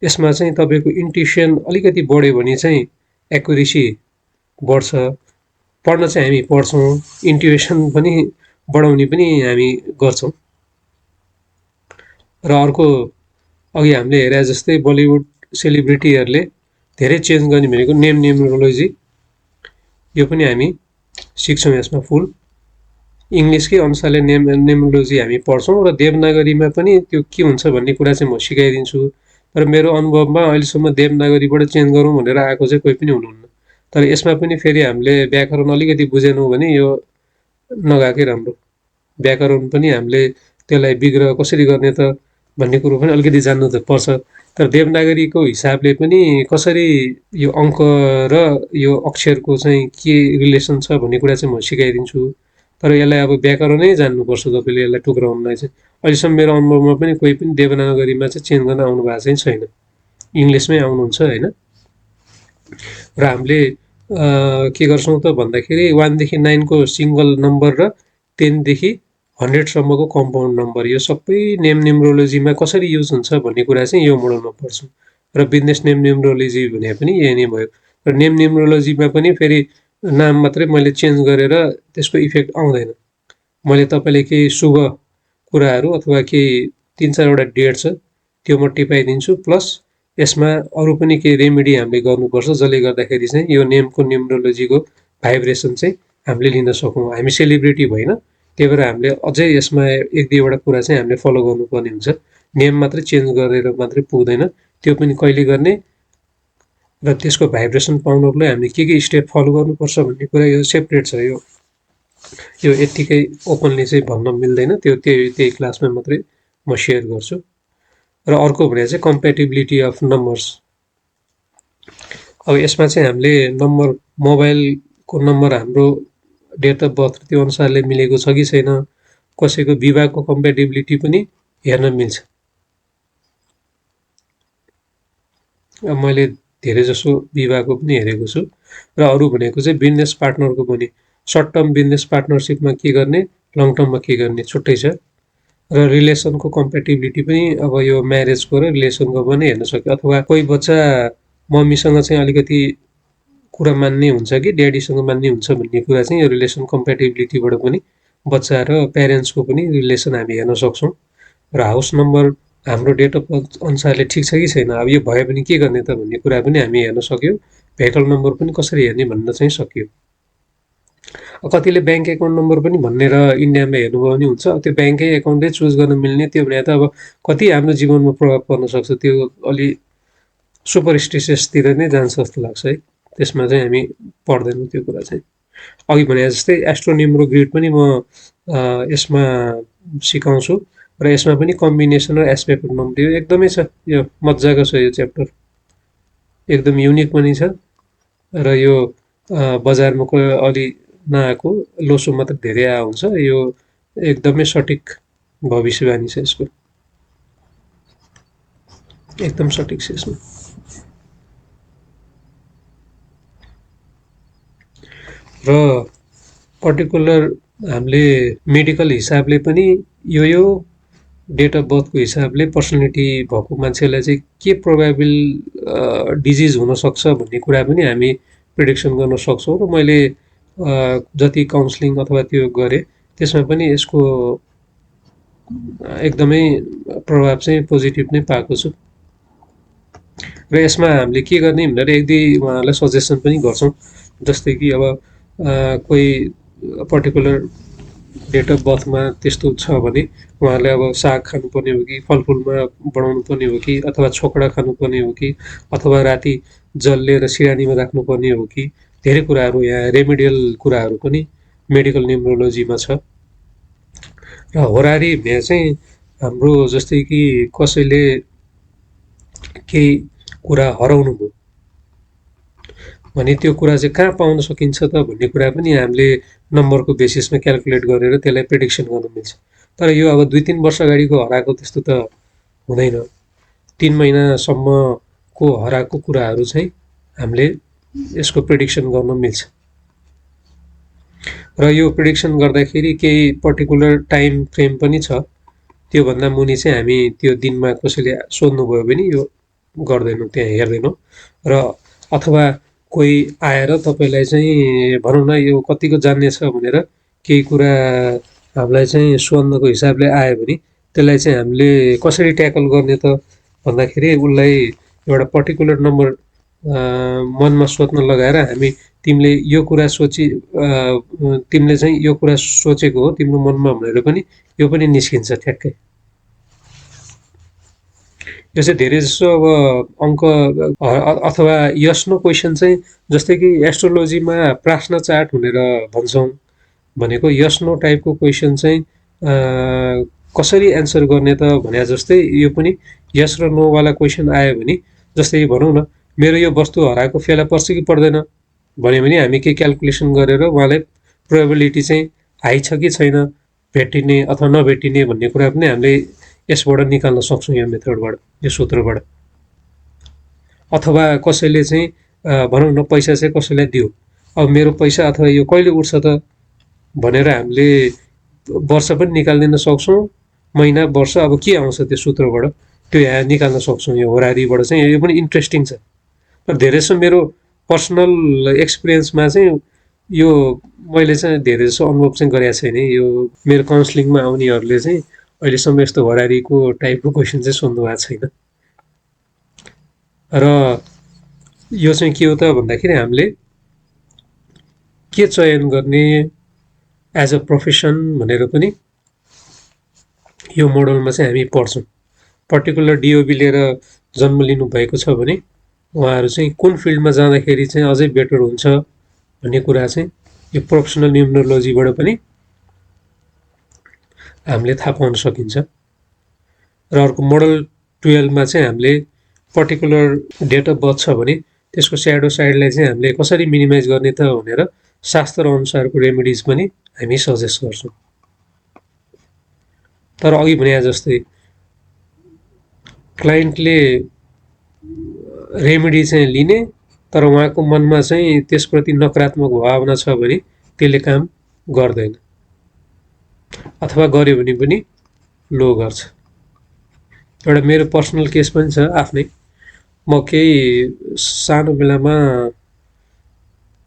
यसमा चाहिँ तपाईँको इन्ट्युसन अलिकति बढ्यो भने चाहिँ एक्युरेसी बढ्छ। पढ्न चाहिँ हामी पढ्छौँ, इन्ट्युसन पनि बढाउने पनि हामी गर्छौँ। र अर्को अघि हामीले हेरे जस्तै बलिउड सेलिब्रिटीहरूले धेरै चेन्ज गर्ने भनेको नेम न्युमरोलोजी, यो पनि हामी सिक्छौँ। यसमा फुल इङ्ग्लिसकै अनुसारले न्युमरोलोजी हामी पढ्छौँ र देवनागरीमा पनि त्यो के हुन्छ भन्ने कुरा चाहिँ म सिकाइदिन्छु। तर मेरो अनुभवमा अहिलेसम्म देवनागरीबाट चेन्ज गरौँ भनेर आएको चाहिँ कोही पनि हुनुहुन्न। तर यसमा पनि फेरि हामीले व्याकरण अलिकति बुझेनौँ भने यो नगएकै राम्रो। व्याकरण पनि हामीले त्यसलाई विग्रह कसरी गर्ने त भन्ने कुरो पनि अलिकति जान्नु त पर्छ। तर देवनागरीको हिसाबले पनि कसरी यो अङ्क र यो अक्षरको चाहिँ के रिलेसन छ भन्ने कुरा चाहिँ म सिकाइदिन्छु। तर यसलाई अब व्याकरणै जान्नुपर्छ तपाईँले यसलाई टुक्राउनलाई चाहिँ। अहिलेसम्म मेरो अनुभवमा पनि कोही पनि देवनागरीमा चाहिँ चेन्ज गर्न आउनु भएको चाहिँ छैन, इङ्ग्लिसमै आउनुहुन्छ होइन। र हामीले के गर्छौँ त भन्दाखेरि 1 देखि 9 को सिङ्गल नम्बर र 10 देखि 100 सम्मको कम्पाउन्ड नम्बर, यो सबै नेम न्युमरोलोजीमा कसरी युज हुन्छ भन्ने कुरा चाहिँ यो मोडलमा पढ्छौँ। र बिजनेस नेम न्युमरोलोजी भने पनि यही नै भयो। र नेम न्युमरोलोजीमा पनि फेरि नाम मात्रै मैले चेन्ज गरेर त्यसको इफेक्ट आउँदैन। मैले तपाईँले केही शुभ कुराहरू अथवा केही 3-4वटा डेट छ त्यो म टिपाइदिन्छु, प्लस यसमा अरू पनि केही रेमेडी हामीले गर्नुपर्छ जसले गर्दाखेरि चाहिँ यो नेमको न्युमरोलोजीको भाइब्रेसन चाहिँ हामीले लिन सकौँ। हामी सेलिब्रिटी होइन, त्यही भएर हामीले अझै यसमा 1-2वटा कुरा चाहिँ हामीले फलो गर्नुपर्ने हुन्छ। नेम मात्रै चेन्ज गरेर मात्रै पुग्दैन, त्यो पनि कहिले गर्ने र त्यसको भाइब्रेसन पाउनको लागि हामीले के स्टेप फलो गर्नुपर्छ भन्ने कुरा यो सेपरेट छ। यो यत्तिकै ओपनली चाहिँ भन्न मिल्दैन, त्यही क्लासमा मात्रै म सेयर गर्छु। र अर्को भने चाहिँ कम्प्याटिबिलिटी अफ नम्बर्स। अब यसमा चाहिँ हामीले नम्बर, मोबाइलको नम्बर हाम्रो डेट अफ बर्थ त्यो अनुसारले मिलेको छ कि छैन, कसैको विवाहको कम्प्याटिबिलिटी पनि हेर्न मिल्छ। अब मैले धेरै जसो विवाहको पनि हेरेको छु। र अरू भनेको चाहिँ बिजनेस पार्टनरको पनि, सर्ट टर्म बिजनेस पार्टनरसिपमा के गर्ने, लङ टर्ममा के गर्ने छुट्टै छ। र रिलेसनको कम्प्याटिबिलिटी पनि अब यो म्यारेजको र रिलेसनको पनि हेर्न सक्यो। अथवा कोही बच्चा मम्मीसँग चाहिँ अलिकति कुरा मान्ने हुन्छ कि ड्याडीसँग मान्ने हुन्छ भन्ने कुरा चाहिँ यो रिलेसन कम्प्याटिबिलिटीबाट पनि बच्चा र प्यारेन्ट्सको पनि रिलेसन हामी हेर्न सक्छौँ। र हाउस नम्बर हाम्रो डेट अफ बर्थ अनुसारले ठिक छ कि छैन, अब यो भयो भने के गर्ने त भन्ने कुरा पनि हामी हेर्न सक्यौँ। भेहिकल नम्बर पनि कसरी हेर्ने भन्न चाहिँ सक्यो। कतिले ब्याङ्क एकाउन्ट नम्बर पनि भनेर इन्डियामा हेर्नुभयो भने हुन्छ, त्यो ब्याङ्कै एकाउन्टै चुज गर्न मिल्ने त्यो भने त अब कति हाम्रो जीवनमा प्रभाव पर्न सक्छ, त्यो अलि सुपरस्टिसियसतिर नै जान्छ जस्तो लाग्छ है। त्यसमा चाहिँ हामी पढ्दैनौँ त्यो कुरा चाहिँ। अघि भने जस्तै एस्ट्रोनिमरो ग्रिड पनि म यसमा सिकाउँछु। र यसमा पनि कम्बिनेसन र एस्पेक्ट नम्बर यो एकदमै छ, यो मजाको छ यो च्याप्टर, एकदम युनिक पनि छ। र यो बजारमा अलि नआएको, लोसो मात्र धेरै आएको हुन्छ। यो एकदमै सठिक भविष्यवाणी छ यसको, एकदम सठिक छ यसमा। र पर्टिकुलर हामीले मेडिकल हिसाबले पनि यो डेट अफ बर्थको हिसाबले पर्सनालिटी भएको मान्छेलाई चाहिँ के प्रोबेबल डिजिज हुनसक्छ भन्ने कुरा पनि हामी प्रिडिक्सन गर्न सक्छौँ। र मैले जति काउन्सिलिङ अथवा त्यो गरेँ त्यसमा पनि यसको एकदमै प्रभाव चाहिँ पोजिटिभ नै पाएको छु। र यसमा हामीले के गर्ने भनेर 1-2 उहाँहरूलाई सजेसन पनि गर्छौँ। जस्तै कि अब कोही पर्टिकुलर डेट अफ बर्थमा त्यस्तो छ भने उहाँहरूले अब साग खानुपर्ने हो कि फलफुलमा बढाउनु पर्ने हो कि अथवा छोकडा खानुपर्ने हो कि अथवा राति जल्लेर सिरानीमा राख्नुपर्ने हो कि, धेरै कुराहरू यहाँ रेमेडियल कुराहरू पनि मेडिकल न्युमरोलोजीमा छ। र होरारी भने चाहिँ हाम्रो जस्तै कि कसैले केही कुरा हराउनु भयो भने त्यो कुरा चाहिँ कहाँ पाउन सकिन्छ त भन्ने कुरा पनि हामीले नम्बरको बेसिसमा क्यालकुलेट गरेर त्यसलाई प्रिडिक्सन गर्न मिल्छ। तर यो अब 2-3 वर्ष अगाडिको हराएको त्यस्तो त हुँदैन। 3 महिनासम्मको हराएको कुराहरू चाहिँ हामीले यसको प्रिडिक्सन गर्न मिल्छ। र यो प्रिडिक्सन गर्दाखेरि केही पर्टिकुलर टाइम फ्रेम पनि छ, त्योभन्दा मुनि चाहिँ हामी त्यो दिनमा कसैले सोध्नुभयो भने यो गर्दैनौँ, त्यहाँ हेर्दैनौँ। र अथवा कोही आएर तपाईँलाई चाहिँ भनौँ न यो कतिको जान्ने छ भनेर केही कुरा हामीलाई चाहिँ सोध्नको हिसाबले आयो भने त्यसलाई चाहिँ हामीले कसरी ट्याकल गर्ने त भन्दाखेरि उसलाई एउटा पर्टिकुलर नम्बर मनमा सोध्न लगाएर हामी तिमीले यो कुरा तिमीले चाहिँ यो कुरा सोचेको हो तिम्रो मनमा भनेर पनि यो पनि निस्किन्छ ठ्याक्कै। यो चाहिँ धेरै जसो अब अङ्क अथवा यस नो क्वेसन चाहिँ जस्तै कि एस्ट्रोलोजीमा प्राश्न चार्ट भनेर भन्छौँ भनेको यस नो टाइपको क्वेसन चाहिँ कसरी एन्सर गर्ने त भने जस्तै यो पनि यस र नोवाला क्वेसन आयो भने जस्तै भनौँ न मेरो यो वस्तु हराएको फेला पर्छ कि पर्दैन भन्यो भने हामी केही क्यालकुलेसन गरेर उहाँलाई प्रोबेबिलिटी चाहिँ हाई छ कि छैन भेटिने अथवा नभेटिने भन्ने कुरा पनि हामीले यसबाट निकाल्न सक्छौँ यो मेथडबाट, यो सूत्रबाट। अथवा कसैले चाहिँ भनौँ न पैसा चाहिँ कसैलाई दियो, अब मेरो पैसा अथवा यो कहिले उठ्छ त भनेर हामीले वर्ष पनि निकालिदिन सक्छौँ, महिना वर्ष अब के आउँछ त्यो सूत्रबाट त्यो निकाल्न सक्छौँ। यो होरारीबाट चाहिँ यो पनि इन्ट्रेस्टिङ छ। तर धेरै जसो मेरो पर्सनल एक्सपिरियन्समा चाहिँ यो मैले चाहिँ धेरै जसो अनुभव चाहिँ गरेको छैन। यो मेरो काउन्सिलिङमा आउनेहरूले चाहिँ अहिलेसम्म यस्तो होरारीको टाइपको क्वेसन चाहिँ सोध्नु भएको छैन। र यो चाहिँ के हो त भन्दाखेरि हामीले के चयन गर्ने एज अ प्रोफेसन भनेर पनि यो मोडलमा चाहिँ हामी पढ्छौँ। पर्टिकुलर डिओबी लिएर जन्म लिनु भएको छ भने उहाँहरू चाहिँ कुन फिल्डमा जाँदाखेरि चाहिँ अझै बेटर हुन्छ भन्ने कुरा चाहिँ यो प्रोफेसनल न्युमरोलोजीबाट पनि हामीले थाहा पाउन सकिन्छ। र अर्को मोडल 12मा चाहिँ हामीले पर्टिकुलर डेट अफ बर्थ छ भने त्यसको स्याडो साइडलाई चाहिँ हामीले कसरी मिनिमाइज गर्ने त भनेर शास्त्र अनुसारको रेमेडिज पनि हामी सजेस्ट गर्छौँ। तर अघि भने जस्तै क्लाइन्टले रेमेडी चाहिँ लिने तर उहाँको मनमा चाहिँ त्यसप्रति नकारात्मक भावना छ भने त्यसले काम गर्दैन, अथवा गर्यो भने पनि लो गर्छ। एउटा मेरो पर्सनल केस पनि छ आफ्नै। म केही सानो बेलामा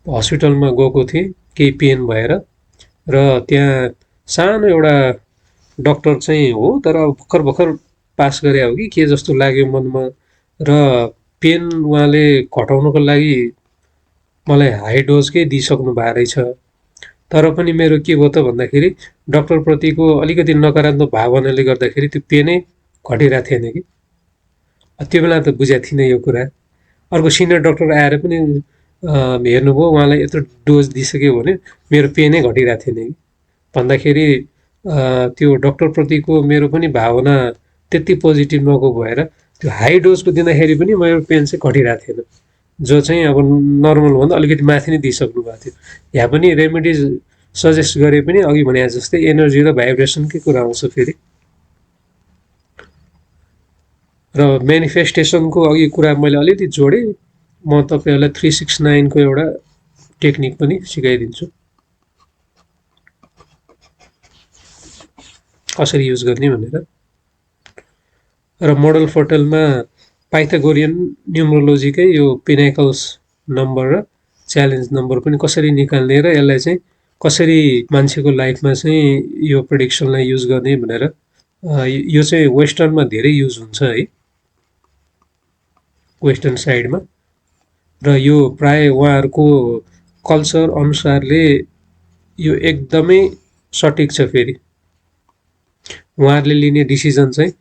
हस्पिटलमा गएको थिएँ केही पेन भएर, र त्यहाँ सानो एउटा डक्टर चाहिँ हो तर भर्खर भर्खर पास गरे हो कि के जस्तो लाग्यो मनमा। र पेन उहाँले घटाउनको लागि मलाई हाई डोजकै दिइसक्नु भएको रहेछ। तर पनि मेरो के भयो त भन्दाखेरि डक्टरप्रतिको अलिकति नकारात्मक भावनाले गर्दाखेरि त्यो पेनै घटिरहेको थिएन कि। त्यो बेला त बुझेको थिइनँ यो कुरा। अर्को सिनियर डक्टर आएर पनि हेर्नुभयो, उहाँलाई यत्रो डोज दिइसक्यो भने मेरो पेनै घटिरहेको थिएन कि भन्दाखेरि त्यो डक्टरप्रतिको मेरो पनि भावना त्यति पोजिटिभ नगएको भएर त्यो हाई डोजको दिँदाखेरि पनि मेरो पेन चाहिँ घटिरहेको थिएन, जो चाहिँ अब नर्मलभन्दा अलिकति माथि नै दिइसक्नु भएको थियो। यहाँ पनि रेमेडिज सजेस्ट गरे पनि अघि भने जस्तै एनर्जी र भाइब्रेसनकै कुरा आउँछ फेरि। र मेनिफेस्टेसनको अघि कुरा मैले अलिकति जोडेँ। म तपाईँहरूलाई 369 को एउटा टेक्निक पनि सिकाइदिन्छु कसरी युज गर्ने भनेर। र मोडल 14मा पाइथागोरियन न्युमरोलोजीकै यो पिनाकल्स नम्बर र च्यालेन्ज नम्बर पनि कसरी निकाल्ने र यसलाई चाहिँ कसरी मान्छेको लाइफमा चाहिँ यो प्रेडिक्सनलाई युज गर्ने भनेर यो चाहिँ वेस्टर्नमा धेरै युज हुन्छ है, वेस्टर्न साइडमा। र यो प्राय उहाँहरूको कल्चर अनुसारले यो एकदमै सटिक छ। फेरि उहाँहरूले लिने डिसिजन चाहिँ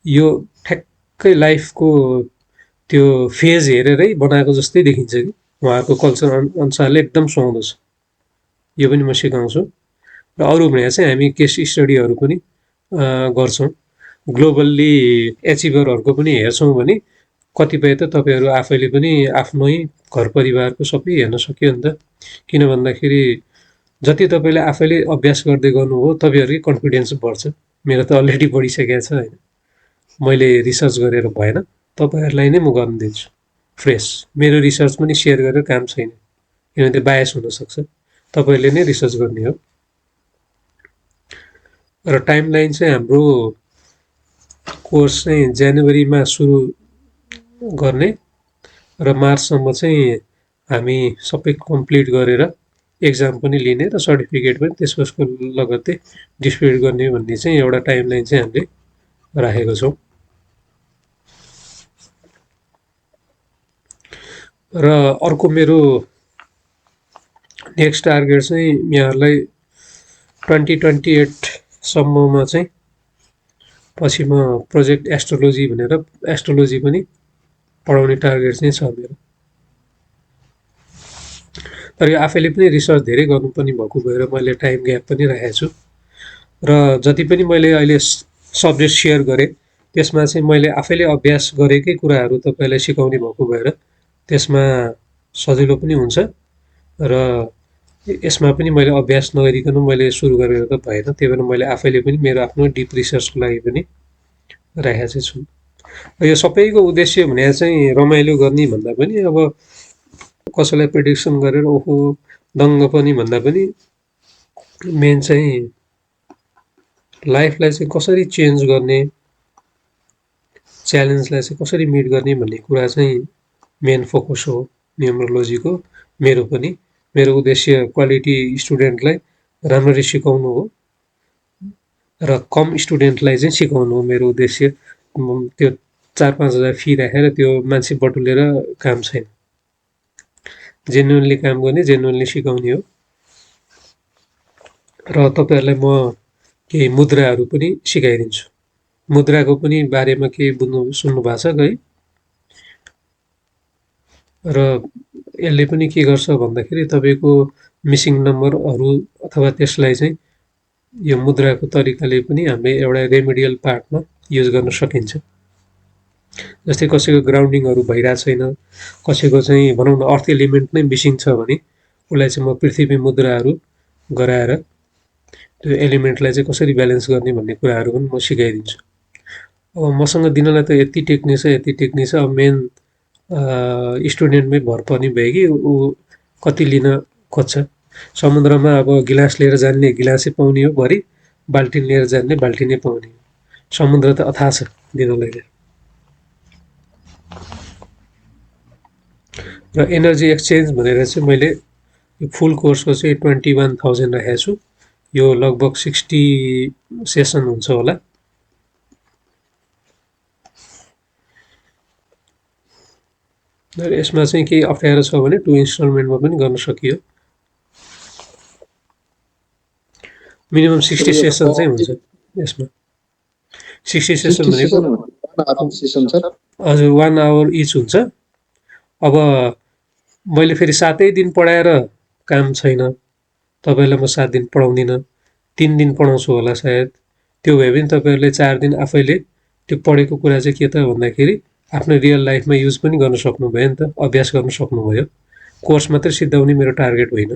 यो ठ्याक्कै लाइफको त्यो फेज हेरेरै बनाएको जस्तै देखिन्छ कि उहाँहरूको कल्चर अनुसारले एकदम सुहाउँदो छ। यो पनि म सिकाउँछु। र अरू भने चाहिँ हामी केस स्टडीहरू पनि गर्छौँ। ग्लोबल्ली एचिभरहरूको पनि हेर्छौँ भने कतिपय त तपाईँहरू आफैले पनि आफ्नै घर परिवारको सबै हेर्न सक्यो नि त। किन भन्दाखेरि जति तपाईँले आफैले अभ्यास गर्दै गर्नुभयो तपाईँहरूकै कन्फिडेन्स बढ्छ। मेरो त अलरेडी बढिसकेको छ होइन, मैले रिसर्च गरेर भएन, तपाईँहरूलाई नै म गर्न दिन्छु फ्रेस। मेरो रिसर्च पनि सेयर गरेर काम छैन किनभने त्यो बायस हुनसक्छ। तपाईले नै रिसर्च गर्ने हो। र टाइमलाइन चाहिँ हाम्रो कोर्स चाहिँ जनवरीमा सुरु गर्ने र मार्चसम्म चाहिँ हामी सबै कम्प्लिट गरेर एक्जाम पनि लिने र सर्टिफिकेट पनि त्यसको लगत्तै डिस्ट्रिब्युट गर्ने भन्ने चाहिँ एउटा टाइमलाइन चाहिँ हामीले राखेको छौँ। र अर्को मेरो नेक्स्ट टार्गेट चाहिँ यहाँहरूलाई 2028 सम्ममा चाहिँ पछि म प्रोजेक्ट एस्ट्रोलोजी भनेर एस्ट्रोलोजी पनि पढाउने टार्गेट चाहिँ छ मेरो। तर यो आफैले पनि रिसर्च धेरै गर्नुपर्ने भएको भएर मैले टाइम ग्याप पनि राखेको छु र जति पनि मैले अहिले सब्जेक्ट सेयर गरेँ त्यसमा चाहिँ मैले आफैले अभ्यास गरेकै कुराहरू तपाईलाई सिकाउने भएको भएर त्यसमा सजिलो पनि हुन्छ र यसमा पनि मैले अभ्यास नगरिकन मैले सुरु गरेर त भएन, त्यही भएर मैले आफैले पनि मेरो आफ्नो डिप रिसर्चको लागि पनि राखेको चाहिँ छु। र यो सबैको उद्देश्य भने चाहिँ रमाइलो गर्ने भन्दा पनि अब कसैलाई प्रेडिक्सन गरेर ओहो दङ्ग पनि भन्दा पनि मेन चाहिँ लाइफलाई चाहिँ कसरी चेन्ज गर्ने, च्यालेन्जलाई चाहिँ कसरी मिट गर्ने भन्ने कुरा चाहिँ मेन फोकस हो न्युमरोलोजीको। मेरो पनि मेरो उद्देश्य क्वालिटी स्टुडेन्टलाई राम्ररी सिकाउनु हो र कम स्टुडेन्टलाई चाहिँ सिकाउनु हो मेरो उद्देश्य। त्यो 4-5 हजार फी राखेर त्यो मान्छे बटुलेर काम छैन। जेन्युनली काम गर्ने, जेन्युनली सिकाउने हो। र तपाईहरुलाई म केही मुद्राहरू पनि सिकाइदिन्छु। मुद्राको पनि बारेमा केही सुन्नु भएको छ है? र यसले पनि के गर्छ भन्दाखेरि तपाईको मिसिङ नम्बरहरू अथवा त्यसलाई चाहिँ यो मुद्राको तरिकाले पनि हामीले एउटा रेमेडियल पार्टमा युज गर्न सकिन्छ। जस्तै कसैको ग्राउन्डिङहरू भइरा छैन, कसैको चाहिँ भनौँ न अर्थ एलिमेन्ट नै मिसिङ छ भने उसलाई चाहिँ म पृथ्वी मुद्राहरू गराएर त्यो एलिमेन्टलाई चाहिँ कसरी ब्यालेन्स गर्ने भन्ने कुराहरू पनि म सिकाइदिन्छु। अब मसँग दिनलाई त यति टेक्निक छ, यति टेक्निक छ, अब मेन स्टुडेन्टमै भर पर्ने भयो कि ऊ कति लिन खोज्छ। समुद्रमा अब गिलास लिएर जान्ने गिलासै पाउने हो भरि, बाल्टिन लिएर जान्ने बाल्टिनै पाउने हो। समुद्र त अथाह छ दिनलाई। र एनर्जी एक्सचेन्ज भनेर चाहिँ मैले फुल कोर्सको चाहिँ 21,000 राखेको छु। यो लगभग 60 सेसन हुन्छ होला। र यसमा चाहिँ केही अप्ठ्यारो छ भने 2 इन्स्टलमेन्टमा पनि गर्न सकियो। मिनिमम 60 सेसन चाहिँ हुन्छ यसमा। 60 सेसन भनेको हजुर 1 आवर इच हुन्छ। अब मैले फेरि 7 दिन पढाएर काम छैन, तपाईलाई म 7 दिन पढाउँदिनँ, 3 दिन पढाउँछु होला सायद। त्यो भए पनि तपाईहरुले 4 दिन आफैले त्यो पढेको कुरा चाहिँ के त भन्दाखेरि आफ्नो रियल लाइफमा युज पनि गर्न सक्नुभयो नि त, अभ्यास गर्न सक्नुभयो। कोर्स मात्रै सिद्धाउने मेरो टार्गेट होइन।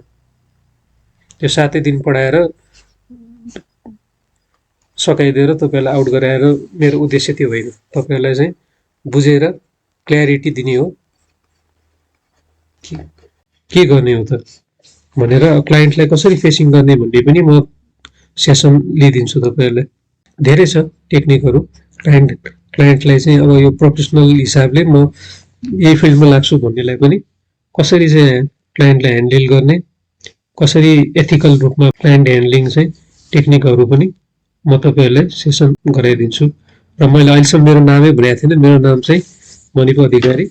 त्यो 7 दिन पढाएर सकाइदिएर तपाईहरुलाई आउट गराएर मेरो उद्देश्य त्यो होइन। तपाईहरुलाई चाहिँ बुझेर क्ल्यारिटी दिने हो के गर्ने हो त भनेर, क्लाइन्टलाई कसरी फेसिङ गर्ने भन्ने पनि म सेसन लिइदिन्छु तपाईहरुलाई। धेरै छ टेक्निकहरू। क्लाइन्टलाई चाहिँ अब यो प्रोफेसनल हिसाबले म यही फिल्डमा लाग्छु भन्नेलाई पनि कसरी चाहिँ क्लाइन्टलाई ह्यान्डल गर्ने, कसरी एथिकल रूपमा क्लाइन्ट ह्यान्डलिङ चाहिँ टेक्निकहरू पनि म तपाईहरुलाई सेसन गराइदिन्छु। र मैले अहिलेसम्म मेरो नामै भनेको थिएन, मेरो नाम चाहिँ मणिप अधिकारी।